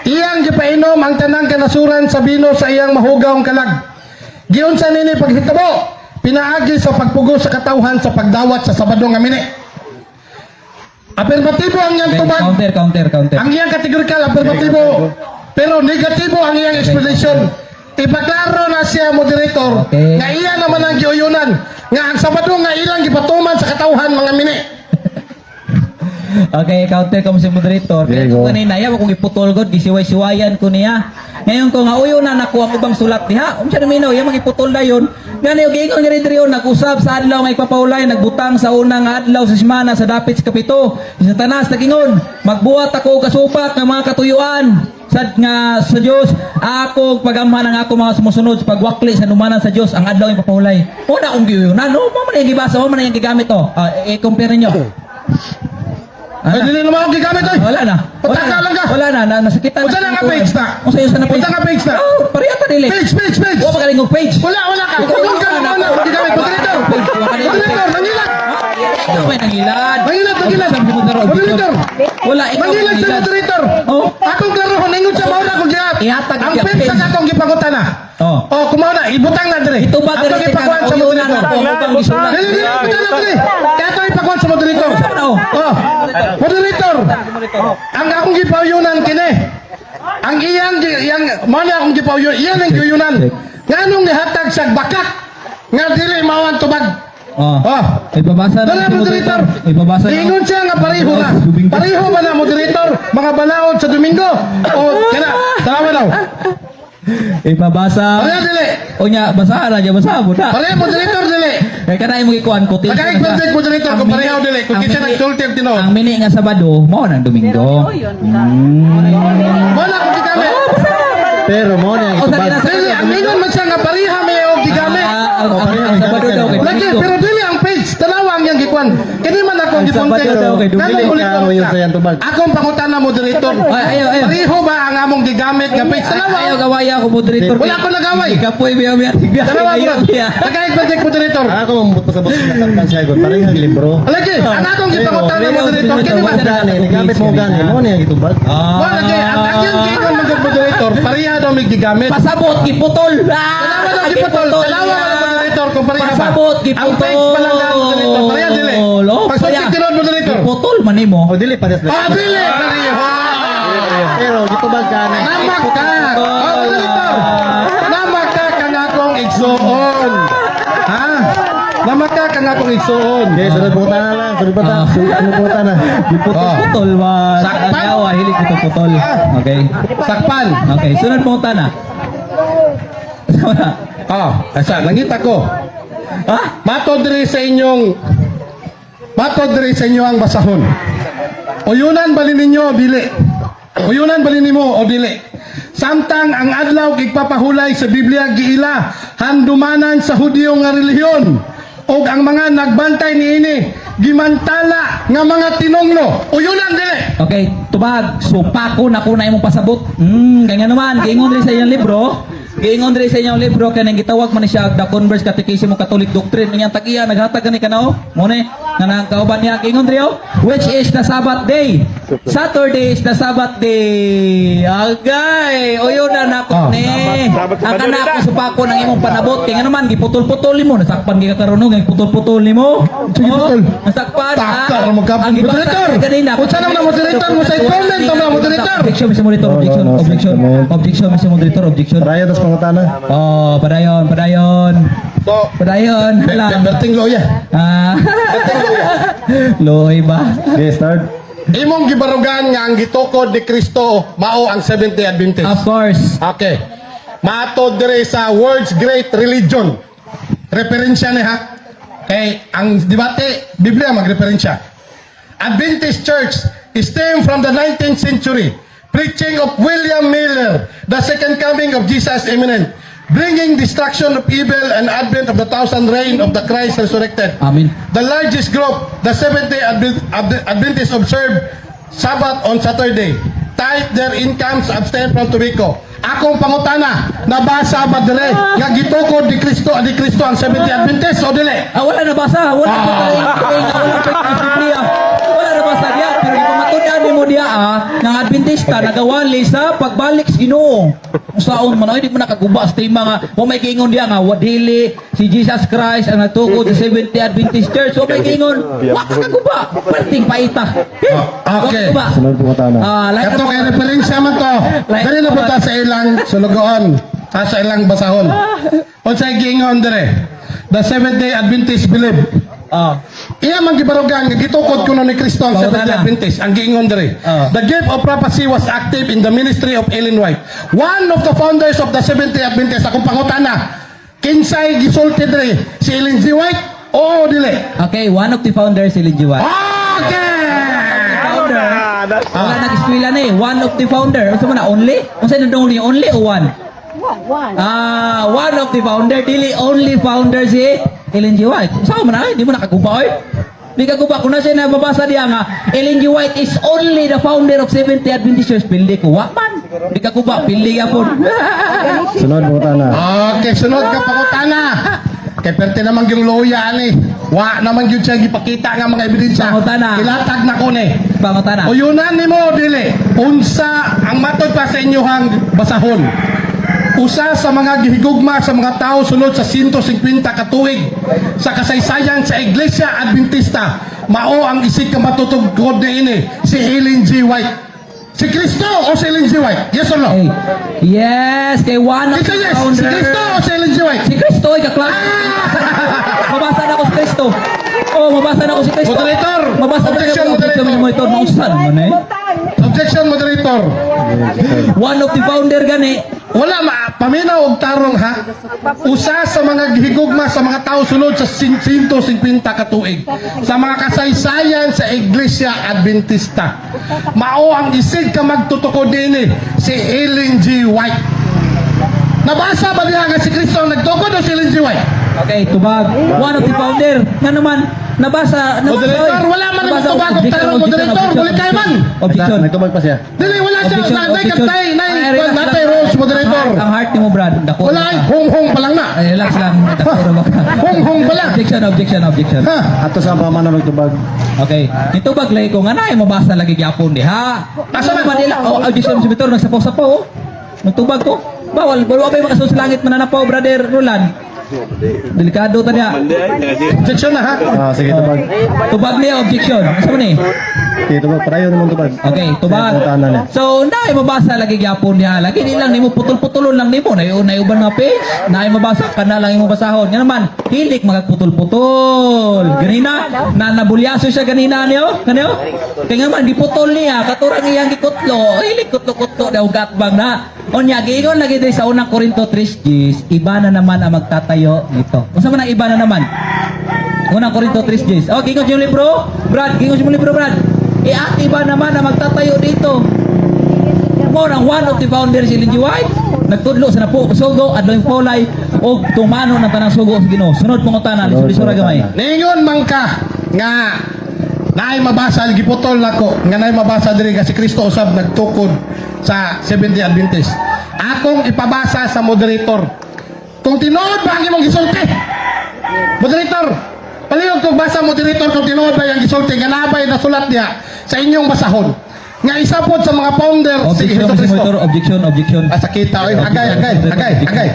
Iyang gipainom ang tanang kanasuran sa bino sa iyang mahugawng kalag. Giunsa nini paghitabo, pinaagi sa pagpugos sa katawhan sa pagdawat sa Sabado nga mini. Apirmatibo ang iyang Okay, tubag. counter, counter, counter. Ang iyang kategorikal, apirmatibo. Pero negatibo ang iyang explanation. Ipaklaro na siya, moderator, Okay. nga iya naman ang giuyunan, nga ang Sabado nga ilang gipatuman sa katawhan mga mini. Okay, counter ko mo si moderator. There Kaya you go. kung kanina, yaw akong iputol god, gisiway-siwayan ko niya. Ngayon ko nga, uyo na nakuha ang ubang sulat diha. Unsa na minaw, yaw magiputol na yun. Gani, yung giingon nga rin nag-usab sa adlaw nga ipapawlay, nagbutang sa unang adlaw sa semana sa dapit sa kapito. Si Satanas nagingon, magbuhat ako og kasupak nga mga katuyuan sa nga sa Dios ako pagamhan ang ako mga sumusunod sa pagwakli sa numanan sa Dios ang adlaw ipapahulay. Una akong giyunan, no mo man yung gibasa, mo man yung gigamit to. Ah, i-compare ninyo. Ay, dili naman ako gigamit oy. Wala na. Wala Pataka na. lang ka. Wala na. Nasakitan Unsa na nga page na? Unsa yun sa na page? Unsa nga page na? Oh, pareha ta dili. Page, page, page. Wa pa galing og page. Wala, wala ka. Kung ka naman na ako gigamit. Moderator. Moderator, nangilad. Ikaw may nangilad. Nangilad, nangilad. Moderator. Moderator. Wala, ikaw may Nangilad sa nangilad. moderator. Oh. Akong klarohon, ingon siya mao na ko gihat. Ihatag Ang siya, page page. sa katong gipangutana. Oh. Oh, kumaw na, ibutang na dire. Ito ba Atong diri ipakuan sa uyunan moderator. ako ang ubang gisulat. Dili, dili, ibutang na dire. Kaya ito ipakuan sa moderator. Unsa man, oh? Oh. Moderator. Ang akong gipauyunan kini. Ang iyang iyang mao na akong gipauyun, iyan ang giuyunan. Nganong nihatag sa bakak nga dili mao ang tubag. Oh. Oh. Ibabasa na Dala, si moderator. Ibabasa na. Ingon siya nga pareho na. Pareho ba na moderator? Mga balaod sa Domingo. O kana, tanawa daw. Ibabasa. Pareho dili. Unya, basahan na dyan, basahan mo na. Pareho moderator dili. Kaya kana imong ikuan ko. Nakaig project moderator kung pareho dili. Kung kinsa nagsulti ang tinuod. Ang mini nga Sabado, mao nang Domingo. Pero yun ka. Mao na akong gigamit. Pero mo na O, yung sa tubag. nasa Dili, ang ingon man siya nga pareha may og gigamit. Ah, ang Sabado daw kay Lagi, Domingo. pero dili ang page. Tanawa ang iyang gikuan. Kini man ako ang Ang gipunte. Sabado daw kay Domingo. Nanong Dili ulit ka mo yun sa iyang tubag. Akong pangutana moderator. Ay, ayaw, ayaw. Pareho ba ang among gigamit nga page? Tanawa. Ayaw gawaya ako moderator. Wala ko nagawa. Laway. Kapoy biya biya. Tanawa mo. Tagay ba jek, moderator? Ako mo pasabot sa nasakpan siya gud. Parehang libro. Lagi, ang akong gipangutana, moderator, kini ba? Gani, gamit mo gani mo niya gitubag. Ah. Wa lagi, ang ang giingon man gud, moderator, pareha daw may gigamit. Pasabot giputol. Ah, Tanawa daw giputol. Tanawa man, moderator, kung pareha ba. Pasabot giputol. Ang page pa lang na, moderator, pareha dili. Oh, Pagsulti pareha. tinuod, moderator. Giputol man nimo. O dili parehas. Ah, dili pareha. Pero gitubag gani. Namak ka. Oh, moderator. Namak ka kanakong igsuon. Ha? Namak ka kanakong igsuon. Okay, sunod po na lang, sunod pa ta. Sunod po na. Giputol-putol man. Sakpan. Ang awa hilig putol-putol. Okay. Sakpan. Okay, sunod mo tana. Ah, asa nangita ko. Ha? Matod diri sa inyong Matod diri sa inyo ang basahon. Uyunan bali ninyo o dili. Uyunan bali nimo o dili. Samtang ang adlaw gigpapahulay sa Biblia giila handumanan sa Hudyo nga relihiyon ug ang mga nagbantay niini gimantala nga mga tinonglo. Uyunan dili. Okay, tubag, supako na ko na imong pasabot. Ganyan naman, giingon diri sa inyong libro. Giingon diri sa inyong libro kanang gitawag man ni siya og The Converse Catechism of Catholic Doctrine. Inyang tag-iya naghatag kani kanao. Mo ni nga nang kauban niya giingon diri oh, which is the Sabbath day. Saturday is the Sabbath day. Agay, uyo na nako Ah. ni. Ang kana ako supako ng imong panabot. Kay naman giputol-putol nimo, nasakpan gi ka karon no, giputol-putol nimo. Sige, Oh, putol. nasakpan. Takar mo ka. Ang gibasa Moderator! kanina. Unsa naman ang moderator mo sa comment ang mga moderator? Objection, Mr. Moderator, No, no, objection, no, objection, sentiment. objection, Mr. Moderator, objection. Rayo tas pangutana. Oh, padayon, padayon. So, Padayon, hala. Berting loya. Ah. Loy ba? Okay, start. Imong gibarugan nga ang gitukod ni Kristo mao ang Seventh-day Adventist. Of course. Okay. Maatod dire sa World's Great Religion. Referensya ni ha. Kay ang debate Biblia magreferensya. Adventist Church stem from the 19th century. Preaching of William Miller, the second coming of Jesus imminent, bringing destruction of evil and advent of the thousand reign of the Christ resurrected. Amen. The largest group, the Seventh-day Adventists, observe Sabbath on Saturday. Tithe their incomes, abstain from tobacco. Akong pangutana, nabasa ba dire nga gitukod ni Kristo ang Seventh-day Adventist o dili? Ah, wala nabasa. Wala pa tayo. Wala pa tayo Biblia. Wala nabasa diya. Pero ipamatudan nimo diya ah, nga Adventista nagawali sa pagbalik sa Ginoo. Saon man ay di mo nakaguba sa tema nga wa may giingon diya nga wa dili si Jesus Christ ang nagtukod sa Seventh Day Adventist Church. Wa may giingon wa ka kaguba. Perting paita. Eh, Ah, okay. wa kaguba. Sunod po na. Ah, like Kato kay referensya man to. Dili na punta sa ilang sulugoon, ah, sa ilang basahon. Unsay giingon dire? The Seventh-day Adventist believe. Ah. Iya man gibarugan nga gitukod kuno ni Kristo ang Pangutana. Seventh-day Adventist ang giingon diri. Ah. The gift of prophecy was active in the ministry of Ellen White. One of the founders of the Seventh-day Adventist. Akong pangutana, kinsay gisulti diri? Si Ellen G. White o dili? Okay, one of the founders si Ellen G. White. Okay. Founder. Wala nag-eskwela na eh. One of the founder. Unsa man na only? Unsa na only only o one? One, one. Ah, one of the founder, dili only founder si Ellen G. White. Saan man ay? Di mo nakaguba oy. Di kaguba ko na siya nababasa diya nga Ellen G. White is only the founder of Seventh-day Adventist Church. Pildi ko wa man. Di kaguba, pildi gyapon. Sunod po na. Okay, sunod ka pangutana. Kay perte naman yung loya ani. Wa naman gyud siya gipakita nga mga ebidensya. Pangutana. Ilatag na ko ni. Pangutana. Uyunan nimo dili. Unsa ang matod pa sa inyohang basahon? Usa sa mga gihigugma sa mga tao sulod sa 150 ka tuig sa kasaysayan sa Iglesia Adventista, mao ang isig ka matutugkod niini si Ellen G. White. Si Kristo o si Ellen G. White? Yes or no? Hey. Yes, kay one of Ito the yes, si founder. Kristo o si Ellen G. White? Si Kristo ay kaklase. Mabasa na ko si Kristo. Oh, mabasa na ko si Kristo. Moderator! Mabasa na Objection, ko moderator. moderator. Mausan man eh. Objection, moderator. One of the founder gani. Wala ma paminaw og tarong ha. Usa sa mga gihigugma sa mga tao sulod sa 150 ka tuig sa mga kasaysayan sa Iglesia Adventista. Mao ang isig ka magtutukod dinhi si Ellen G. White. Nabasa ba niya nga si Kristo ang nagtukod o si Ellen G. White? Okay, tubag. One of the founder. Nga naman, nabasa, nabasa. Moderator, oy. wala man ang Nabasa, tubag og objection, tarong, objection, moderator. objection, Balik kayo man. objection. Nagtubag pa siya. Dili wala siya Objection, na objection. nay Ay, relax natay lang. rules, moderator. Moderator. Ang heart nimo, Brad. Dako. Wala ay hong-hong pa lang na. Ay, relax lang. Dako ra ba ka? Hong-hong pa lang. Objection, objection, objection. Ha? Ato sa pamanan magtubag. Okay. Nitubag lagi ko nga na mabasa lagi gyapon diha. Asa man nila? Oh, objection, Mr. Vitor, nagsapaw-sapaw oh. Nagtubag ko. Bawal, bawal pa makasulod sa langit mananapaw, Brother Roland. Delikado ta niya. Objection na ha. Ah, sige, tubag. Tubag niya objection. Asa man eh? Sige, tubag. Padayon naman tubag. Okay, tubag. Sige, pangutana niya. So, naay mabasa lagi gyapon niya. Lagi di lang nimo putol-putulon lang nimo. Nay nay uban nga page, naay mabasa kana lang imong basahon. Nga naman, hilik magputol-putol. Ganina na nabulyaso siya ganina niyo, kanyo. Kaya nga man giputol niya katurang iyang gikutlo, hilik kutlo-kutlo daw gatbang na. Unya giingon lagi diri sa Unang Korinto 3:10, iba na naman ang magtatayo nito. Unsa man ang iba na naman? Unang Korinto 3:10. Oh, giingon yung libro, Brad, giingon yung libro, Brad. E at iba naman ang magtatayo dito. Mo nang one of the founders si Ellen G. White, nagtudlo sa napo sugo adlong polay og tumano ng tanang sugo sa Ginoo. Sunod pangutana, lisod-lisod gamay. Ningon man ka nga naay mabasa, giputol nako nga naay mabasa diri nga si Kristo usab nagtukod sa Seventh-day Adventist. Akong ipabasa sa moderator. Kung tinuod ba ang imong gisulti? Moderator, palihog kong basa, moderator, kung tinuod ba ang gisulti nga nabay nasulat niya sa inyong basahon. Nga isa pod sa mga founder si Objection, Hesus Mr. Kristo. Moderator, objection, objection. Ah, sakita oy, agay, agay, agay, agay.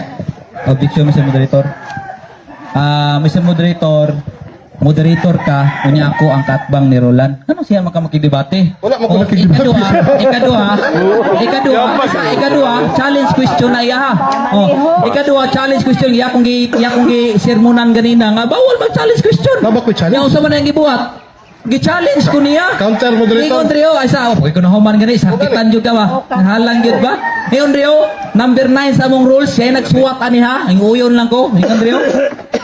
Objection, Mr. Moderator. Ah, Mr. Moderator, moderator ka, unya ako ang katbang ni Roland. Ano siya maka makidebate? Wala mo ko Oh, nakidebate. Ikaduha, ikaduha, ikaduha, ikaduha, challenge question na iya ha. Oh, ikaduha, challenge question iya kong gi sermonan ganina nga bawal mag challenge question. Naba ko'y challenge? Nya unsa man ang gibuhat? Gi-challenge ko niya. Counter, moderator. Ingon Rio, ay sa okay ko na human gani sakitan jud ka ba? Halang jud ba? Ingon Rio, number 9 sa among rules, siya nagsuwat ani ha. Ang uyon lang ko. Ingon Rio.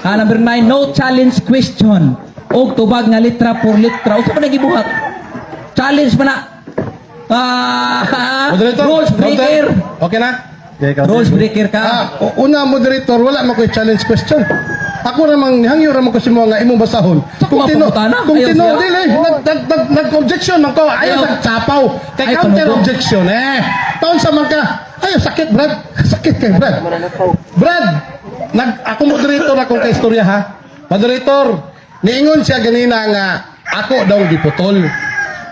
Ah, number 9, no challenge question. Og tubag nga litra por litra. Unsa man ang gibuhat? Challenge man na. Ah, Moderator, rules breaker. counter. Okay na? Okay, counter. Rules breaker ka. Ah, una, moderator, wala man ko'y challenge question. Ako namang nihangyo ra man ko si mo nga imong basahon. Sa kuha pangutana, Kung ayaw tino siya. dili nag nag nag, nag-objection man ko, ayaw Ayaw. sa tsapaw. Kay Ay, counter panugo. objection eh. Taon sa man ka. Ayaw sakit, Brad. Sakit kay Brad. Brad, nag ako moderator akong kay istorya ha. Moderator, niingon siya ganina nga ako daw giputol.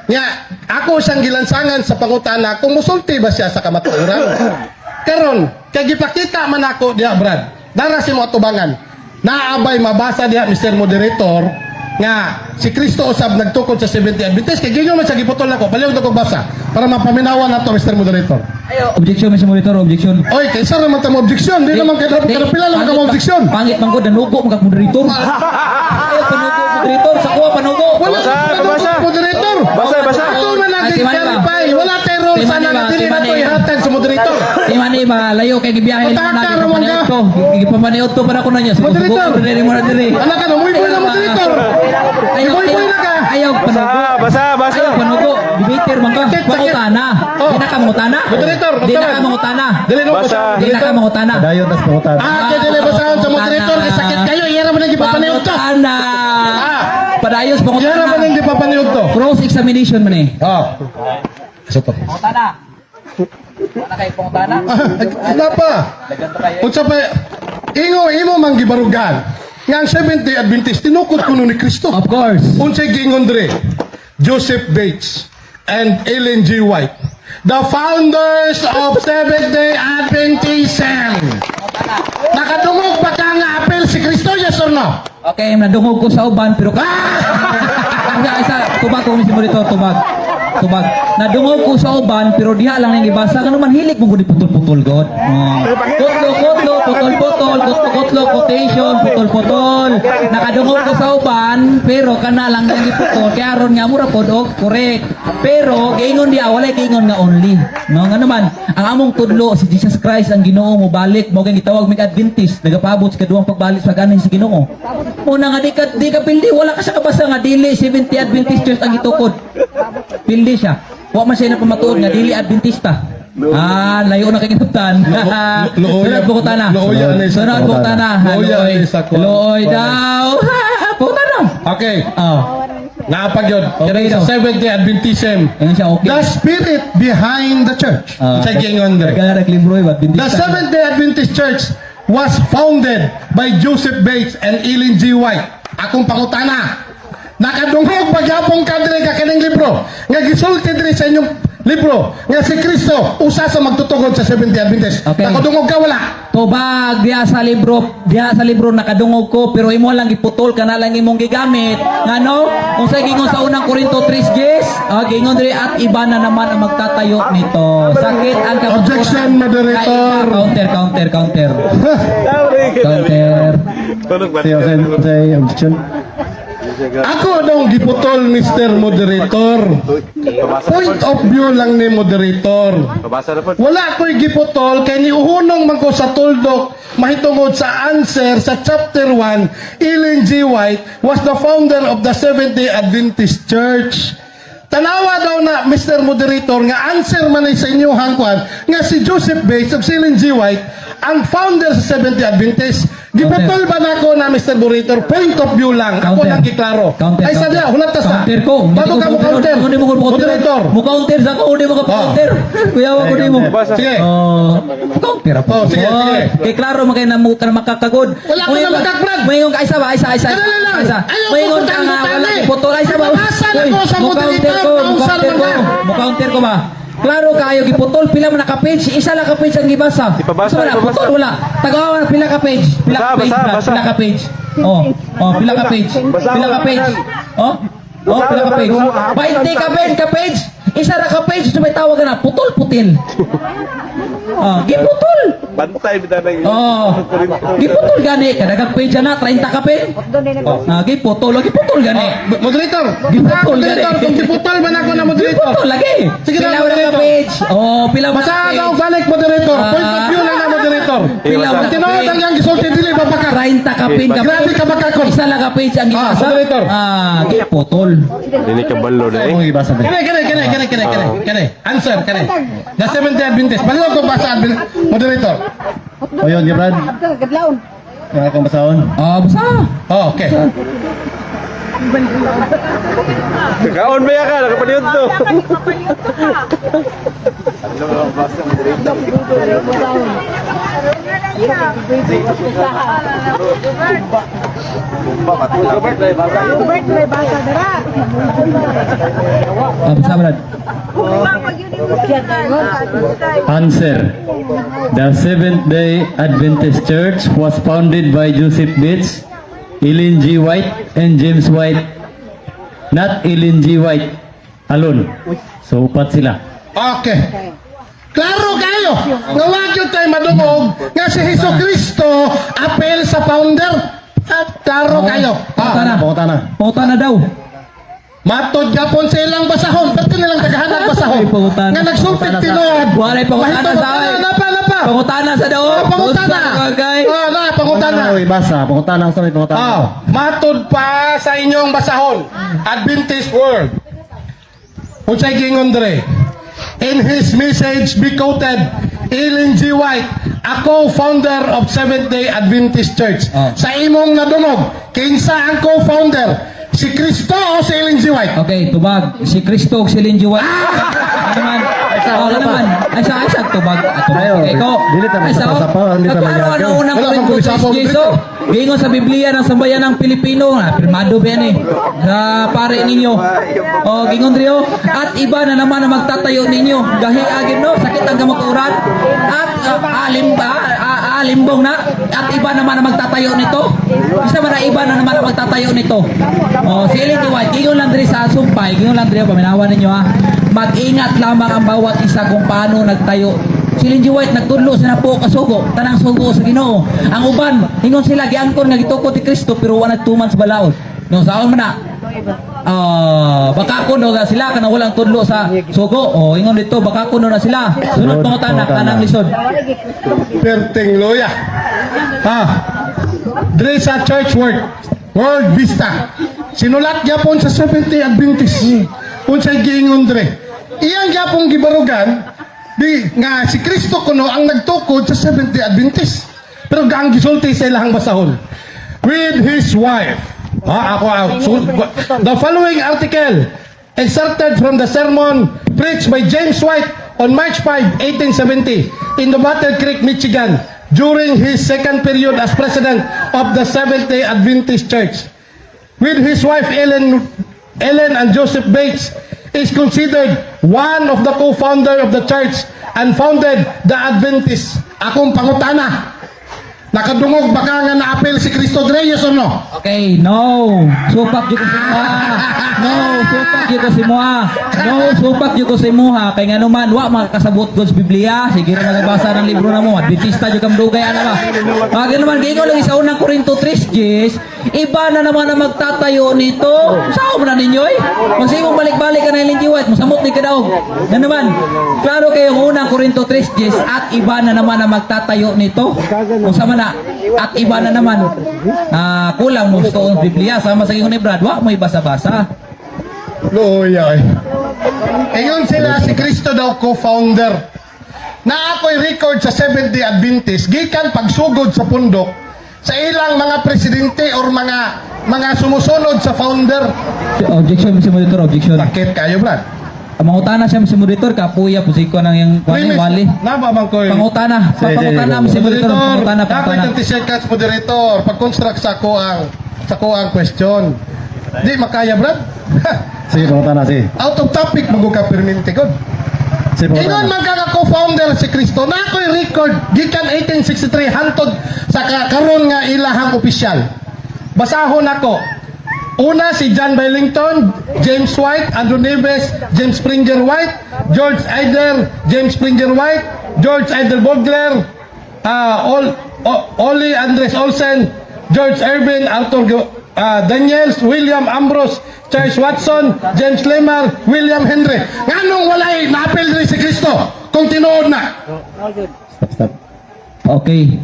Nya, ako siyang gilansangan sa pangutana kung musulti ba siya sa kamatuoran. Karon, kay gipakita man ako diha, Brad. Dara si mo atubangan. Naabay mabasa diha, Mr. Moderator, nga si Kristo usab nagtukod sa 70 Adventist kay gingon man siya giputol nako. Palihog na kog basa para mapaminawan nato, Mr. Moderator. Objection, Mr. Moderator, objection. Oy, kaysa raman ta mo objection, di naman kay pila lang ka mo objection. Pangit man ko, danugo mga moderator. Ayaw, panugo, moderator. Sa kuha, panugo. Wala Basa, ka basa. moderator. Basa, basa. Ato man Ay, natin timani ba? clarify. Wala tay role Timani sana ba? nga dili na Timani. to ihatag sa moderator. Di man ba, layo kay gibiyahe Mataka, na ramon ka. ko. Gipamaniod to para ko na niya. Moderator. Sugo diri mo na diri. Anak ka, umuiboy na moderator. Ayaw, Iboy-boy na ka. Ayaw Basa, panugo. basa, basa. Ayaw panugo. Debater man ka. Sakit, sakit. Mangutana. Oh. Di na ka mangutana. Moderator, Di na ka magtaman. mangutana. Dili no Basa. Di na ka mangutana. Padayon tas pangutana. Ah, kay dili basahon sa moderator kay sakit kayo. Iya ra man ang gipapaniod to. Pangutana. Ah. Padayos Iya ra man pangutana. ang gipapaniod to. Cross examination man eh. Oh. Isa to. Pangutana. Wala kay pangutana. Ah, wala pa. Unsa pa ingo imo man gibarugan nga ang Seventh-day Adventist tinukod kuno ni Kristo. Of course. Unsay giingon dre? Joseph Bates and Ellen G. White, the founders of Seventh-day Adventism. Nakadungog ba ka nga apel si Kristo? Yes or no? Okay, nadungog ko sa uban pero isa, isa, tubag ko mismo dito, tubag. Tubag. Nadungog ko sa uban pero diha lang nang gibasa kanu man hilig mo gud putol-putol god. Oh. Kutlo, kutlo, putol-putol, kutlo, kutlo, quotation, putol-putol. Nakadungog ko sa uban pero kana lang nang giputol kay aron nga mura pod og correct. Pero giingon diha walay giingon nga only. No, nga naman ang among tudlo si Jesus Christ ang Ginoo mo balik mo kay gitawag mig Adventist nagapaabot sa kaduhang pagbalik sa ganin sa Ginoo. Muna nga di ka pildi, wala ka sa kabasa nga dili 70 Adventist Church ang gitukod. Pildi siya. Wa man siya napamatuod nga dili Adventista. Ah, layo na kay kinabtan. Looy. Sunod pangutana. Looy, ano isa Sunod ko? pangutana. Looy, Looy. ano isa ko? Looy daw. Pangutana. Okay. Oh. Naa pa gyud. Okay Kani sa daw. Seventh-day Adventism. Ingon siya okay. The spirit behind the church. Ah, Sa giingon dre. Kaya naglibro eh, The Adventista. Seventh-day Adventist Church was founded by Joseph Bates and Ellen G. White. Akong pangutana. Nakadungog pagyapon ka diri ka kaning libro nga gisulti diri sa inyong libro nga si Kristo usa sa magtutugod sa Seventh-day Adventist. Okay. Nakadungog ka wala? Tubag diha sa libro nakadungog ko, pero imo lang giputol, kana lang imong gigamit. Ngano? Unsay gingon sa Unang Korinto 3:10? Ah, gingon diri, "At iba na naman ang magtatayo nito." Sakit ang kamatuoran. Objection, moderator. Counter, counter, counter. Counter. Say, say, say, objection. Ako daw giputol, Mr. Moderator. Point of view lang ni moderator. Pabasa na po. Wala ko'y giputol kay niuhunong man ko sa tuldok mahitungod sa answer sa chapter 1. Ellen G. White was the founder of the Seventh-day Adventist Church. Tanawa daw na, Mr. Moderator, nga answer man ay sa inyong hangkuan nga si Joseph Bates ug si Ellen G. White ang founder sa Seventh-day Adventist. Giputol ba nako na, Mr. Moderator? Point of view lang. Ako Counter. lang giklaro. Counter. Ay, Counter. sadya, hulat ta sa. Counter ko. Hindi Bago ko ka mo counter. Hindi mo ko counter. Moderator. Mo counter sa ko, hindi mo ka counter. Kuya, ko di mo. Sige. Oh, counter ako. Oh, sige, sige. Kay klaro man kay na mo ka na makakagod. Wala ka na makakbrad. Moingon ka isa ba? Isa, isa. Dali lang. Isa. Ayaw ko Moingon ka nga butang-butang wala eh. putol. Ay, isa ba? Ipabasa na Uy, ko sa mo counter moderator, ko, mo kausar counter man ko. ka. Mo counter ko ba? Klaro kayo giputol, pila man ka page, isa lang ka page ang gibasa. Ipabasa, Isa wala, ipabasa. putol wala. Tagawa pila ka page, pila ka Basa, page, basa, Brad, basa. pila ka page. Oh, pila ka page. Basa, Pila ka basa. page. Oh, pila ka page. 20 ka pen ka page. Isa ra ka page, sumay tawag ka na putol putil. Oh, giputol. Bantay bitaw na. Oh, giputol gani kadagang page na 30 ka pen. Oh, ah, giputol, oh, giputol gani. Moderator. Giputol, Moderator, gani. kung giputol man ako na moderator. Giputol lagi. Sige na, Pila wala ka moderator. page. Oh, pila wala Basta ka page. daw balik, moderator. Ah. Point of view lang na moderator. Pila wala ka Tinuod page. ang yang gisulti dili babaka. 30 ka pen ka Grabe page. ka bakakon. Isa lang ka page ang Ah, gibasa. moderator. Ah, giputol. Hindi ka balo na eh. Akong ibasa dre. Kene kene kene kene kene kene kene. Answer kene. The Seventh-day Adventist. Balik ko basa, moderator. O yun, Brad. Yung akong basahon. Ah, basta. Oh, okay. Kaon ba ya ka? Nakapaliyod to. Ah, basta, Brad. Answer. The Seventh-day Adventist Church was founded by Joseph Bates, Ellen G. White, and James White. Not Ellen G. White alone. So, upat sila. Okay. Klaro kayo. Nga wag yun tayo madungog nga si Hesus Kristo apel sa founder. Ah, klaro kayo. Punta Ah, na. Punta na. Punta na daw. Matod gapon sa ilang basahon. Pati nilang tagahanan basahon. Ay, pangutana. Nga nagsultit tinuod. Walay pangutana Mahitungod sa na, napa, napa. Pangutana sa daw. Ah, pangutana. Okay. Ah, na, pangutana. Pangutana. Ibasa. Pangutana. Sa may pangutana. Ah, matod pa sa inyong basahon. Adventist World. Unsay gingon dre? In his message be quoted Ellen G. White, a co-founder of Seventh-day Adventist Church. Ah. Sa imong nadungog, kinsa ang co-founder? Si Kristo o si Ellen G. White? Okay, tubag. Si Kristo ug si Ellen G. White. Ano naman? Oh, ano naman? Ay sa ay sa tubag. Ah, tubag. Ayo, Okay, ikaw. dili ta Ay, sa- masapasapaw, hindi ta Klaro, manyagaw. ano unang Wala pang Korinto kulisapaw, 3:10, oh. Gingon sa Biblia ng sambayan ng Pilipino, na pirmado ba yan eh. Sa pare ninyo. Oh, gingon diri oh. "At iba na naman ang magtatayo ninyo." Gahi agin no, sakit ang kamatuoran. At alim ba, alimbong na at iba naman ang magtatayo nito. Isa man na iba na naman ang magtatayo nito. Oh, si Ellen G. White, gingon lang diri sa sumpay, gingon lang diri, paminawan ninyo ha. "Mag-ingat lamang ang bawat isa kung paano nagtayo." Si Ellen G. White nagtudlo sa napo kasugo, tanang sugo sa Ginoo. Ang uban, ingon sila giangkon nga gitukod ni Kristo pero wa nagtuman sa balaod. No, saon man na? Ah, baka kuno na sila kana walang tudlo sa sugo. Oh, ingon dito baka kuno na sila. Sunod pangutana kanang lisod. Perting loya. Ha. Dre sa Church Work, World Vista. Sinulat gyapon sa Seventh-day Adventist. Unsay giingon dre? Iyang gyapon gibarugan di nga si Kristo kuno ang nagtukod sa Seventh-day Adventist. Pero ang gisulti sa ilahang basahon. With his wife. Ah, ako, ah, so, the following article excerpted from the sermon preached by James White on March 5, 1870 in the Battle Creek, Michigan during his second period as president of the Seventh-day Adventist Church with his wife Ellen and Joseph Bates, is considered one of the co-founder of the church and founded the Adventist. Akong pangutana, nakadungog ba ka nga naapil si Kristo dre, yes or no? Okay, no. Supak jud ko sa imuha. No, supak jud ko sa imuha. No, supak jud ko sa imuha. Kay ngano man wa makakasabot gud sa Biblia. Sige ra magbasa ng libro na mo. Adventista jud kang dugay ana ba. Bagay naman giingon lagi sa unang Korinto 3:10, iba na naman ang magtatayo nito. Sao man na ninyo eh? Kung balik-balik ka na Ellen G. White, musamot ni kadaog. Na naman, klaro kayo ang unang Korinto 3:10 at iba na naman ang magtatayo nito. Kung sama na, at iba na naman. Ah, kulang mo sa Biblia. Sama sa ingon ni Brad, wa mo ibasa-basa. Luya eh. Ingon sila si Kristo daw co-founder. Na ako'y record sa Seventh-day Adventist gikan pagsugod sa pundok sa ilang mga presidente or mga sumusunod sa founder. Objection, Mr. Monitor, objection. Sakit kayo, Brad. Ang mangutana siya, Mr. Monitor, kapuya po ko nang yung wali, wali. Na ba bang koy? Pangutana, Sige, pangutana, sige, Mr. Monitor, pangutana, ako'y pangutana. 30 seconds, moderator. Pag-construct sa ko ang question. Di makaya, Brad. Sige, pangutana, sige. Out of topic mago ka perminti god. Sige, Ingon pangutana. man ka co-founder si Kristo na ako'y record gikan 1863 hantod sa karon nga ilahang opisyal. Basahon ako. Una si John Billington, James White, Andrew Neves, James Springer White, George Eider, James Springer White, George Eider Bogler, Oli Andres Olsen, George Irvin, Arthur Daniels, William Ambrose, Charles Watson, James Lemar, William Henry. Nganong walay naapil diri si Kristo kung tinuod na? Stop, stop. Okay.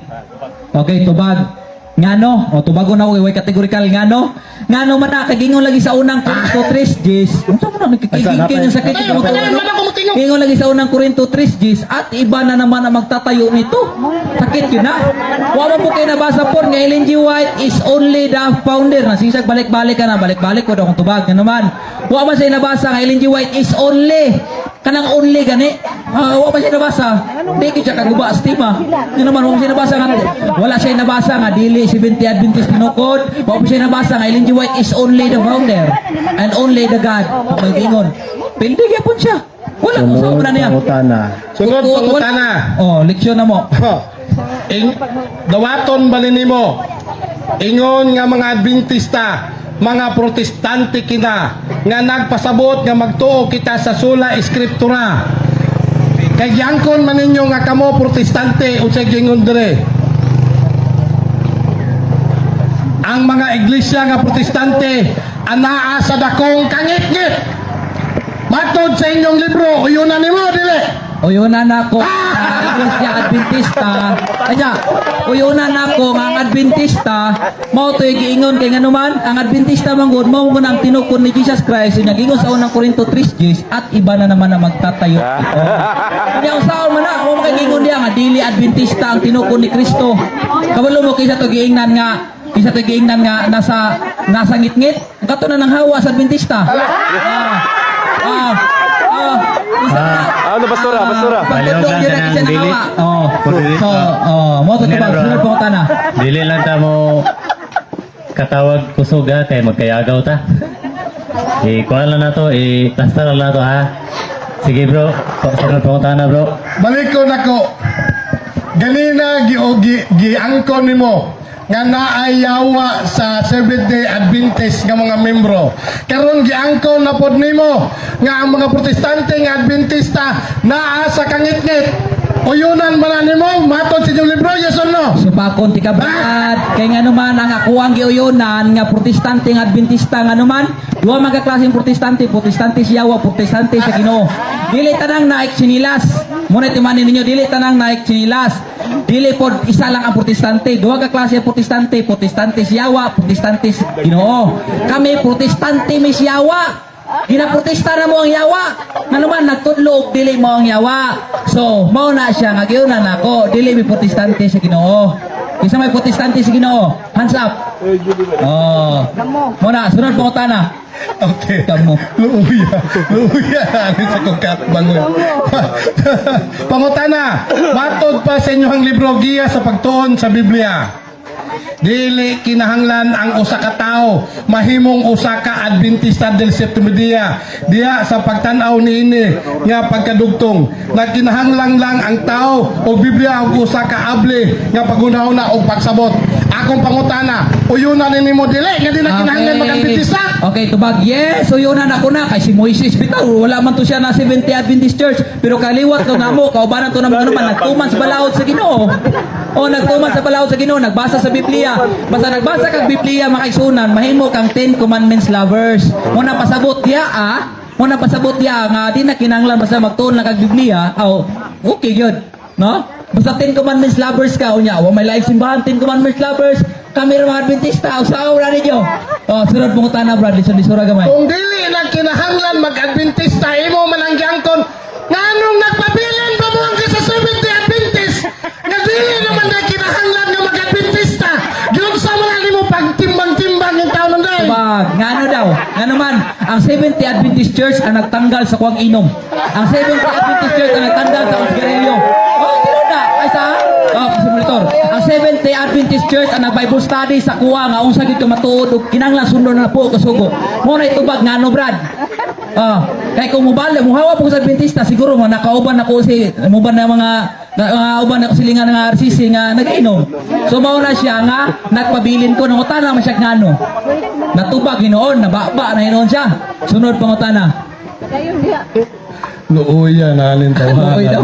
Okay, tubag. Ngano? O tubago na ako, way categorical ngano? Ngano man na kagingon lagi sa unang Korinto 3 Jis. Unsa man na nagkikiging ang sakit Ay, ko patayon man ako motingog. Ingon lagi sa unang Korinto 3 Jis at iba na naman ang magtatayo nito. Sakit yun na. Wa man po kayo nabasa po nga Ellen G. White is only the founder. Nasisag balik-balik ka na, balik-balik ko daw akong tubag. Nga naman. Wa man siya nabasa nga Ellen G. White is only kanang only gani. Ah, wa man siya nabasa. Di gyud siya kaguba sa tema. Nga naman wa man siya nabasa nga wala siya nabasa nga dili Seventh Adventist tinukod. Wa man siya nabasa nga Ellen G. White is only the founder and only the God. Mag-ingon. Pildi gyapon siya. Wala ko sa Sunod, na niya. pangutana. Sunod pangutana. Oh, leksyon na mo. Ing, dawaton bali nimo. Ingon nga mga Adventista, mga Protestante kita nga nagpasabot nga magtuo kita sa sola escriptura. Kay giangkon man ninyo nga kamo Protestante, unsay giingon dire? Ang mga iglesia nga Protestante anaa sa dakong kangitngit. Matod sa inyong libro, uyunan nimo dili. Uyunan nako ang Iglesia Adventista. Kanya, uyunan nako nga ang Adventista mao to'y giingon kay nganuman ang Adventista man gud mao man ang tinukod ni Jesus Christ nya giingon sa unang Korinto 3:10 at iba na naman ang magtatayo. Kanya usaon man na mo makagingon diya nga dili Adventista ang tinukod ni Kristo. Kabalo mo kaysa to giingnan nga nasa nasa ngitngit. Ang kato na nang hawa sa Adventista. Ah. Ah. Ah. Isa na. Ano, basura, basura. Pagtudlo Baliw yun lang ang ka isa ng na dili. hawa. Oh. Dili. So, oh, mo to Hindi tubag na, bro. sunod pangutana. Dili lang ta mo katawag kusog ha, kay magkayagaw ta. Eh, kuha lang na to, eh, plaster lang na to ha. Sige bro, sunod pangutana bro. Balik ko nako. Ganina gi o gi giangkon nimo nga naayawa sa Seventh Day Adventist nga mga membro. Karon giangkon na pod nimo nga ang mga Protestante nga Adventista naa sa kangitngit. Uyunan ba na nimo matod sa inyong libro, yes or no? Supakon ti kabrad kay ngano man ang ako ang giuyonan nga Protestante nga Adventista nga man duha man ka klaseng Protestante, Protestante sa Yawa, Protestante sa Ginoo. Dili tanang naik sinilas. Muna timanin ninyo dili tanang naik sinilas. Dili pod isa lang ang Protestante, duha ka klase ang Protestante, Protestante sa Yawa, Protestante sa Ginoo. Kami Protestante mi sa Yawa. Ginaprotesta na mo ang yawa. Nga naman, nagtudlo og dili mo ang yawa. So, mao na siya nga giunan nako, dili mi Protestante sa Ginoo. Kinsa may Protestante sa Ginoo? Hands up. Oh. Muna, sunod pangutana. Okay. Kamo. Luuya. Luuya. Ano sa kong bangon. Pangutana, matod pa sa inyong libro Giya sa Pagtuon sa Biblia. Dili kinahanglan ang usa ka tawo mahimong usa ka Adventista del Septimo Dia diha sa pagtan-aw niini nga pagkadugtong. Nagkinahanglan lang ang tao og Biblia og usa ka able nga paghunahuna og pagsabot. Akong pangutana, uyuna ni nimo dili nga di na kinahanglan mag-Adventista? Okay, tubag. Yes, so yun na nako na kay si Moises bitaw wala man to siya na 70 Adventist Church pero kaliwat to namo kaubanan to namo naman nagtuman sa balaod sa Ginoo. O nagtuman sa balaod sa Ginoo, nagbasa sa Biblia. Basta nagbasa kag Biblia, makaigsunan, mahimo kang 10 Commandments lovers. Mo na pasabot diya ah. Mo na pasabot diya nga di na kinahanglan basta magtuon lang kag Biblia. Aw, okay yun. No? Basta 10 Commandments lovers ka unya, wa may live simbahan 10 Commandments lovers. Kami ra mga Adventista, usaw ra ninyo. Oh, sunod pangutana, Brad, lisod lisura gamay. Kung dili na kinahanglan mag-Adventista, imo man ang giangkon, nganong nagpabilin pa mo ang sa Seventh Adventist, nga dili naman na kinahanglan nga mag-Adventista, giunsa man na nimo pagtimbang-timbang yung tao nang dahil. Tubag, ngano daw? Ngano man, ang Seventh Adventist Church ang nagtanggal sa kuwang inom. Ang Seventh Adventist Church ang nagtanggal sa kuwang sigarilyo. Oh, tinuod na. Ay sa? Oh, si monitor. Ang Seventh Day Adventist Church ang nag-Bible study sa kuwa nga unsa gid ka matuod ug kinahanglan sundon na po kasugo. Mo na itubag ngano, Brad? Ah, kay kung mubala, muhawa po sa Adventista, siguro mga nakauban ako si muban na mga na, mga uban ako silingan nga RCC nga nagainom. So mao na siya nga nagpabilin ko nangutana man siya ngano. Natubag hinuon, nababa na hinuon siya. Sunod pangutana. Dayon diha. Luuya na alin Luoy daw.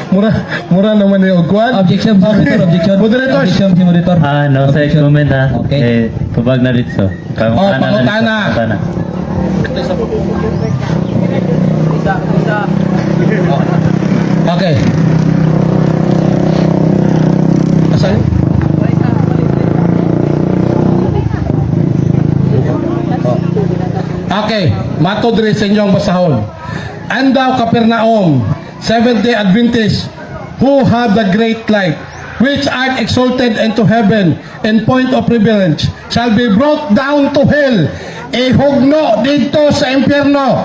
Mura, mura naman yung kwan. Objection, si monitor, objection. Moderators. Objection, si monitor. Ah, no side Objection. comment ha. Okay. Eh, tubag na dito. Oh, pangutana. Na dito. Pangutana. Okay. Asan? Okay, matod rin sa inyong basahon. Andaw Capernaum, Seventh-day Adventist, who have the great light, which art exalted into heaven in point of privilege, shall be brought down to hell. Ihugno dito sa impyerno.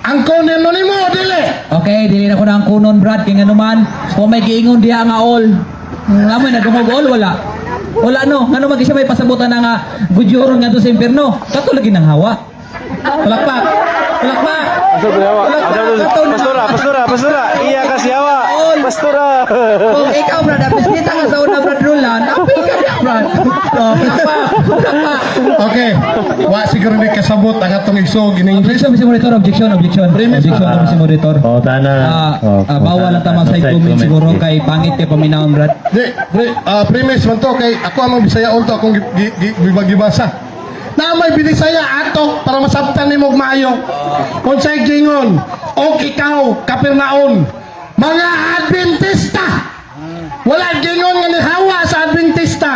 Ang kunin mo nimo, dili. Okay, dili na ko na ang kunon, Brad, kay ngano man, kung may giingon diha nga all. Ngamoy nagungog all wala. Wala no, ngano man siya may pasabutan na nga gudyoron nga sa impierno. Kato lagi nang hawa. Palakpak. Palakpak. Asa ba hawa? Palakpak. Kato na. Pastora, pastora, pastora. Iya kasi hawa. All. Pastora. Kung ikaw, Brad, apis kita ka sa una, Brad Roland, api ka niya, Brad. Oh, palakpak. Palakpak. Okay, wa siguro ni kasabot ang atong igsoog in English. Objection, Mr. Monitor, objection, objection. Objection, Mr. Monitor. Pangutana. Ah, Oh, ah, bawal ang tamang No side comment siguro yes. kay pangit kay paminawon, Brad. Di, pre, premise man to kay ako ang Bisaya to akong gibasa. Na may binisaya ato para masabtan nimo og maayo. Unsay gingon og ikaw Kapernaon, mga Adventista. Wala gingon nga nihawa sa Adventista.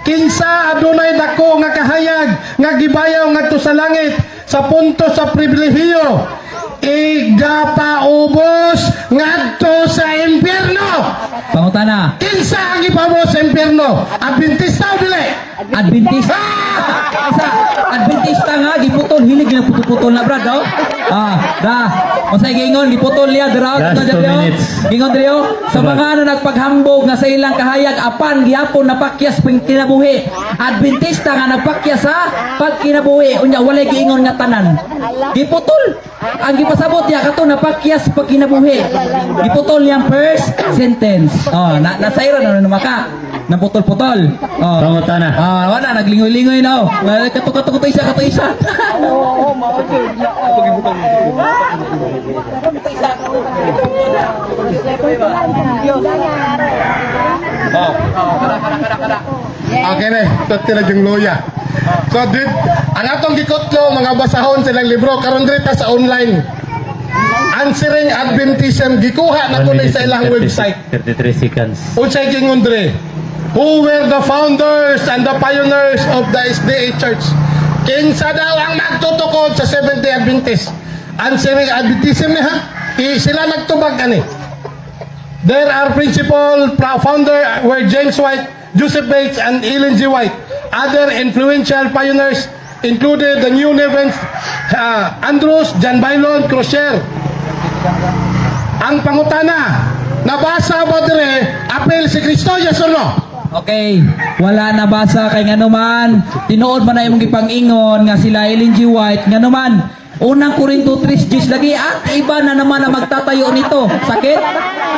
Kinsa adunay dako nga kahayag nga gibayaw ngadto sa langit sa punto sa pribilehiyo igapaubos ngadto sa impyerno. Pangutana, Kinsa ang gipaubos sa impyerno? Adventista o dili? Adventista. Sa Adventista nga giputol hilig na putol-putol na, Brad, oh. Ah, da. Unsay giingon giputol niya dira Last dira, 2 dira. minutes. Gingon dira oh. Sa mga na nagpaghambog nga sa ilang kahayag apan gihapon napakyas ping kinabuhi. Adventista nga nagpakyas sa pagkinabuhi unya walay giingon nga tanan. Giputol. Ang gipasabot niya kato napakyas pagkinabuhi. Giputol niyang first sentence. Oh, na nasayran na maka. Naputol-putol. Oh. Pangutana. Ah, wala naglingoy-lingoy na oh. Kato kato isa, kato isa. Oo, mao jud na. Okay na, tati na yung loya. So, dit, ang atong gikotlo, mga basahon silang libro, karon diri ta sa online. Answering Adventism, gikuha na ko 1 ni minute sa ilang and 30 website. 33 seconds. Unsay gingon diri? Who were the founders and the pioneers of the SDA Church? Kinsa daw ang magtutukod sa Seventh-day Adventist? Answering Adventism ni ha? I, sila nagtubag ani. There are principal founder were James White, Joseph Bates, and Ellen G. White. Other influential pioneers included the New Nevins, Andrews, John Bylon, Crozier. Ang pangutana, nabasa ba dire apil si Kristo, yes or no? Okay, wala nabasa kay ngano man. Tinuod man na imong gipang-ingon nga sila Ellen G. White ngano man. Unang Korinto 3:10 lagi at iba na naman ang magtatayo nito. Sakit?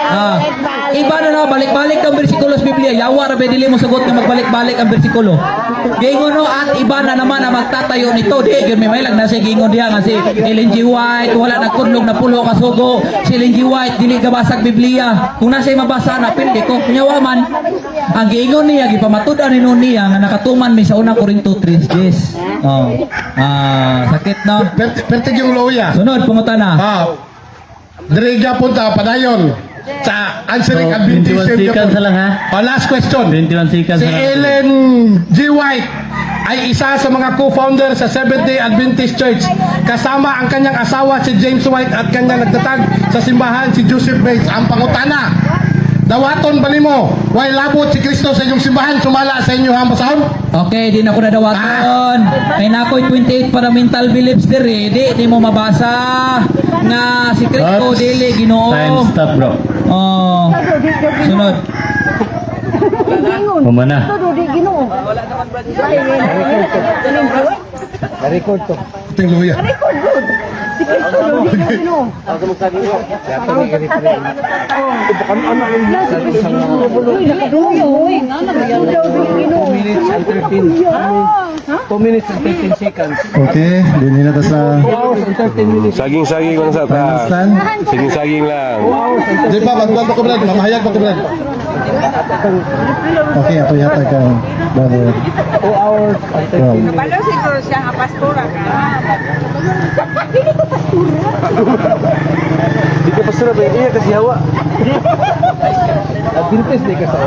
Ah. Iba na na balik-balik ang bersikulo sa Biblia. Yawa ra ba dili mo sugot nga magbalik-balik ang bersikulo. Giingon no at iba na naman ang magtatayo nito. Di gyud may mailag na siya giingon diha nga si Ellen G. White wala nagkudlog na pulo ka sugo. Si Ellen G. White dili ka basag Biblia. Kung nasa mabasa na pildi ko kunyawa man. Ang giingon niya gipamatud-an ni niya nga nakatuman mi sa Unang Korinto 3:10. Oh. Ah, sakit no. Pertig yung loya. Sunod pangutana. Ah, dire gyapon ta padayon sa answering So, Adventist 21 seconds na lang ha. Oh, last question. 21 seconds Si na lang. Ellen G. White ay isa sa mga co-founder sa Seventh-day Adventist Church. Kasama ang kanyang asawa si James White at kanyang nagtatag sa simbahan si Joseph Bates. Ang pangutana, dawaton ba nimo? Way labot si Kristo sa inyong simbahan, sumala sa inyong basahon? Okay, di na ko nadawaton. Kay na ako'y 28 fundamental beliefs diri, di mo mabasa nga si Kristo Oops. dili Ginoo. Time stop, bro. Oh. Sunod. Humana. Ito di Ginoo. Na-record to. Ting luya. Record good. Si Kristo di Ginoo. Na si Kristo. Uy, nakadungo. Uy, nga na daw di Ginoo. 2 minutes and 13. 2 minutes and 13 seconds. Okay, dinhi na ta sa 2 hours and 13 minutes. Saging-saging lang sa final taas. stand. Saging-saging lang. 2 hours and Di pa, magbuwan pa ko, Brad. Mamahayag pa ko, Brad. Okay, ako yata kang brother. 2 hours and 13 minutes. Palo siguro siya nga pastora ka. Dili ko pastora. Di ka pasura ba? Iya kasi hawa. Adventist di ka sa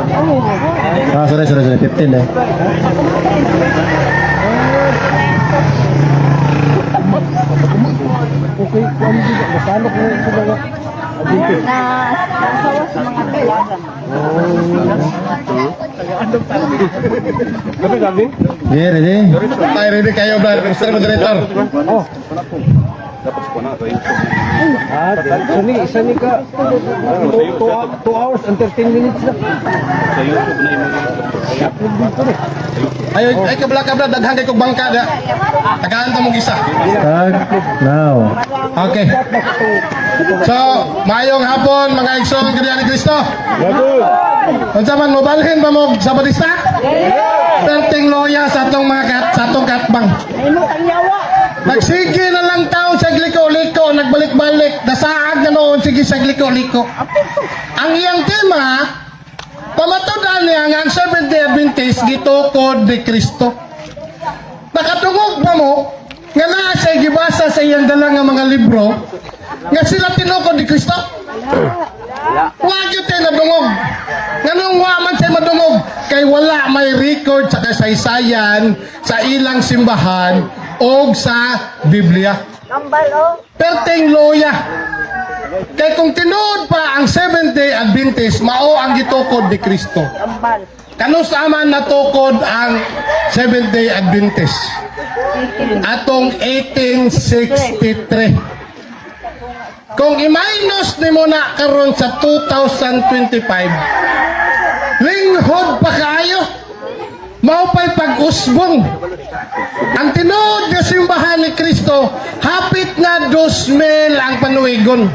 Ah, sorry, sorry, sorry. 15 eh. Okay, kuan di ka masalok mo sa mga Adventist. Na asawa sa mga kailangan. Kape, Calvin? Okay, ready? Tayo ready kayo, Brad. Mr. Moderator. Oh. Ah, sani, sani ka. 2 hours and 13 minutes na. Ay, ay, kabla ka, Brad. Daghan kay kog bangka da. Tagaan ta mong isa. Start now. Okay. So, maayong hapon mga igsoon kaniya ni Kristo. Unsa man mobalhin ba mo sa Batista? Perting loya sa atong mga kat, sa atong katbang. Ay mo kang yawa. Nagsige na lang taon sa liko-liko, nagbalik-balik, nasaag na noon sige sa liko-liko. Ang iyang tema, pamatudan niya nga ang Seventh-day Adventist gitukod ni Kristo. Nakatungog ba mo nga naa siya gibasa sa iyang dala nga mga libro nga sila tinukod ni Kristo? Wa gyud tay nadungog. Nganong wa man siya madungog kay wala may record sa kasaysayan sa ilang simbahan og sa Biblia. Kambal oh. Perting loya. Kay kung tinuod pa ang Seventh-day Adventist, mao ang gitukod ni Kristo. Kambal. Kanus aman natukod ang Seventh-day Adventist? Atong 1863. Kung i-minus nimo na karon sa 2025, linghod pa kaayo. Mao pa'y pag-usbong. Ang tinuod nga simbahan ni Kristo, hapit na 2,000 ang panuwigon.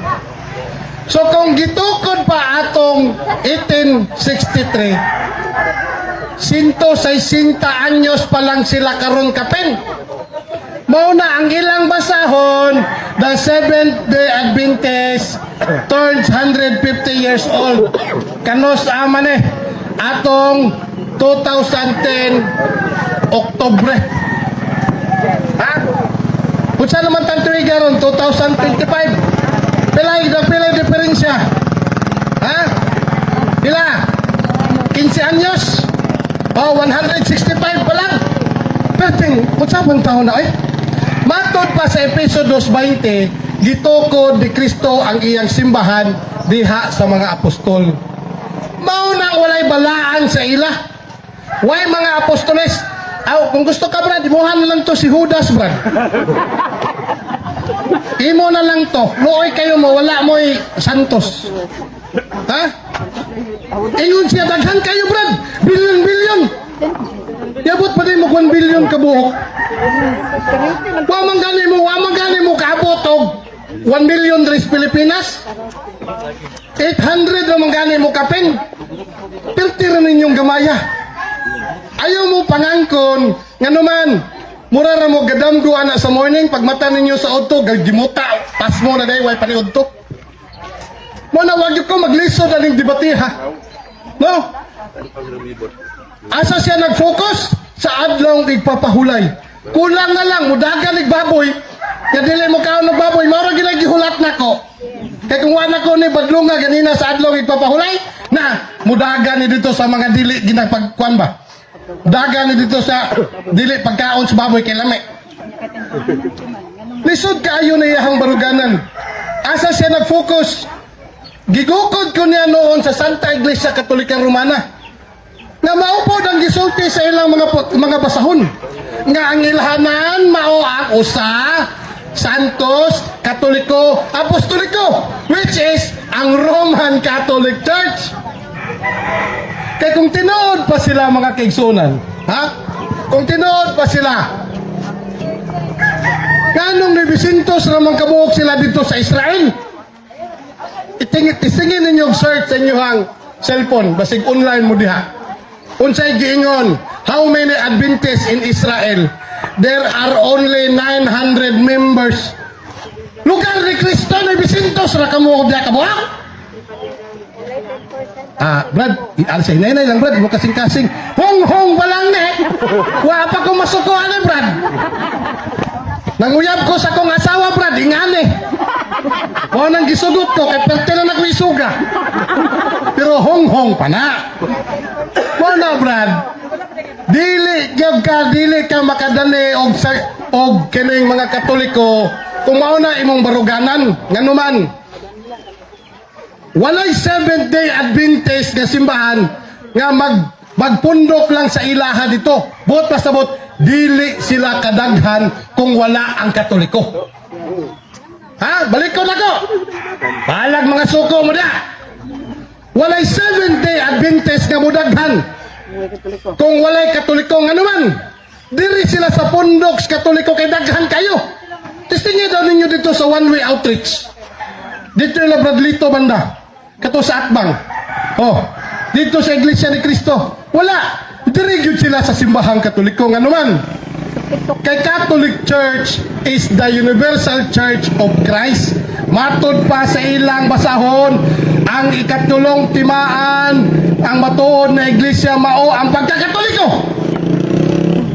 So kung gitukod pa atong 1863, 160 anyos pa lang sila karon kapin. Mao na ang ilang basahon, the Seventh Day Adventist turns 150 years old. Kanos aman eh, atong 2010 Oktobre. Ha? Unsa naman tang tuig karon 2025? Pilay na pilay diferensya. Ha? Pila? 15 anyos. Oh, 165 pa lang. Perting, unsa bang taon na eh? Matod pa sa Epeso 2:20, gitukod ni Kristo ang iyang simbahan Diha sa mga apostol. Mao nang walay balaan sa ila. Way mga apostoles. Aw, kung gusto ka, Brad, imuhan na lang to si Judas, Brad. Imo na lang to. Luoy kayo mo, wala mo'y santos. Ha? Ingon siya, daghan kayo, Brad. Billion, billion. Yabot pa din mo 1 billion kabuok. Wa man gani mo kaabot og 1 million diri sa Pilipinas. 800 ra man gani mo kapin. Pirti ra ninyong gamaya. Ayaw mo pangangkon nganuman mura ra mo gadamgo ana sa morning, pag mata ninyo sa auto gimuta pasmo na day way paniudto. Mo na wag ko maglisod aning debate, ha. No? Asa siya nag-focus? Sa adlong igpapahulay. Kulang na lang, mudagan ig baboy. Nga dili mo kaon og baboy, mao ra gyud gihulat nako. Kay kung wala ko ni badlunga ganina sa adlong igpapahulay, na mudagan ni dito sa mga dili ginapagkuan ba. Dagan ni dito sa dili pagkaon sa baboy kay lami. Lisod kaayo na iyahang baruganan. Asa siya nag-focus? Gigukod ko niya noon sa Santa Iglesia Katolika Romana nga mao pod ang gisulti sa ilang mga basahon nga ang ilhanan mao ang usa, Santos, Katoliko, Apostoliko, which is ang Roman Catholic Church. Kay kung tinuod pa sila, mga kaigsunan, ha, kung tinuod pa sila, nganong 900 ra man kabuok sila dito sa Israel? Itingit isingin ninyo og search sa inyong cellphone, basig online mo diha. Unsay giingon? How many Adventists in Israel? There are only 900 members. Lugar ni Kristo, 900 ra kamo diha kabuok. Ah, Brad, alas sa hinay lang, Brad, mo kasing-kasing. Hong-hong pa lang ne. Wa pa ko masuko ani, Brad. Nanguyab ko sa akong asawa, Brad, ingani. Mao nang gisugot ko kay perte na nako isuga. Pero hong-hong pa na. Mao na, Brad. Dili gyud ka dili ka makadali og kining mga Katoliko kung mao na imong baruganan. Nganuman walay Seventh Day Adventist nga simbahan nga magpundok lang sa ilaha dito. Buot pasabot, dili sila kadaghan kung wala ang Katoliko. Ha? Balik ko na ko. Balag mga suko mo da. Walay Seventh Day Adventist nga mudaghan kung walay Katoliko. Nganuman diri sila sa pundok sa Katoliko kay daghan kayo. Testingin daw ninyo dito sa One Way Outreach. Dito yung Bradlito banda. Kato sa Atbang. Oh, dito sa Iglesia ni Cristo. Wala. Diri gyud sila sa simbahang Katoliko. Nganuman kay Catholic Church is the universal church of Christ. Matod pa sa ilang basahon, ang ikatulong timaan, ang matuod na iglesia mao ang pagkakatoliko.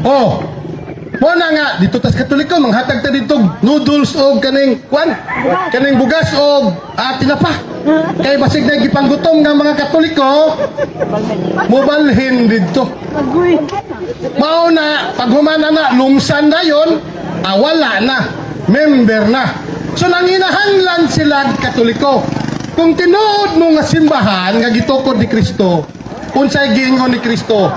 Oh, mo na nga dito tas Katoliko manghatag ta dito noodles og kaning kwan, kaning bugas og tinapa. Kay basig na gipanggutom nga mga Katoliko mobalhin didto. Mao na pag humana na lungsan na yon, wala na member na. So nanginahanglan sila Katoliko. Kung tinuod mo nga simbahan nga gitukod ni Kristo, unsay giingon ni Kristo?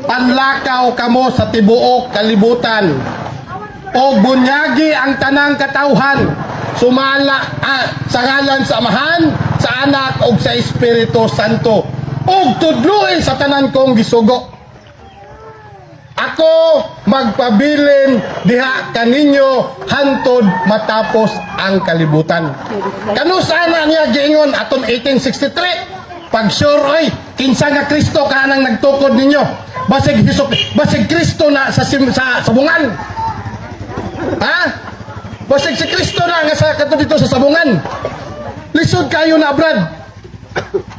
Panlakaw kamo sa tibuok kalibutan o bunyagi ang tanang katawhan sumala sa ngalan sa Amahan, sa Anak ug sa Espiritu Santo ug tudluin sa tanan kong gisugo. Ako magpabilin diha kaninyo hantod matapos ang kalibutan. Kanus ana niya giingon aton 1863? Pag sure oy, kinsa nga Kristo ka nang nagtukod ninyo? Basig Hesus, basig Kristo na sa sabungan. Ha? Basig si Kristo na nga sa kato dito sa sabungan. Lisod kayo na, Brad.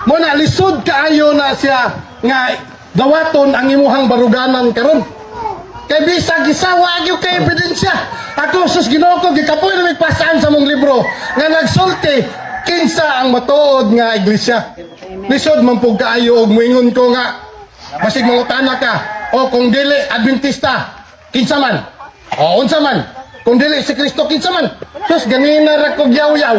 Mo na lisod kaayo na siya nga dawaton ang imuhang baruganan karon. Kay bisag gisawa gyud kay ebidensya. Ako, sus, Ginoo ko, gikapoy na may pasaan sa mong libro nga nagsulti kinsa ang matuod nga iglesia. Lisod man pug kaayo og moingon ko nga basig mangutana ka o kung dili Adventista kinsa man? O unsa man? Kung dili si Kristo, kinsa man? Sus, ganina ra kog yaw-yaw.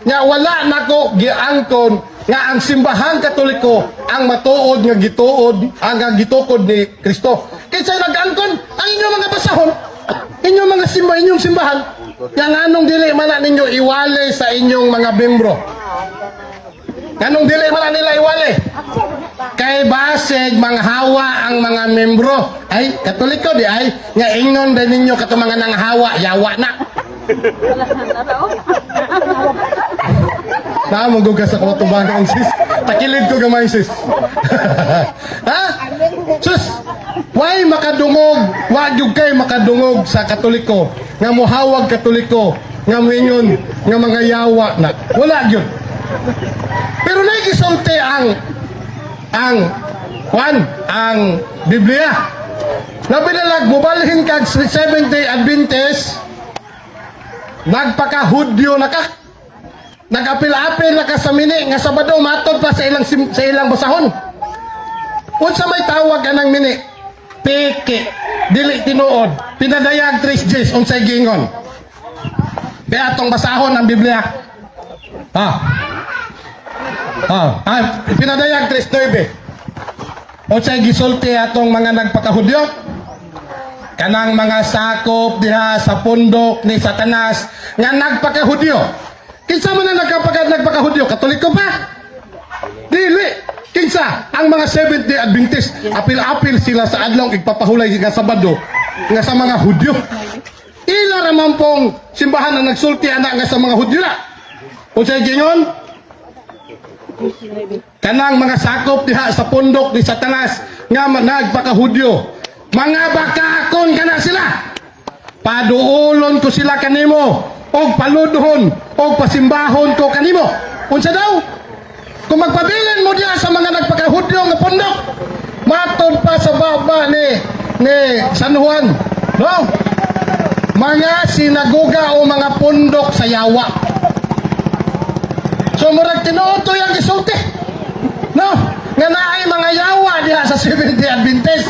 Nga wala nako giangkon nga ang Simbahang Katoliko ang matuod nga gituod, ang nga gitukod ni Kristo. Kinsa nag-angkon? Ang inyong mga basahon, inyong mga simba, inyong simbahan. Nga nganong dili man na ninyo iwale sa inyong mga membro? Nganong dili man na nila iwale? Kay basig manghawa ang mga membro. Ay, Katoliko di ay nga ingon din ninyo kato mga nanghawa, yawa na. Naamog ka sa katubangan, sis. Takilid ko gamay, sis. Ha? Sus, why makadungog, wa gyud kay makadungog sa Katoliko nga muhawag Katoliko nga moingon nga mga yawa na. Wala gyud. Pero nagisulti ang kwan, ang Biblia. Labi na lang, mubalhin kag Seventh-day Adventist, nagpaka-Hudyo na ka. Nag-apil-apil na ka sa mini nga Sabado matod pa sa ilang basahon. Unsa may tawag anang mini? Peke. Dili tinuod. Pinadayag 3 Gs, unsay gingon? Kaya atong basahon ang Biblia. Ha. Ah, Pinadayag 3:9. Unsay gisulti atong mga nagpakahudyo? Kanang mga sakop diha sa pundok ni Satanas nga nagpakahudyo. Kinsa man ang nagpakahudyo? Katoliko pa? Dili. Kinsa? Ang mga Seventh-day Adventist, apil-apil sila sa adlaw igpapahulay nga Sabado nga sa mga Hudyo. Ila ra man pong simbahan ang nagsulti ana nga sa mga Hudyo na. Unsay gingon? Kanang mga sakop diha sa pundok ni Satanas nga nagpakahudyo. Mga bakakon kana sila. Paduolon ko sila kanimo og paludhon og pasimbahon ko kanimo. Unsa daw? Kung magpabilin mo diha sa mga nagpakahudyo nga pundok, matod pa sa baba ni San Juan, no? Mga sinagoga o mga pundok sa yawa. So murag tinuod to yung gisulti. No? Nga naay mga yawa diha sa Seventh-day Adventist.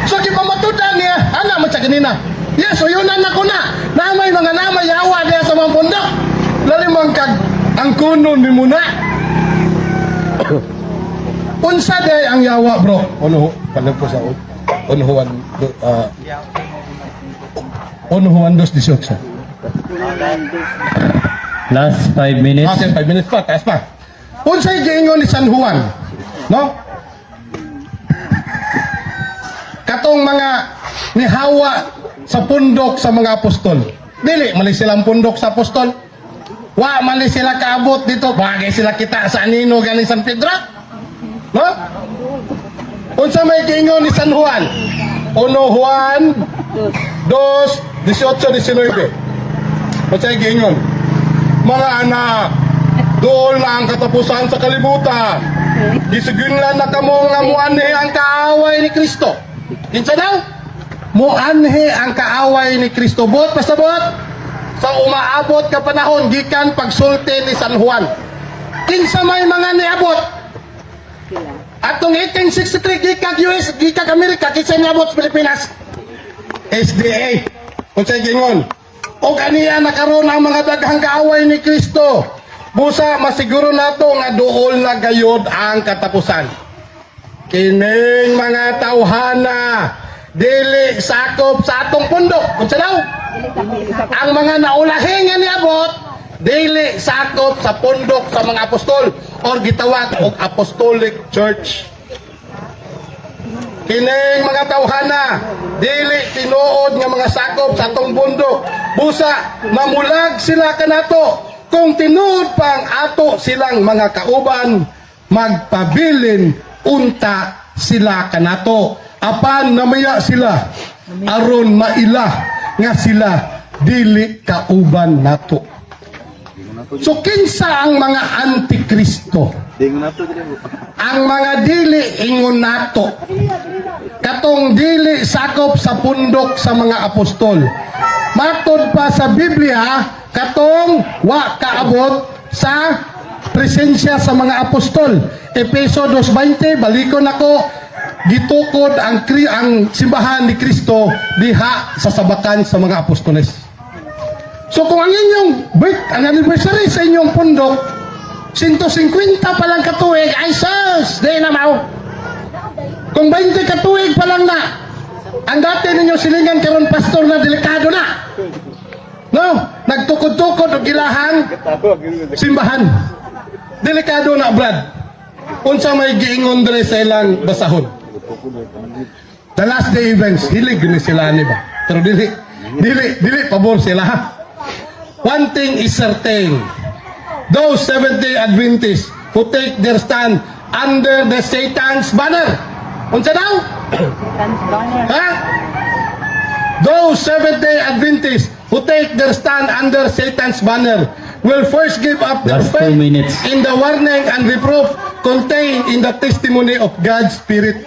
So gipamatudan niya, ana man sa kanina. Yes, so yun na ko na. Namay mga namay yawa diha sa mga pundok. Lali man kag ang kunon ni muna. Unsa day ang yawa, bro? Ono palag ko sa uno Juan 1 Juan 2:18. Last 5 minutes. Ah, 5 minutes pa, taas pa. Unsay giingon ni San Juan? No? Katong mga nihawa sa pundok sa mga apostol. Dili, mali silang pundok sa apostol. Wa mali sila kaabot dito. Bagay sila kita sa anino gani San Pedro. No? Unsa may giingon ni San Juan? 1 Juan 2, 18, 19. Unsay giingon? Mga anak, doon na ang katapusan sa kalibutan. Gisugunlan na kamo nga muanhi ang kaaway ni Kristo. Kinsa daw? Muanhi ang kaaway ni Kristo. Bot, pasabot. Sa umaabot ka panahon, gikan pagsulti ni San Juan. Kinsa may mga niabot? Atong 1863 gikan US, gikan Amerika, kinsa niabot sa Pilipinas? SDA. Unsay gingon? O kaniya nakaroon ang mga daghang kaaway ni Kristo. Busa masiguro nato nga duol na gayod ang katapusan. Kining mga tawhana dili sakop sa atong pundok. Unsa daw? Ang mga naulahi nga niabot dili sakop sa pundok sa mga apostol or gitawag og Apostolic Church. Kining mga tawhana dili tinuod nga mga sakop sa atong bundok. Busa mamulag sila kanato kung tinuod pa ang ato silang mga kauban, magpabilin unta sila kanato. Apan namaya sila aron maila nga sila dili kauban nato. So kinsa ang mga antikristo? Ang mga dili ingon nato. Katong dili sakop sa pundok sa mga apostol. Matod pa sa Biblia, katong wa kaabot sa presensya sa mga apostol. Epeso 2:20, balikon ako, gitukod ang simbahan ni Kristo diha sa sabakan sa mga apostoles. So kung ang inyong birth, ang anniversary sa inyong pundok, 150 pa lang katuig, ay sus, di na mao. Kung 20 katuig pa lang na, ang dati ninyo silingan karon pastor na, delikado na. No, nagtukod-tukod og ilahang simbahan. Delikado na, Brad. Unsa may giingon dre sa ilang basahon? The last day events, hilig ni sila ni ba? Pero dili pabor sila, ha. One thing is certain. Those Seventh-day Adventists who take their stand under the Satan's banner. Unsa daw? Ha? Those Seventh-day Adventists who take their stand under Satan's banner will first give up their Last 2 faith minutes. in the warning and reproof contained in the testimony of God's Spirit.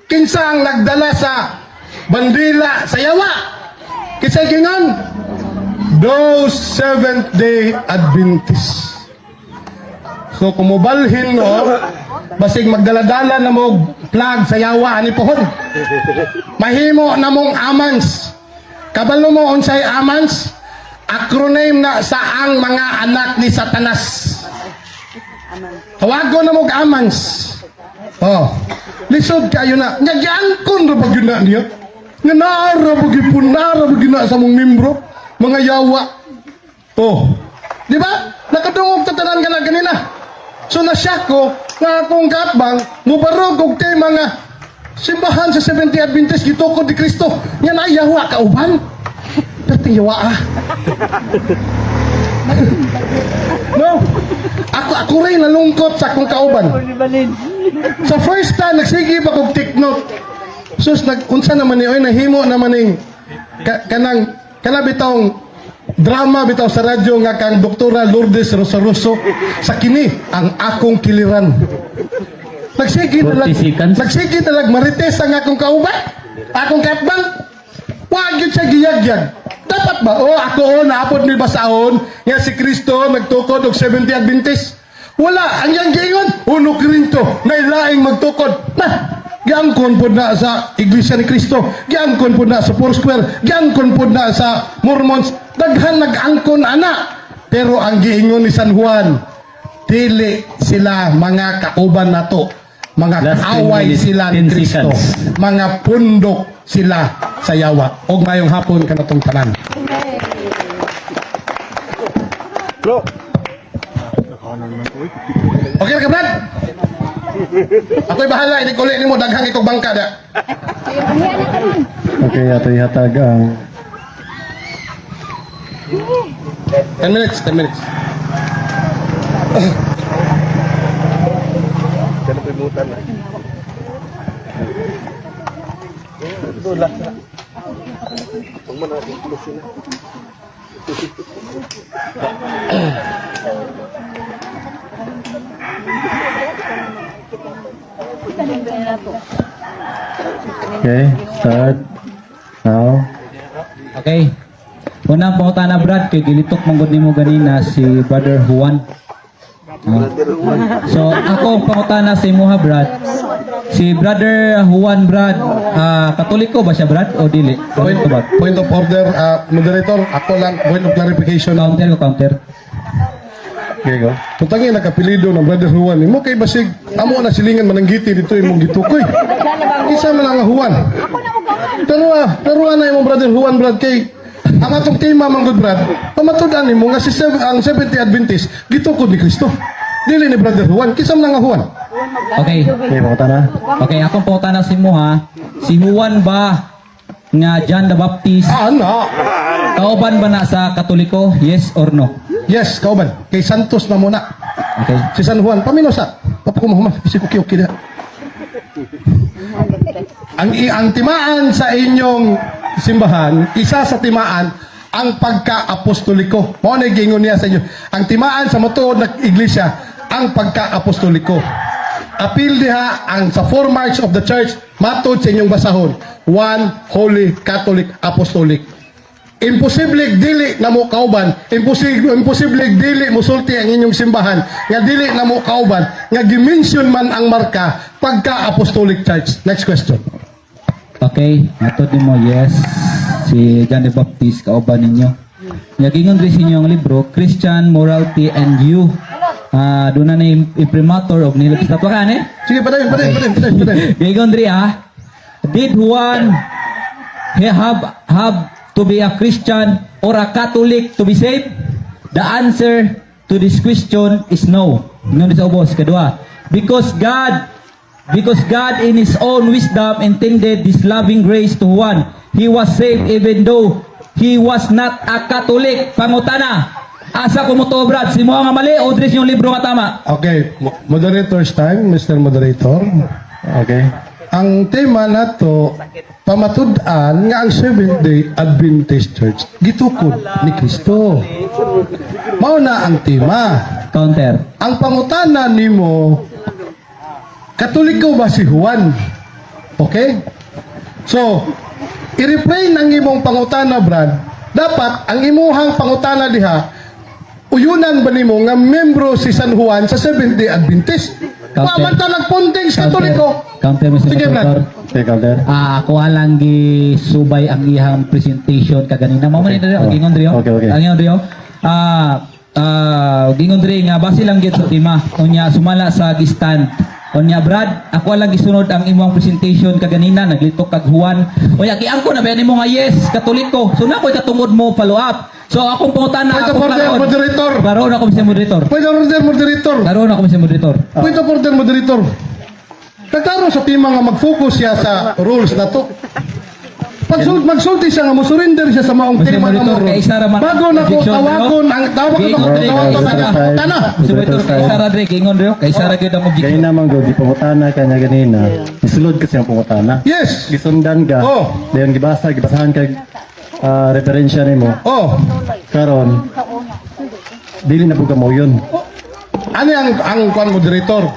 Kinsa ang nagdala sa bandila sa yawa? Kinsa gingon? Those Seventh-day Adventists. So kung mobalhin, no, basig magdala-dala na mo flag sa yawa ani pohon. Mahimo na mong amans. Kabalo mo unsay amans? Acronym na sa ang mga anak ni Satanas. Tawagon na mong amans. Oh. Lisod kayo na. Nga giangkon ra ba gyud na niya? Nga naara ba gyud po, naara ba gyud na sa mong membro? Mga yawa. Oh. Di ba? Nakadungog ta tanan kana ganina. So nasyak ko nga akong katbang mubarog og tema nga simbahan sa Seventh Adventist gitukod ni Kristo. Nga na yawa kauban. Perting yawa ah. No. Ako rin nalungkot sa akong kauban. Sa first time nagsige pa kog take note. Sus, nag unsa naman ni oy, nahimo naman ning kanang kana bitawng drama bitaw sa radyo nga kang Doktora Lourdes Rosaroso sa kini ang akong kiliran. Nagsige talag 40 seconds. Nagsige talag marites ang akong kauban, akong katbang. Wa gyud siya giyagyag. Dapat ba? Oh, ako oh, naapod ni basahon nga si Kristo nagtukod og 70 Adventist. Wala, ang yang giingon, uno Korinto, nailaing magtukod. Na, giangkon pod na sa Iglesia ni Cristo, giangkon pod na sa Foursquare, giangkon pod na sa Mormons. Daghan nag-angkon ana. Pero ang giingon ni San Juan, dili sila mga kauban nato. Mga Last 10 kaaway minutes, sila ni 10 Kristo. seconds. Mga pundok sila sa yawa. Og mayong hapon kanatong tanan. Bro, Okay ra ka, Brad? Ako'y bahala, ini kuli nimo daghang ikog bangka da. Okay, ato ihatag ang 10 minutes, 10 minutes. Ganun po imutan na. Ito, last na. Huwag mo natin close na. Okay, start now. Okay. Unang pangutana, Brad, kay gilitok manggod nimo ganina si Brother Juan. Ah. So ako ang pangutana sa imuha, Brad. Si Brother Juan, Brad, ah, Katoliko ba siya, Brad, o dili? Point, Point ba? point of order, moderator, ako lang, point of clarification. Counter ko, counter. Okay, go. Putangin nakapilido ng Brother Juan. Imo kay basig amo na silingan mananggiti dito imong gitukoy. Isa man ang Juan. Pero na imong Brother Juan, Brad, kay ang atong tema man gud, Brad, pamatud-an nimo nga ang Seventh Adventist gitukod ni Kristo. Dili ni Brother Juan, kinsa man nga Juan? Okay. Okay, pangutana. Okay, akong pangutana sa imo ha. Si Juan ba nga John the Baptist, Ah, na. kauban ba na sa Katoliko? Yes or no? Yes, kauban. Kay Santos na muna. Okay. Si San Juan, pamino sa. Papakumahuman, bisig okay okay na. Ang timaan sa inyong simbahan, isa sa timaan, ang pagka-apostoliko. Mao na giingon niya sa inyo. Ang timaan sa matuod na iglesia, ang pagka-apostoliko. Apil diha ang sa four marks of the church matod sa inyong basahon. One Holy Catholic Apostolic. Imposible dili na mo kauban, imposible dili musulti ang inyong simbahan nga dili na mo kauban nga gimension man ang marka pagka Apostolic Church. Next question. Okay, matod nimo, yes. Si John the Baptist kauban ninyo. Nya giingon diri sa inyong libro, Christian Morality and You. Ah, doon na ni imprimatur og nihil obstat. Wala eh? Sige, padayon, padayon, padayon, padayon, padayon. Giingon diri ah. Did Juan he have to be a Christian or a Catholic to be saved? The answer to this question is no. Ingon sa ubos kadua. Because God in His own wisdom intended this loving grace to Juan. He was saved even though he was not a Catholic. Pangutana, asa ko mo to, Brad? Sa imo nga mali o diri yung libro nga tama? Okay, moderator's time, Mr. Moderator. Okay. Ang tema nato, pamatud-an nga ang Seventh-day Adventist Church gitukod ni Kristo. Mao na ang tema. Counter. Ang pangutana nimo, Katoliko ba si Juan? Okay? So, i-refrain ang imong pangutana, Brad. Dapat ang imuhang pangutana diha, uyunan ba nimo nga membro si San Juan sa Seventh-day Adventist? Counter. Wa man ta nagpunting sa Katoliko. Counter, Mr. Sige, Brad. Moderator. Okay, counter. Ah, ako lang gisubay ang iyang presentation kaganina. Mao man Okay. okay. Oh. Gingon diri. Okay. Ang gingon diri. Ah, gingon diri nga base lang gyud sa tema. Unya sumala sa gistan. Unya Brad, ako lang gisunod ang imong presentation kaganina, naglitok kag Juan. Unya giangko na ba nimo nga yes, Katoliko. So na ko'y katungod mo follow up. So akong pangutana Point of ako order, klaroon. moderator. Klaroon ako, Mr. Moderator. Point of order, moderator. Klaroon ako, Mr. Moderator. Point of order, moderator. Nagkaroon sa tema nga mag-focus siya sa rules na to. Pagsul magsulti siya nga mo surrender siya sa maong Mr. tema na mo. Moderator, kay isa ra man Bago na ko objection, tawagon ang tawag ko Giingon diri, tawag ko kay isa ra. tana. Mr. Moderator, kay isa ra diri, giingon diri, kay isa ra gyud ang objection. Gaya naman go, gipangutana ka niya ganina. Isulod kasi ang pangutana. Yes. Gisundan ka. Oh. Dayon gibasa, gibasahan kag referensya nimo. Oh. Karon dili na pud ka mo yun. Ano ang kwan, moderator?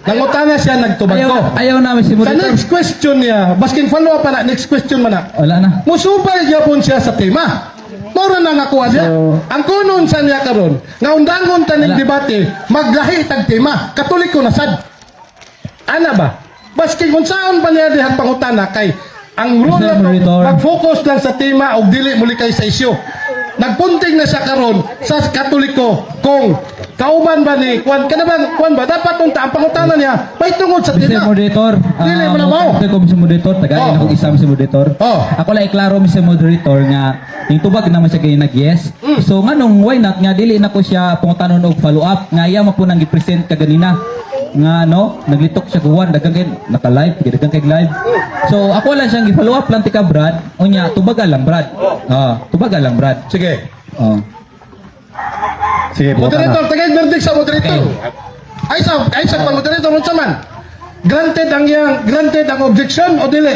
Nangutana siya, nagtubag Ayaw, ko. ayaw namin si Sa moderator. next question niya, baskin follow up pa na, next question man na. Wala na. Musubay gyapon siya sa tema. Mora na nga kuha siya. So- Ang kunon sa niya karon, nga undangon taning Wala. debate, maglahi tag tema, Katoliko na sad. Ana ba? Baskin kung saan pa niya dihang pangutana kay ang rule Mr. na to, Moderator. mag-focus lang sa tema og dili muli kay sa isyu. Nagpunting na siya karon sa Katoliko kung kauban ba ni Kwan kana ba kwan ba dapat unta ang pangutana niya may tungod sa Mr. tema. Moderator, Dili mo na mao. ko, Mr. Moderator, tagayin Oh. ako isa, Mr. Moderator. Oh. Ako lang iklaro, Mr. Moderator, nga yung tubag naman siya kay nag-yes. So nganong why not nga dili na ko siya pangutanon og follow up nga iya mo po nang gi-present kaganina nga no naglitok siya kuwan daghang kay naka-live daghang kay live. So ako lang siyang gi-follow up lang tika Brad. Unya tubaga lang, Brad. Ah, tubaga lang, Brad. Sige. Oh. Sige, pangutana. Moderator, tagay verdict sa moderator. Ay sa pang moderator unsa man? Granted ang objection o dili?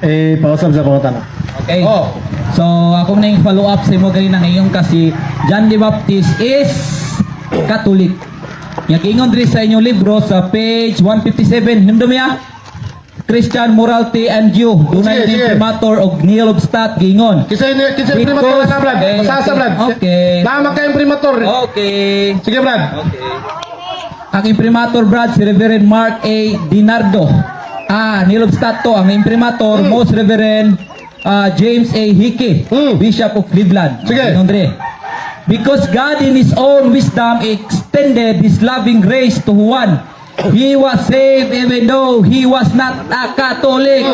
Eh, pausap sa pangutana. Okay. Oh. So, ako na yung follow up sa imo ganina ngayon kasi John the Baptist is Catholic. Nga giingon diri sa inyong libro sa page 157, hinumdum ya. Christian Morality and You. Dunay Sige, ni sige. imprimatur og nihil obstat giingon. Kinsa imprimatur na, Brad? Okay, Masasa, Brad. okay. Tama kay imprimatur. Okay. Sige, Brad. Okay. Ang imprimatur, Brad, si Reverend Mark A. Dinardo. Ah, nihil obstat to. Ang imprimatur, Most Reverend James A. Hickey, Bishop of Cleveland. Sige. Andre. Because God in His own wisdom extended His loving grace to Juan. He was saved even though he was not a Catholic.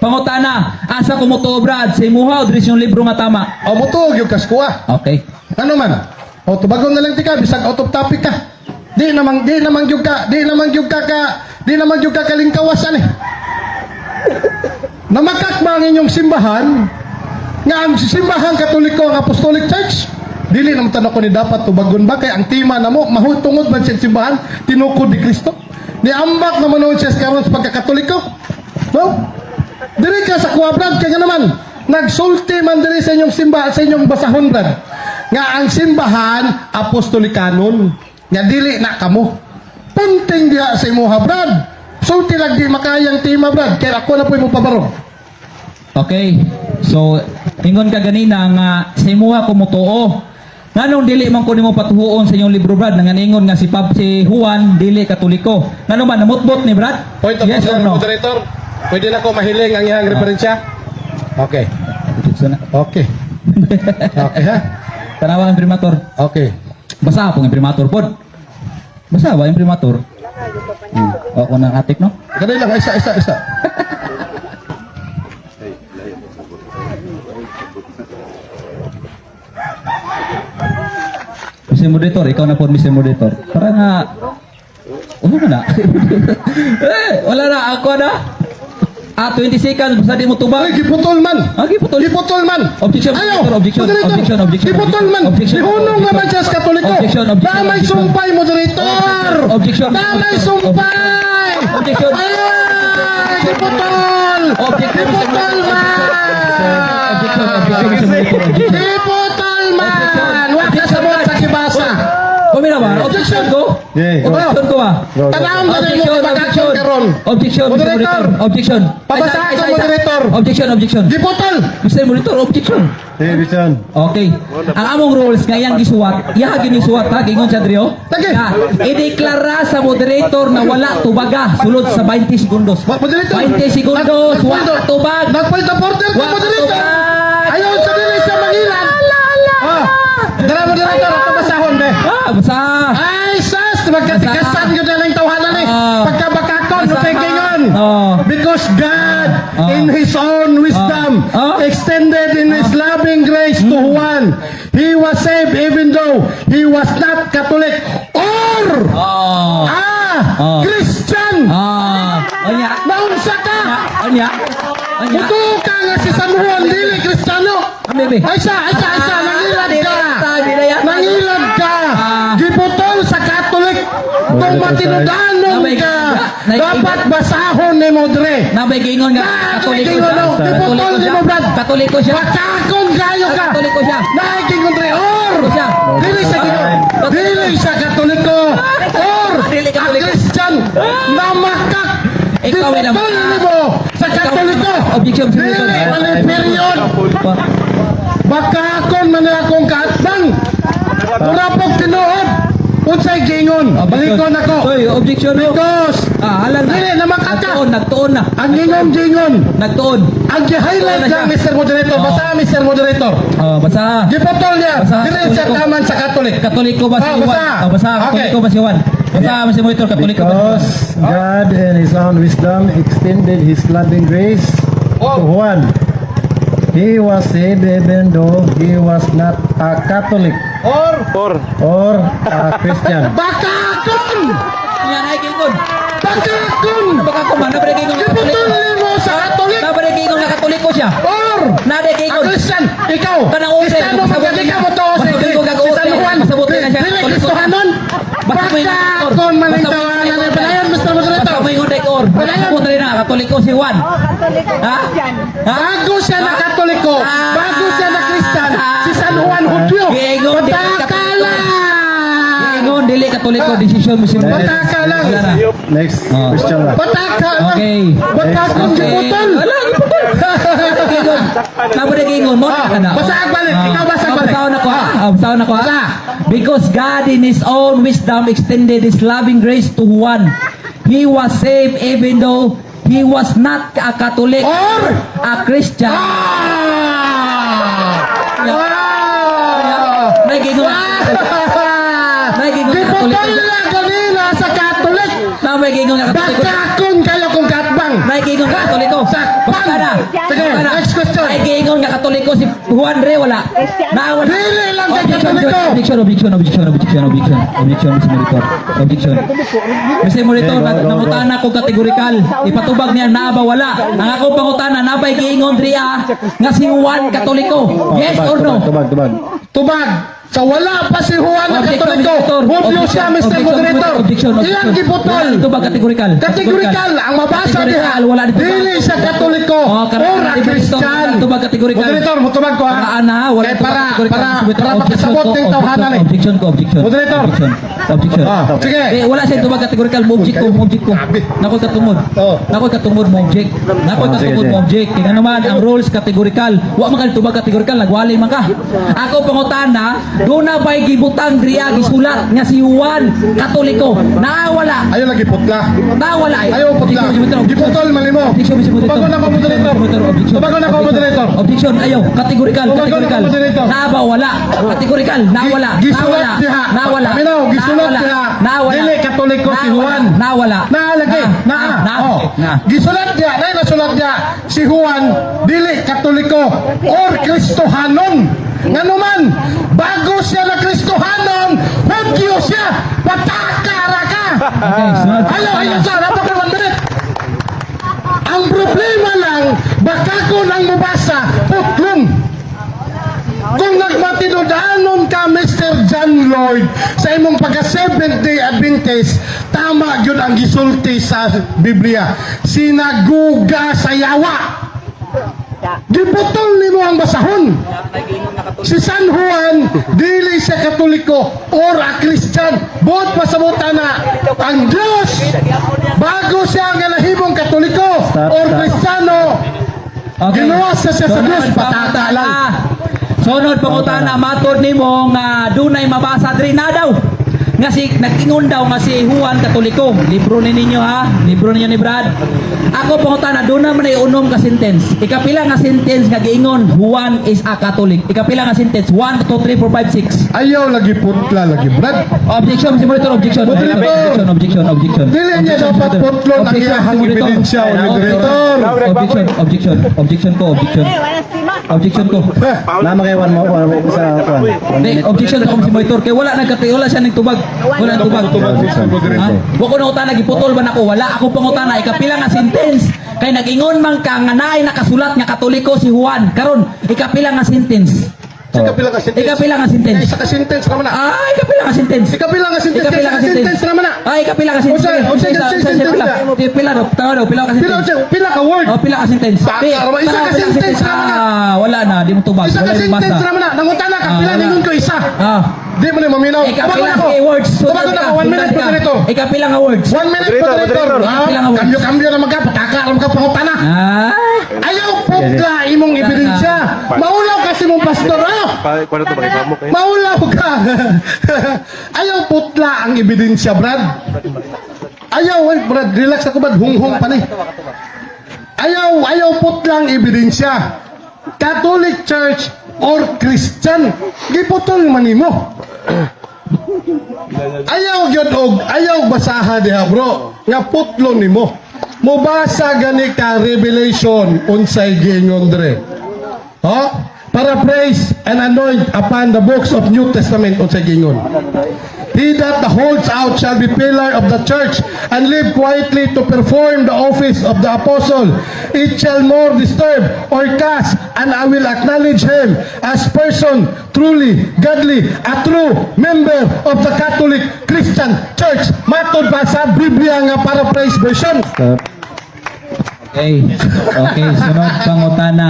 Pangutana, asa ko mo to, Brad? Sa imuha o diri yung libro nga tama? O mutuog yung kaskuha. Okay. Ano man? O tubagon na lang tika bisag out of topic ka. Di namang gyud ka kalingkawasan eh. Namakak ba ang inyong simbahan nga ang simbahan Katoliko ang Apostolic Church? Dili naman tanong ko ni dapat tubagon ba kay ang tema namo mahutungod man sa simbahan tinukod ni Kristo. Ni ambak naman noon siya karon sa pagkakatoliko. No? Diri ka sa kuha, Brad, kaya nga naman nagsulti man diri sa inyong simbahan, sa inyong basahon, Brad. Nga ang simbahan apostolikanon nga dili na kamo. Punting diha sa imuha, Brad. Sulti lang di makayang tema, Brad. Kaya ako na po imong pabarog. Okay. So, ingon ka ganina nga sa imuha ko motuo. Nganong dili man ko nimo patuhuon sa inyong libro, Brad, nga ningon nga si Pap si Juan dili Katoliko. Ngano man namutbot ni Brad? Point of Yes or order, no? moderator. Pwede na ko mahiling ang iyang referensya? Okay. Tutso na. Okay. Okay ha? Tanawa ang imprimatur. Okay. Basa pong imprimatur pod. Basa ba imprimatur? Ako nang atik, no? Ganun lang, isa, isa, isa. Mr. Moderator, ikaw na po, Mr. Moderator. Para nga, wala na. Eh, wala na, ako na. Ah, 20 seconds, basta di mo tubag. Ay, giputol man. Ah, giputol. Giputol man. Objection, Ayaw. objection, Moderator. objection, objection, Giputol man. objection, Gihunong objection. naman siya sa Katoliko. Objection, objection, Na may objection. sumpay, moderator. Objection. Na may sumpay. Objection. Ay, giputol. Objection, Mr. Giputol man. Objection, objection, Mr. Moderator, objection. Giputol man. Wa ka samot sa gibasa. Pamila ba? Objection ko? Yeah, go. Objection ko ba? Go, go. Tanawon na rin mo Objection, kibakakon objection. karon. Objection, Mr. Moderator. Moderator. Objection. Pabasa Isa, ako, isa, isa. moderator. Objection, objection. Giputol. Mr. Moderator, objection. Sige, Bison. Okay. Ang among rules nga iyang gisuwat, iya ginisuwat ha, gingon siya drio. Sige. Na ideklara sa moderator na wala tubaga sulod sa 20 segundos. Moderator. 20 segundos, wala tubag. Nag-point of order ka, Wa moderator. tubag. Ayaw sa dili sa mangilan. Ah, dara, moderator, ato basahon be. Ah, basta. Ay, sas, magkatikasan ko na lang tawhanan eh. Ah. Pagkabakakon, Basa. upekingon. Oh. Because God, Ah. in His own wisdom, Ah. extended in His loving grace to Juan, he was saved even though he was not Catholic or Oh. ah, Christian. Ah. Onya. Naunsa ka! Onya. Onya. Mutuo ka nga si San Juan dili Kristiyano. Bebe. Ay sa, ay sa, ay sa, nangilad ka. Ah. Nangilad ka. Ah. Giputol sa Catholic. Kung matinudanon ka, dapat basahon ni Modre. Nabay gingon nga Ah, Katoliko gingon, siya. no. Giputol Katoliko ni siya. mo, Brad. Katoliko siya. Bakakon kayo ka. Katoliko siya. Naiging Andre or Siya. dili sa Ginoo. Dili sa Katoliko or Dili a Katoliko. Christian na makak. Ikaw ay Giputol namakak. ni mo sa Katoliko. Objection, Dili objection. man ni period. Baka akon man na akong kaatbang. Mura pog tinuod. Unsay gingon? Balikon ako. Oy, objection no. Because Ah, halal na. Dili, namakak ka. Nagtuon, nagtuon na. Ang gingon-gingon. Nagtuon. Ang gi-highlight Nagtuon na lang, siya. Mr. Moderator. Oo. Basta, Mr. Moderator. Oh, basta. Giputol niya. Basta, Dili siya Katoliko. taman sa Katolik. Katoliko ba si Ah, Juan? basta. Oh, basta. Okay. Katoliko ba si Juan? Basta, Mr. Monitor, Katoliko ba si Juan? Because God in His own wisdom extended His loving grace to Juan. He was saved even though he was not a Catholic Or Or or a Christian. bakakon! Yan ay gingon. Bakakon! Baka ko man, nabre gingon nga Giputol Katoliko. nimo sa Katolik. Nabre gingon nga Katoliko siya. Or Nade ang gingon. Christian, ikaw, Kanang ute. Kristiyano magkadi ka mo to Basta si, mo si San Juan, Masabuti na siya. dili Katoliko. Kristohanon. Basta mo yung Bakakon man ang Basta mo tawanan yung ni Palayon, Mr. Moderator. Basta mo yung or. Palayon. Basta mo na Katoliko si Juan. Oh, Katoliko. Ha? Christian. Ha? Bago siya na Katoliko, bago siya na Christian, si San Juan Hudyo. Gingon, dili Pataka lang! Gingon dili Katoliko decision mo si Pataka lang! Wala na. Next Oh. question lang. Pataka lang! Okay. Bakakon Okay. giputol! Wala, giputol. Gingon. Nabore gingon mo Ah, na na. basa ang balik. Ikaw basa ang Ah, balik. Basahon ako ha. Ah, basahon ako ha. Basa. Because God in His own wisdom extended His loving grace to Juan. He was saved even though he was not a Catholic Or a Christian. Ah! Ah! Nagigingon. Ah! Nagigingon na Giputol Katoliko. na ganina sa Katolik. Na may gingon nga Katoliko. Bakakon kayo kung katbang. Nagigingon nga Katoliko. Sakpan. Basta na. Sige, Basta na. next question. Nagigingon nga Katoliko si Juan Re wala. Na wala. Dili lang kay Objection, Katoliko. objection, objection, objection, objection, objection, objection, Mr. Monitor. Objection. Mr. Monitor, Okay, go, go, go. nangutana ko kategorikal. Ipatubag niya naa ba wala. Ang ako pangutana nabay giingon diri ah, nga si Juan Katoliko. Yes Tubag, or no? Tubag, tubag, tubag. Tubag. Sa wala pa si Juan na Objection, Katoliko. Mr. Hudyo siya, Mr. Objection, Moderator. objection, objection. Iyang giputol. Wala dito ba kategorikal? Kategorikal ang mabasa diha. Kategorikal, wala dito ba? Dili siya Katoliko Oh, or a Christian. Dito ba kategorikal? Moderator, mutubag ko ha. Paraan na, wala Kay dito ba para kategorikal? para Objection para ko, makasabot ng tawhanan eh. Objection ko, objection. Moderator. Objection. Objection. Ah, sige. Eh, wala siya tubag kategorikal mo object ko, mo object ko. Nako katungod. Oh. Nako katungod mo object. Nako Ah, sige, katungod sige. mo object. Kaya naman ang rules kategorikal. Wa man ka tubag kategorikal, nagwali man ka. Ako pangutana, Duna ba'y gibutang diriya gisulat nga si Juan Katoliko? Naa wala? Ayaw lagi putla. Naa wala? Ayaw putla. Giputol man nimo. Objection, Mr. Moderator. Tubagon ako, moderator. Objection. Tubagon ako, moderator. Objection, ayaw. Categorical, Tubagon ako, categorical. moderator. Naa ba wala? Categorical, naa wala. Gisulat Naa wala. diha. Naa wala. Paminaw, gisulat Naa wala. diha. Naa wala. Dili Katoliko si Naa wala. Juan. Naa wala. Naa lagi, naa. Na. Oh. Na. Gisulat diha, naa nasulat diha si Juan dili Katoliko or Kristohanon. Ngano man, bago siya na Kristohanon, Hudyo siya, pataka ra ka. Okay, sunod. Ayaw, ayaw sir, dapat ko 1 minute. Ang problema lang, baka ko nang mabasa, putlong. Kung nagmatinudanon ka, Mr. John Lloyd, sa imong pagka Seventh Day Adventist, tama yun ang gisulti sa Biblia. Sinaguga sa yawa. Giputol nimo ang basahon. Si San Juan, dili siya Katoliko or a Christian. Buot pasabutan na ang Diyos, bago siya nga nahimong Katoliko Stop, or stop. Kristiyano, Okay. Ginuwas na siya sa Sunod, Diyos, patata lang. pangutana. Sunod pangutana, matod nimo nga dunay mabasa diri na daw. Nga si nag-ingon daw nga si Juan Katoliko. Libro ni ninyo ha, libro ninyo ni Brad. Ako pangutana, duna man ay unom ka sentence. Ikapila nga sentence nga giingon Juan is a Catholic? Ikapila nga sentence? 1 2 3 4 5 6. Ayaw lagi putla lagi, Brad. Objection, si monitor, objection. Moderator. Objection, objection, objection. Dili niya Objection, dapat moderator. putlon ang Objection, iyahang moderator. ebidensya o moderator. Objection, objection, objection ko, objection. Eh, wala stima. Objection ko. Na mga one mo one sa kuan. Hindi, objection ako si monitor kay wala nagkati, wala siya nagtubag. Wala nagtubag. Tubag si Ha? moderator. Wa ko nangutana giputol man ako, wala ako pangutana ikapila nga sentence kay nag-ingon man ka nga naay nakasulat nga Katoliko si Juan. Karon, ikapila nga sentence? Ikapila ka sentence. Ikapila nga sentence. Isa ka sentence naman na. Ah, ikapila nga sentence. Ikapila nga sentence. Ikapila Isa nga ka sentence naman na. Ah, ikapila nga sentence. Unsa- unsa Isa- ka isa- sentence pila. na? Pila daw, tama daw, pila ka Pila sentence. pila ka word. Oh, pila ka sentence. Baka, Di, isa tama, ka pila sentence naman na. Ah, wala na, di mo tubag. Isa Wala ka yung sentence basa. naman na. Nangutana ka Ah, pila wala. ningon ko isa. Ah. Di mo na maminaw. Ikapila Tubagon ako. nga words. Tubagon ako. 1 minute, moderator. Ikapila nga words. 1 minute, Moderator, moderator. moderator. Ah, Ikapila nga words. Kambyo-kambyo na magka. Pataka ra magka pangutana. Ah. Ayaw putla imong ebidensya. Maulaw kasi mong pastor. Ah! Pa, kuno to pakipamok eh. Maulaw ka. Ayaw putla ang ebidensya, Brad. Ayaw, wait, Brad, relax ako, Brad. Hunghong pa ni. Ayaw, ayaw putla ang ebidensya. Catholic Church or Christian, giputol man nimo. Ayaw gyud og ayaw basaha diha, bro. Nga putlo nimo. Mubasa gani ka Revelation unsay giingon dre. Ha? Paraphrase and anoint upon the books of New Testament unsay giingon. He that holds out shall be pillar of the church and live quietly to perform the office of the apostle. It shall more disturb or cast, and I will acknowledge him as person truly godly, a true member of the Catholic Christian Church. Matod pa sa Biblia nga paraphrase version? Stop. Okay. Okay, sunod pangutana.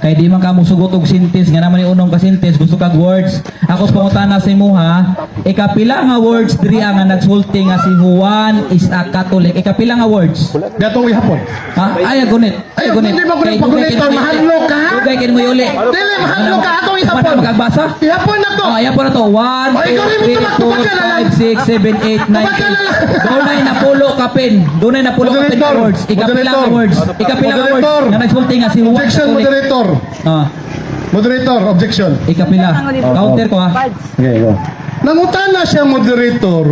Kay di man ka musugot og sentence nga naman ni unong ka sentence gusto kag words. Ako pangutana sa imuha, ikapila nga words diri nga nagsulti nga si Juan is a Catholic? Ikapila nga words? Gatong ihapon. Ha? Ay, gunit. Ay, hindi mo gunit pagunit, mahadlok ka, ha? Dugay kin mo yuli. Dili, mahadlok ka atong ihapon. Wala makagbasa? Ihapon na to. Oh, ayan po na to. 1, Oh, ikaw rin 2, 3, mo 4, tumaktubagan na lang. 5, 6, 7, 8, 9, Tumagal na lang. Dunay na pulo kapin. Dunay na pulo kapin Moderator. words. Ikapila nga Moderator. words. Ikapila nga words. Moderator. Nga nagsulti nga si Juan Objection, Catholic. moderator. Ah, Moderator, objection. ikapila. Counter ko ha. Okay, go. Nangutana siya, moderator.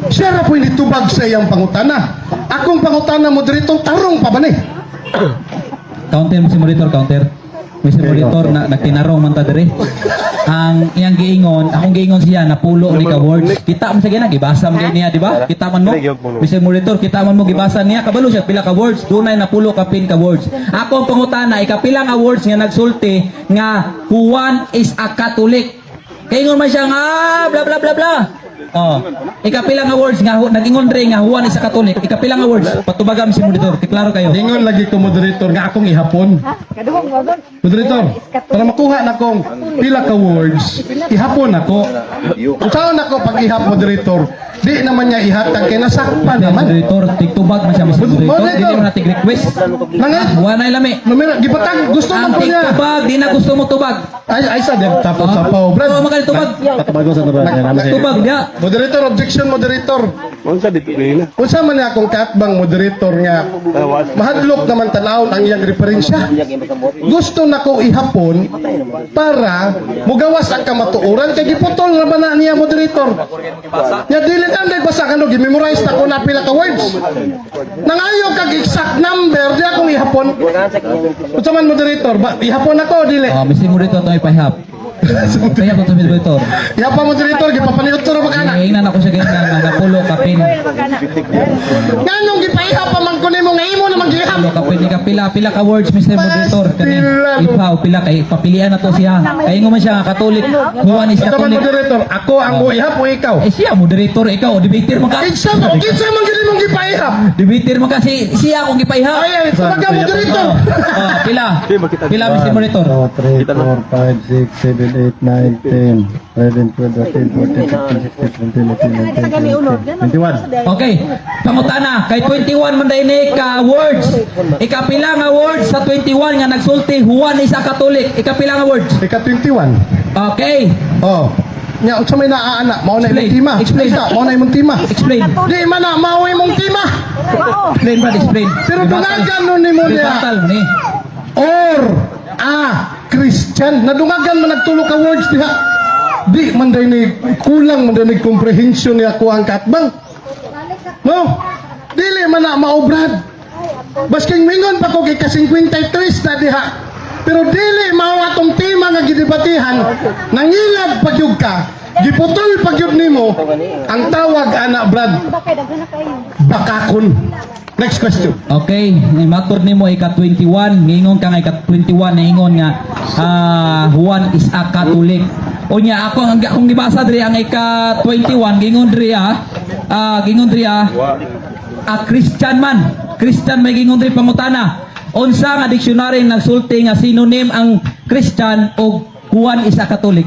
Siya ra po tubag sa iyang pangutana. Akong pangutana, moderator, tarong pa ba ni? Counter mo si moderator, counter. Mr. Monitor na nagtinarong man ta diri. Ang iyang giingon, akong giingon siya napulo ni ka words. Kita man sa gina gibasa man gay niya, di ba? Kita man mo. Mr. Monitor, kita man mo gibasa niya kabalo siya pila ka words, dunay napulo ka pin ka words. Ako ang pangutana, ikapila nga words nga nagsulti nga Juan is a Catholic. Kaingon man siya nga ah, bla bla bla bla. Oh. Ikapila nga words nga nag-ingon dre nga Juan is a Catholic. Ikapila nga words. Patubagam si monitor. Klaro kayo. Ingon lagi ko, moderator, nga akong ihapon. Kaduhong mo doon. Moderator, para makuha na kong pila ka words, ihapon ako. Unsaon ako pag ihap, moderator? Di naman niya ihatag kay nasakpan naman. Moderator, tigtubag man siya, Mr. Moderator. Moderator. Dili man natig request. Nangay Wa na lami. Numero gipatag gusto man Ang po niya. tigtubag, di na gusto mo tubag. Ay ay sa dem tapos sa pao, Brad. Oo, makali tubag. Patabago sa Brad. Yan, namin siya. Tubag dia. Moderator, objection, moderator. Unsa dito na? Unsa man niya akong katbang, moderator, nga mahadlok naman tan-awon ang iyang referensya. Gusto nako ihapon para mugawas ang kamatuoran kay giputol na ba na niya, moderator. Ya dili na nday basa kano gi-memorize na ko na pila ka words. Nangayo kag exact number di akong ihapon. Unsa man, moderator, ba ihapon ako dili? Oh, Mr. Moderator, ito ay pahihap. Pahihap ito, Mr. Moderator. Ihapon, moderator, gipapaniudto ra ba kana? Ingnan ako siya ganyan nga napulo kapin. Nganong gipaihap pa man ko nimo nga imo naman gihap? Pulo kapin ni kapila pila ka words, Mr. Moderator, kani ipaw pila kay papilian na to siya. Kay ingon man siya nga Katolik. Juan is Unsa man, Catholic. moderator, ako ang moihap o ikaw? Eh siya moderator, ikaw debater man ka. Kinsa mo, kinsa man gid imong gipaihap? Debater man ka si siya akong gipaihap. Ay, ay, tumaga, moderator. Oh, pila. Pila, Mr. Moderator. 2, 3, 4, 5, 6, 7, 8, 9, 10, 11, 12, 13, 14, 15, 16, 17, 18, 19, 20, 21. Okay, pangutana kay 21 man day ni ka words. Ikapila nga words sa 21 nga nagsulti Juan is a Catholic? Ikapila nga words. Ika 21. Okay. Oh. Nya unsa may naaana, mao na imong Explain. tima. Explain. Isa, mao na imong tima. Explain. Di man na mao imong tima. Explain, brad, explain. Pero dungagan nun nimo niya. Rebuttal ni. Or a Christian. Nadungagan man nagtulo ka words diha. Di man day ni kulang man day ni comprehension niya ko ang katbang. No? Dili man na mao, Brad. Basking mingon pa ko kay ka 53 na diha. Pero dili mao atong tema nga gidebatihan, nangilad pagyud ka, giputol pagyud nimo ang tawag ana, Brad, bakakon. Next question. Okay, ni matod nimo ika 21, ngingon ka nga ika 21 ningon nga Juan is a Catholic. Unya ako ang akong gibasa diri ang ika 21 gingon diri gingon diri a Christian man. Christian may gingon diri. Pangutana. Unsa nga dictionary nagsulti nga synonym ang Christian og Juan is a Catholic?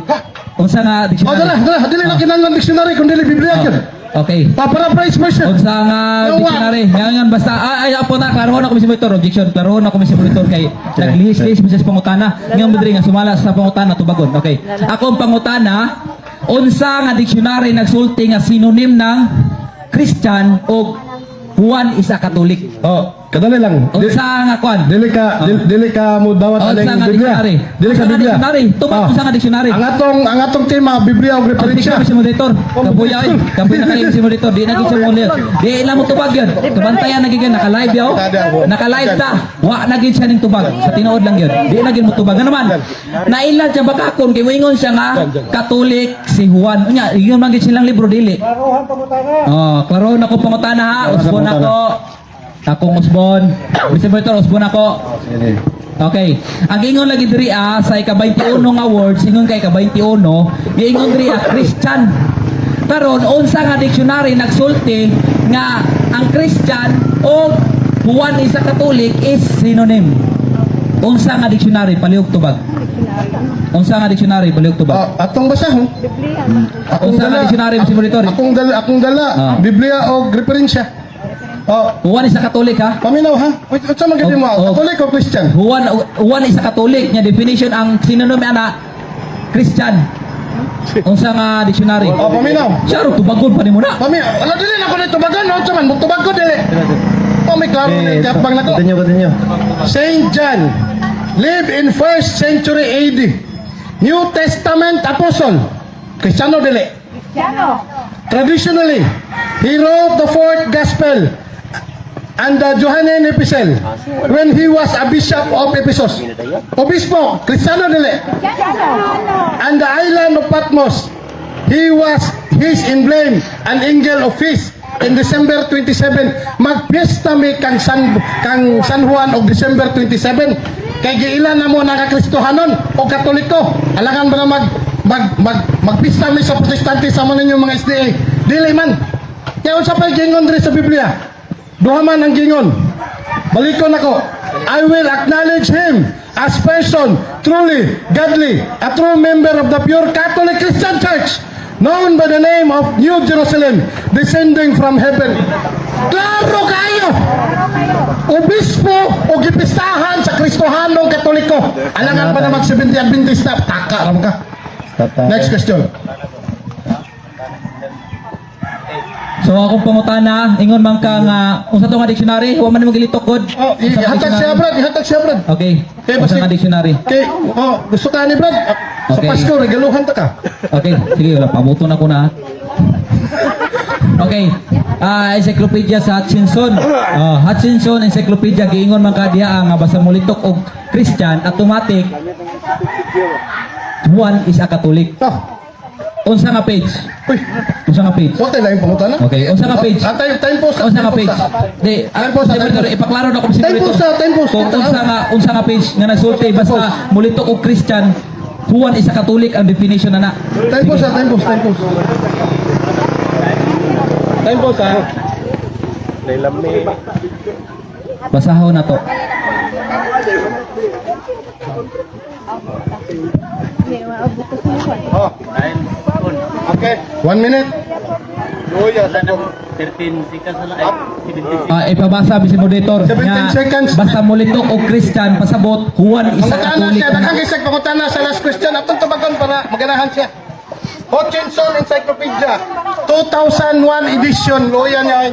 Unsa nga Oh, dictionary? dala, dala, dili na kinahanglan dictionary kung dili Biblia gyud. Okay. Pa-paraphrase version. Unsa nga Yawa. dictionary? Nga nga basta ay apo na klarohon ako, Mr. Monitor, objection. Klarohon ako, Mr. Monitor, kay naglihis-lihis mo siya sa pangutana. Nga mo diri nga sumala sa pangutana tubagon. Okay. Ako ang pangutana, unsa nga dictionary nagsulti nga synonym ng Christian og Juan is a Catholic? Oh, kadali lang. Unsa nga kwan? Dili ka dili ka mo dawat Unsa aling nga Biblia. dictionary? Dili ka Unsa nga Biblia. dictionary? Tubag Oh. unsa nga dictionary? Ang atong tema Biblia ug referensya. Objection, Mr. Moderator. Kabuya ay. Kabuya na kayo, Mr. Moderator. Di na gid siya mo. Di na mo tubag yun. Tubantayan na gid yun. Naka-live yaw. Naka-live ta. Wa na gid siya ning tubag. Sa tinuod lang yun. Di na gid mo tubag. Ano man? Naila siya bakakon kay moingon siya nga Katolik si Juan. Unya, ingon man gid silang libro dili. Oh, klaro na ko pangutana ha. Usbon ako. Akong usbon. Mr. Moderator, usbon ako. Sige. Okay. Ang ingon lagi diri sa ika-21 nga words, ingon kay ika-21, giingon diri Christian. Karon unsa nga dictionary nagsulti nga ang Christian o Juan is a Catholic is synonym? Unsa nga dictionary, palihog tubag? Unsa nga dictionary, palihog tubag? Oh, atong basahon. Akong Unsa nga dictionary, Mr. Monitor? Akong dala Biblia og referensya. Oh, Juan is a Catholic ha? Paminaw ha. Unsa man gid mo? Oh, oh. Catholic o Christian? Juan is a Catholic nya definition ang synonym ana Christian. Unsa nga dictionary? Oh, paminaw. Siya ro tubagon pa nimo na. Paminaw. Wala, dili na ko dito tubagon, unsa man mo tubag ko dili. Oh, may klaro na Eh, kapang nako. Continue, continue. Saint John lived in first century AD. New Testament apostle. Cristiano dili? Cristiano. Traditionally, he wrote the fourth gospel and the Johannine epistle when he was a bishop of Ephesus. Obispo, Cristiano dili? Cristiano. And the island of Patmos. He was his emblem, an angel of peace. In December 27, magpiesta mi kang San Juan og December 27. Kay giila na mo nga Kristohanon o Katoliko. Alangan ba na mag mag mag magpista mi sa Protestante sa man ninyong mga SDA? Dili man. Kaya unsa pa'y gingon diri sa Biblia? Duha man ang gingon. Balikon ako. I will acknowledge him as person truly godly, a true member of the pure Catholic Christian Church. known by the name of New Jerusalem, descending from heaven. Klaro kayo! Obispo o gipistahan sa Kristohanong Katoliko. Alangan pa na mag 70 Adventista. Taka ra man ka. Stop tayo. Next question. So akong pangutana, ingon man ka nga unsa to nga dictionary? Wa man nimo gilitok god. Oh, Unsa nga ihatag siya, dictionary? Brad. Ihatag siya, Brad. Okay. Okay, Unsa nga dictionary? Okay, oh, gusto ka ni Brad? Ah, sa Okay. Pasko, regaluhan ta ka. Okay, sige, wala pabuto na ko na. Okay. Ah, encyclopedia sa Hutchinson. Oh, Hutchinson Encyclopedia, giingon man ka diha nga basta mulitok og Christian, automatic Juan is a Catholic. Oh, Unsa nga page? Uy, Unsa nga page? wa tayo laing pangutana. Okay, unsa nga page? Ah, time po sa. Unsa nga page? Di, Time po sa, di, time po. ipaklaro na ko si Time po sa, time po sa. Kung unsa nga page nga nagsulti basta mulitok og Christian, Juan is a Catholic ang definition na na. Time po sa, time po, time po. Time po sa. Basahon na to. Oh. Okay, 1 minute. Ah, ipabasa bisin moderator. 17 nga seconds. Basta mulitok og Christian pasabot Juan is a Pangutana Catholic. siya, daghang isag pangutana sa last question. Atong tubagon para maganahan siya. Hutchinson Encyclopedia, 2001 edition, loya niya. Ay.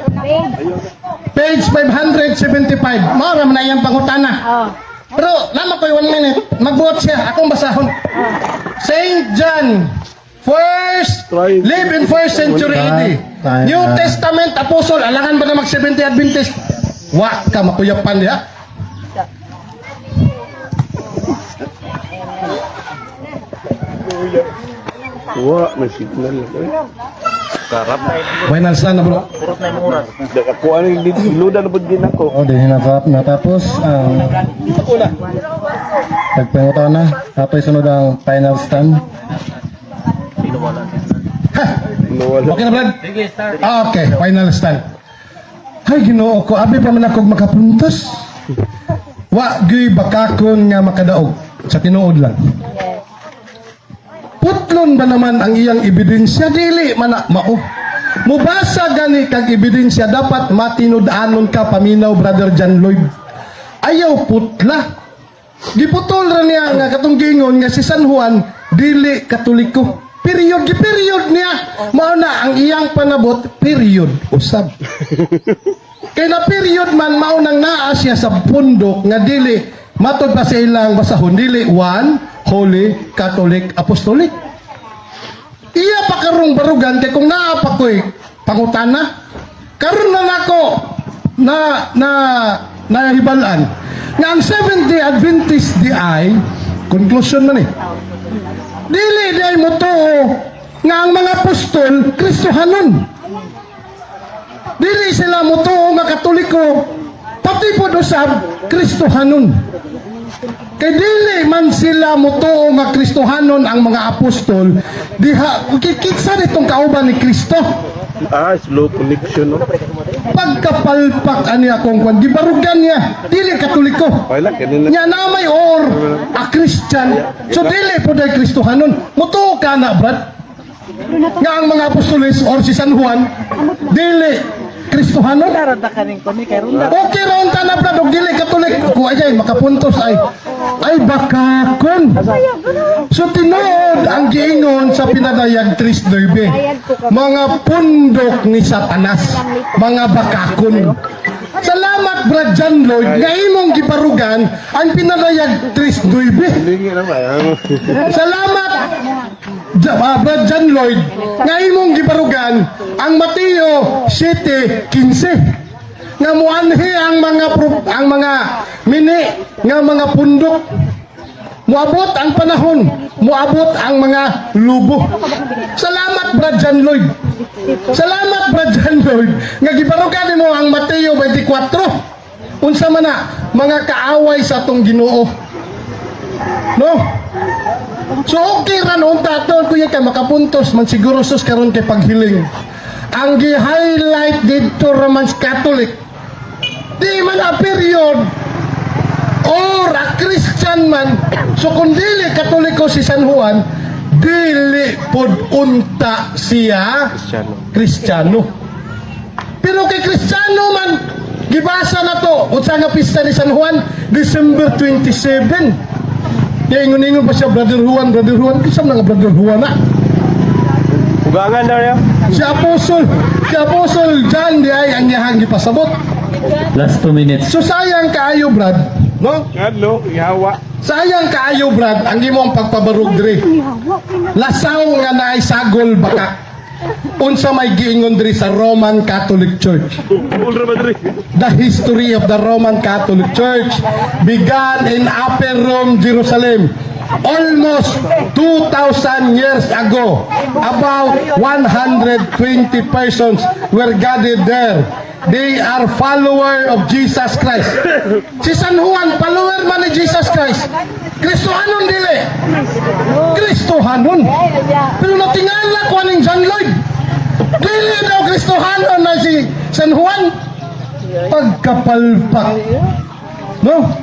Page 575. Mao ra man na iyang pangutana. Oh. Pero lama ko'y 1 minute. Magbuot siya. Akong basahon. Saint John, first, live in first century AD. Time, New time. Testament apostle. Alangan ba na mag 70 Adventist? Wa ka makuyapan diha. Wa, may signal. Final stand na, bro. Ako ano yung luda na pud gin ako. O, di natapos ang pagpangutana. Ato'y sunod ang final stand. Nawala. Okay na, Brad? Okay, final stand. Ay, Ginoo ko, abi pa man akong makapuntos. Wa gyuy bakakon nga makadaog sa tinuod lang. Putlon ba naman ang iyang ebidensya? Dili man na mao. Mubasa gani kag ebidensya, dapat matinud-anon ka paminaw, Brother John Lloyd. Ayaw putla. Giputol ra niya nga katong giingon nga si San Juan dili Katoliko. Period, gi period niya. Mao na ang iyang panabot, period usab. Kay na period man, mao nang naa siya sa pundok nga dili matod pa sa ilang basahon, dili one holy Catholic Apostolic. Iya pa karong barugan kay kung naa pa ko'y pangutana. Karon na nako na na nahibalan nga ang Seventh Day Adventist di ay conclusion man eh. Dili di ay motuo nga ang mga apostol Kristohanon. Dili sila motuo nga Katoliko, pati pod usab Kristohanon. Kay dili man sila motuo nga Kristohanon ang mga apostol, diha kikitsa ditong kauban ni Kristo. Ah, slow connection, no. Pagkapalpak ani akong kwan, gibarugan niya, dili Katoliko. Okay lang kanina. Nya na may or a Christian. So dili po dahil Kristohanon. Mutuo ka na, Brad. Nga ang mga apostoles or si San Juan, dili Kristohanon. Okay ra unta na, Brad, og dili Katolik. Ko ay makapuntos ay. Ay bakakon. So tinuod ang giingon sa Pinadayag 3.9. Mga pundok ni Satanas, mga bakakon. Salamat, Brad John Lloyd, nga imong gibarugan ang Pinadayag 3.9. Hindi na ba? Salamat, Brad John Lloyd, nga imong gibarugan ang Mateo 7:15. Nga muanhi ang mga mini nga mga pundok. Muabot ang panahon, muabot ang mga lubo. Salamat, Brad John Lloyd. Salamat, Brad John Lloyd, nga gibarugan nimo ang Mateo 24. Unsa man na mga kaaway sa atong Ginoo. No? So okay ra noon taton kuya kay makapuntos man siguro sus karon kay paghiling. Ang gi-highlight didto Roman Catholic. Di man a period or a Christian man. So kung dili Katoliko si San Juan, Dili pod unta siya Kristiyano. Kristiyano. Pero kay Kristiyano man, gibasa na to, unsa nga pista ni San Juan? December 27. Kaya ingon-ingon pa siya, "Brother Juan, Brother Juan." Kinsa man nga Brother Juan na? Ugangan daw ya. Si Apostle John di ay ang iyahang gipasabot. Last 2 minutes. So sayang kaayo, Brad, no? Ngadlo, ihawa. Sayang kaayo, Brad, ang imong pagpabarog diri. Lasaw nga naay sagol baka. Unsa may giingon diri sa Roman Catholic Church? Ultra ba diri? The history of the Roman Catholic Church began in Upper Rome, Jerusalem, almost 2,000 years ago. About 120 persons were gathered there. They are follower of Jesus Christ. Si San Juan, follower man ni Jesus Christ. Kristohanon dili? Kristohanon. Pero natingala ko aning John Lloyd. Dili daw Kristohanon na si San Juan. Pagkapalpak. No?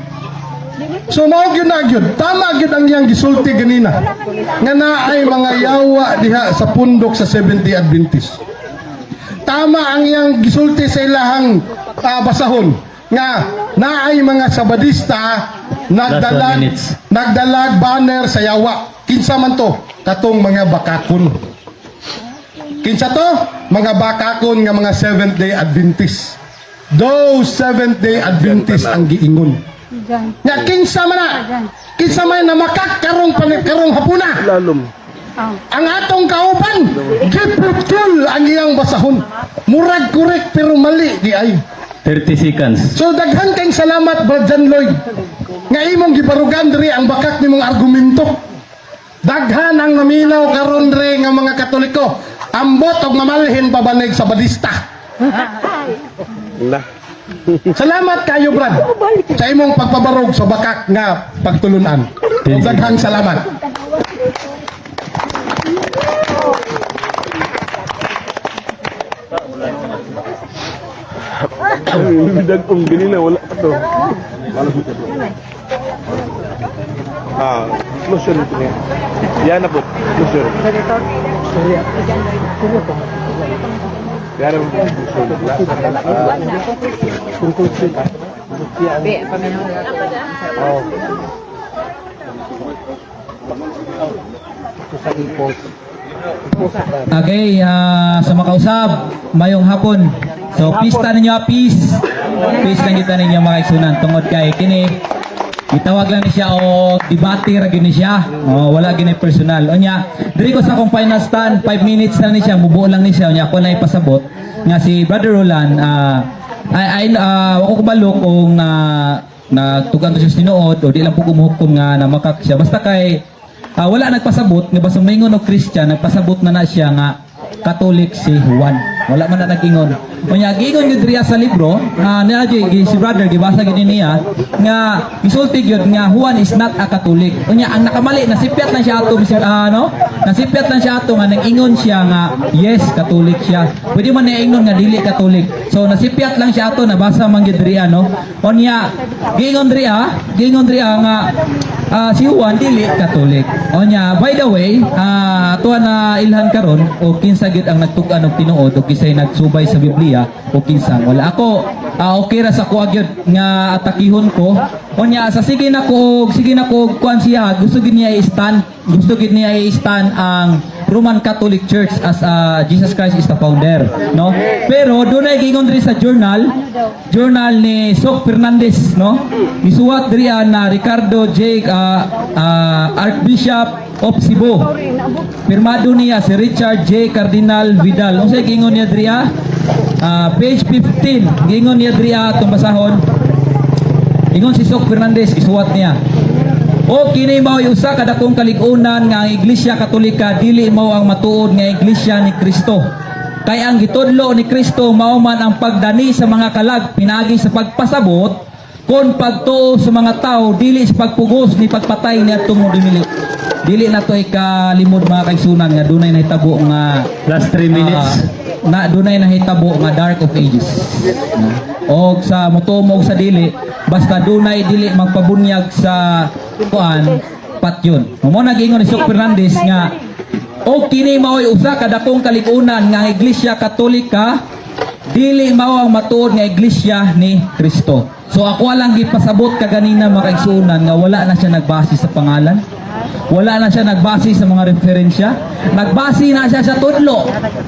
So mao gyud na gyud. Tama gyud ang iyang gisulti ganina. Nga naay mga yawa diha sa pundok sa Seventh-day Adventist. Tama ang iyang gisulti sa ilahang basahon nga naay mga Sabadista nagdalag Last 1 minutes. Nagdalag banner sa yawa. Kinsa man to? Katong mga bakakon. Kinsa to? Mga bakakon nga mga Seventh Day Adventist. Those Seventh Day Adventist ang giingon. Nya kinsa man na? Kinsa man na makak karong hapuna? Lalom. Ang atong kauban, giputol ang iyang basahon. Murag correct pero mali di ay. 30 seconds. So daghan kayong salamat, Brad John Lloyd. Nga imong gibarugan diri ang bakak nimong argumento. Daghan ang naminaw karon diri nga mga Katoliko. Ambot og mamalhin pabanig sa Badista. Na. Salamat kayo, Brad, sa imong pagpabarog sa bakak nga pagtulunan. Ug daghang salamat. Dagong ganina wala pa to. Ah, closure ito niya. Yan na po, closure. Yan na po, closure. Okay, sa makausab, mayong hapon. So, pista ninyo, ah, peace. Peace lang kita ninyo, mga igsunan. Tungod kay kini, gitawag lang ni siya o debate ra gyud ni siya. Oh, wala gini personal. Unya, diri ko sa akong final stand, 5 minutes na ni siya, mubuo lang ni siya. Unya, ako na ipasabot nga si Brother Roland, ay ako kabalo kung nagtugan to siya sa tinuod o di lang po kumuhukom nga namakak siya. Basta kay wala nagpasabot nga basta moingon og Christian, nagpasabot na na siya nga Catholic si Juan. Wala man na nag-ingon. Unya giingon gyud riya sa libro, niya si brother gibasa gyud niya nga gisulti gyud nga Juan is not a Catholic. Unya ang nakamali, nasipyat lang siya ato no? Nasipyat lang siya ato nga nag-ingon siya nga yes, Catholic siya. Pwede man niya ingon nga dili Catholic. So nasipyat lang siya ato, nabasa man gyud riya, no. Unya giingon riya nga si Juan dili Catholic. Onya, by the way, tuwa na ilhan karon o kinsa gyud ang nagtug-an og tinuod o kinsay nagsubay sa Biblia o kinsa wala. Ako okay ra sa kuha gyud nga atakihon ko. Onya sa sige na ko og kuan siya, gusto gid niya i-stand ang Roman Catholic Church as Jesus Christ is the founder, no? Pero dunay giingon diri sa journal, journal ni Sok Fernandez, no? Gisuwat diri na Ricardo J. Archbishop of Cebu. Pirmado niya si Richard J. Cardinal Vidal. Unsay giingon niya diri? Page 15. Giingon niya diri atong basahon. Ingon si Sok Fernandez, gisuwat niya. O kini mao usa ka dakong kalig-unan nga ang Iglesia Katolika dili mao ang matuod nga Iglesia ni Kristo. Kay ang gitudlo ni Kristo mao man ang pagdani sa mga kalag pinaagi sa pagpasabot kon pagtuo sa mga tao, dili sa pagpugos ni pagpatay ni atong dinili. Dili na to ikalimod, mga kaigsunan, nga dunay nahitabo nga Last 3 minutes. Na dunay nahitabo nga Dark of Ages. No? Og sa mutuo mo og sa dili, basta dunay dili magpabunyag sa kuan. Patyon. Mao na giingon ni Sok Fernandez nga og kini mao'y usa ka dakong kalikunan nga ang Iglesia Katolika dili mao ang matuod nga iglesia ni Kristo. So ako lang gipasabot kaganina, mga kaigsuonan, nga wala na siya nagbase sa pangalan. Wala na siya nagbase sa mga referensya. Nagbase na siya sa tudlo.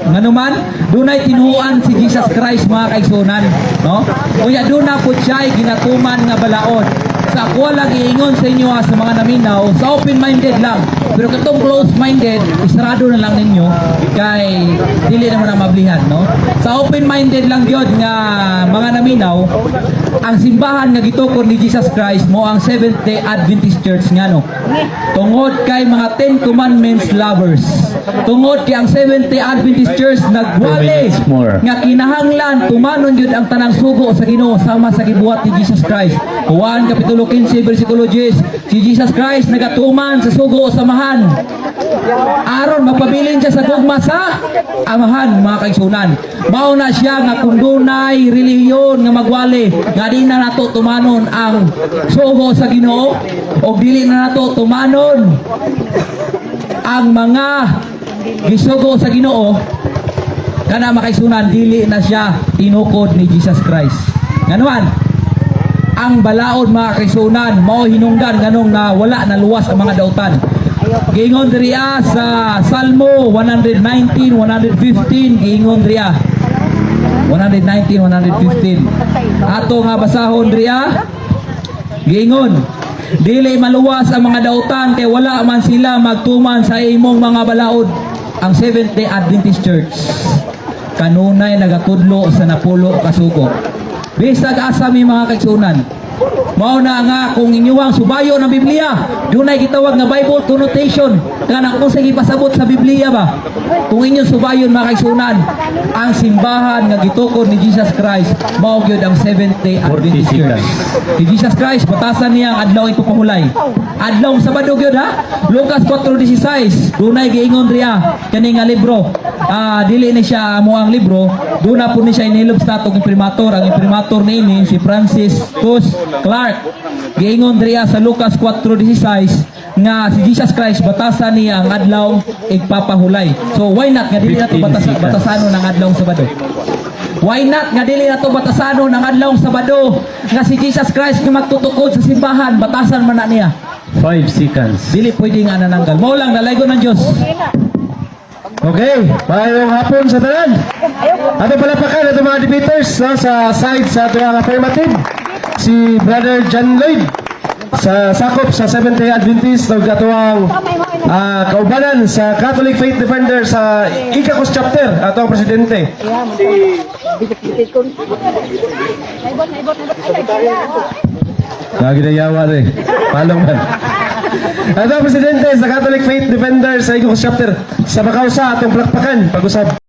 Nganuman, dunay tinuohan si Jesus Christ, mga kaigsuonan, no? Unya duna po siya ginatuman nga balaod. Sa ako lang iingon sa inyo ha, sa mga naminaw, sa open-minded lang. Pero katong close-minded, isarado na lang ninyo kay dili naman na mablihan, no? Sa open-minded lang gyud nga mga naminaw, ang simbahan nga gitukod ni Jesus Christ mao ang Seventh-day Adventist Church. Nga no? Tungod kay mga Ten Commandments lovers. Tungod kay ang Seventh-day Adventist Church nagwali 2 minutes more. nga kinahanglan tumanon gyud ang tanang sugo sa Ginoo sama sa gibuhat ni Jesus Christ. Juan kapitulo 15 bersikulo 10, si Jesus Christ nagatuman sa sugo sa Amahan aron mapabilin siya sa gugma sa Amahan, mga kaigsuonan. Mao na siya nga kung dunay relihiyon nga magwali nga di na nato tumanon ang sugo sa Ginoo o dili na nato tumanon ang mga gisugo sa Ginoo, kana, mga kaigsuonan, dili na siya tinukod ni Jesus Christ. Nganuman, ang balaod, mga kaigsuonan, mao hinungdan nganong na wala na luwas ang mga dautan. Giingon diriya sa Salmo 119, 115, giingon diriya. 119, 115. Ato nga basahon diriya. Giingon, dili maluwas ang mga dautan kay wala man sila magtuman sa imong mga balaod. Ang Seventh Day Adventist Church kanunay nagatudlo sa 10 ka sugo. Bisag asa mi, mga kaigsuonan. Mao na nga kung inyuang subayo ng Biblia, dunay gitawag nga Bible connotation kanang kung sa gipasabot sa Biblia ba. Kung inyong subayon, mga kaigsuonan, ang simbahan nga gitukod ni Jesus Christ mao gyud ang Seventh Day Adventist 40 Church. Si Jesus Christ, batasan niya ang adlaw ipapahulay. Adlaw Sabado gyud ha. Lucas 4:16, dunay giingon riya kani nga libro. Ah, dili ni siya amo ang libro, duna po ni siya inilob sa atong imprimatur. Ang imprimatur niini si Francis Cus Clark. Giingon riya sa Lucas 4:16 nga si Jesus Christ batasan niya ang adlaw igpapahulay. So why not nga dili nato 15 seconds. batasanon ang adlaw Sabado? Why not nga dili nato batasanon ang adlaw Sabado nga si Jesus Christ nga magtutukod sa simbahan, batasan man na niya? 5 seconds. Dili pwede nga nananggal. Mao lang, dalaygon ng Dios. Okay, maayong hapon sa tanan. Ato palapakan ato mga debaters, no, sa side sa ato ang affirmative. Si Brother John Lloyd sa sakop sa Seventh-day Adventist ug ato ang kaubanan sa Catholic Faith Defender sa Icacos chapter, ato ang presidente. Naibot, naibot, naibot. Ay, ay, Lagi na yawa rin. Palong man. Ato ang presidente sa Catholic Faith Defender sa Icacos chapter sa Makausa, atong plakpakan pag-usab.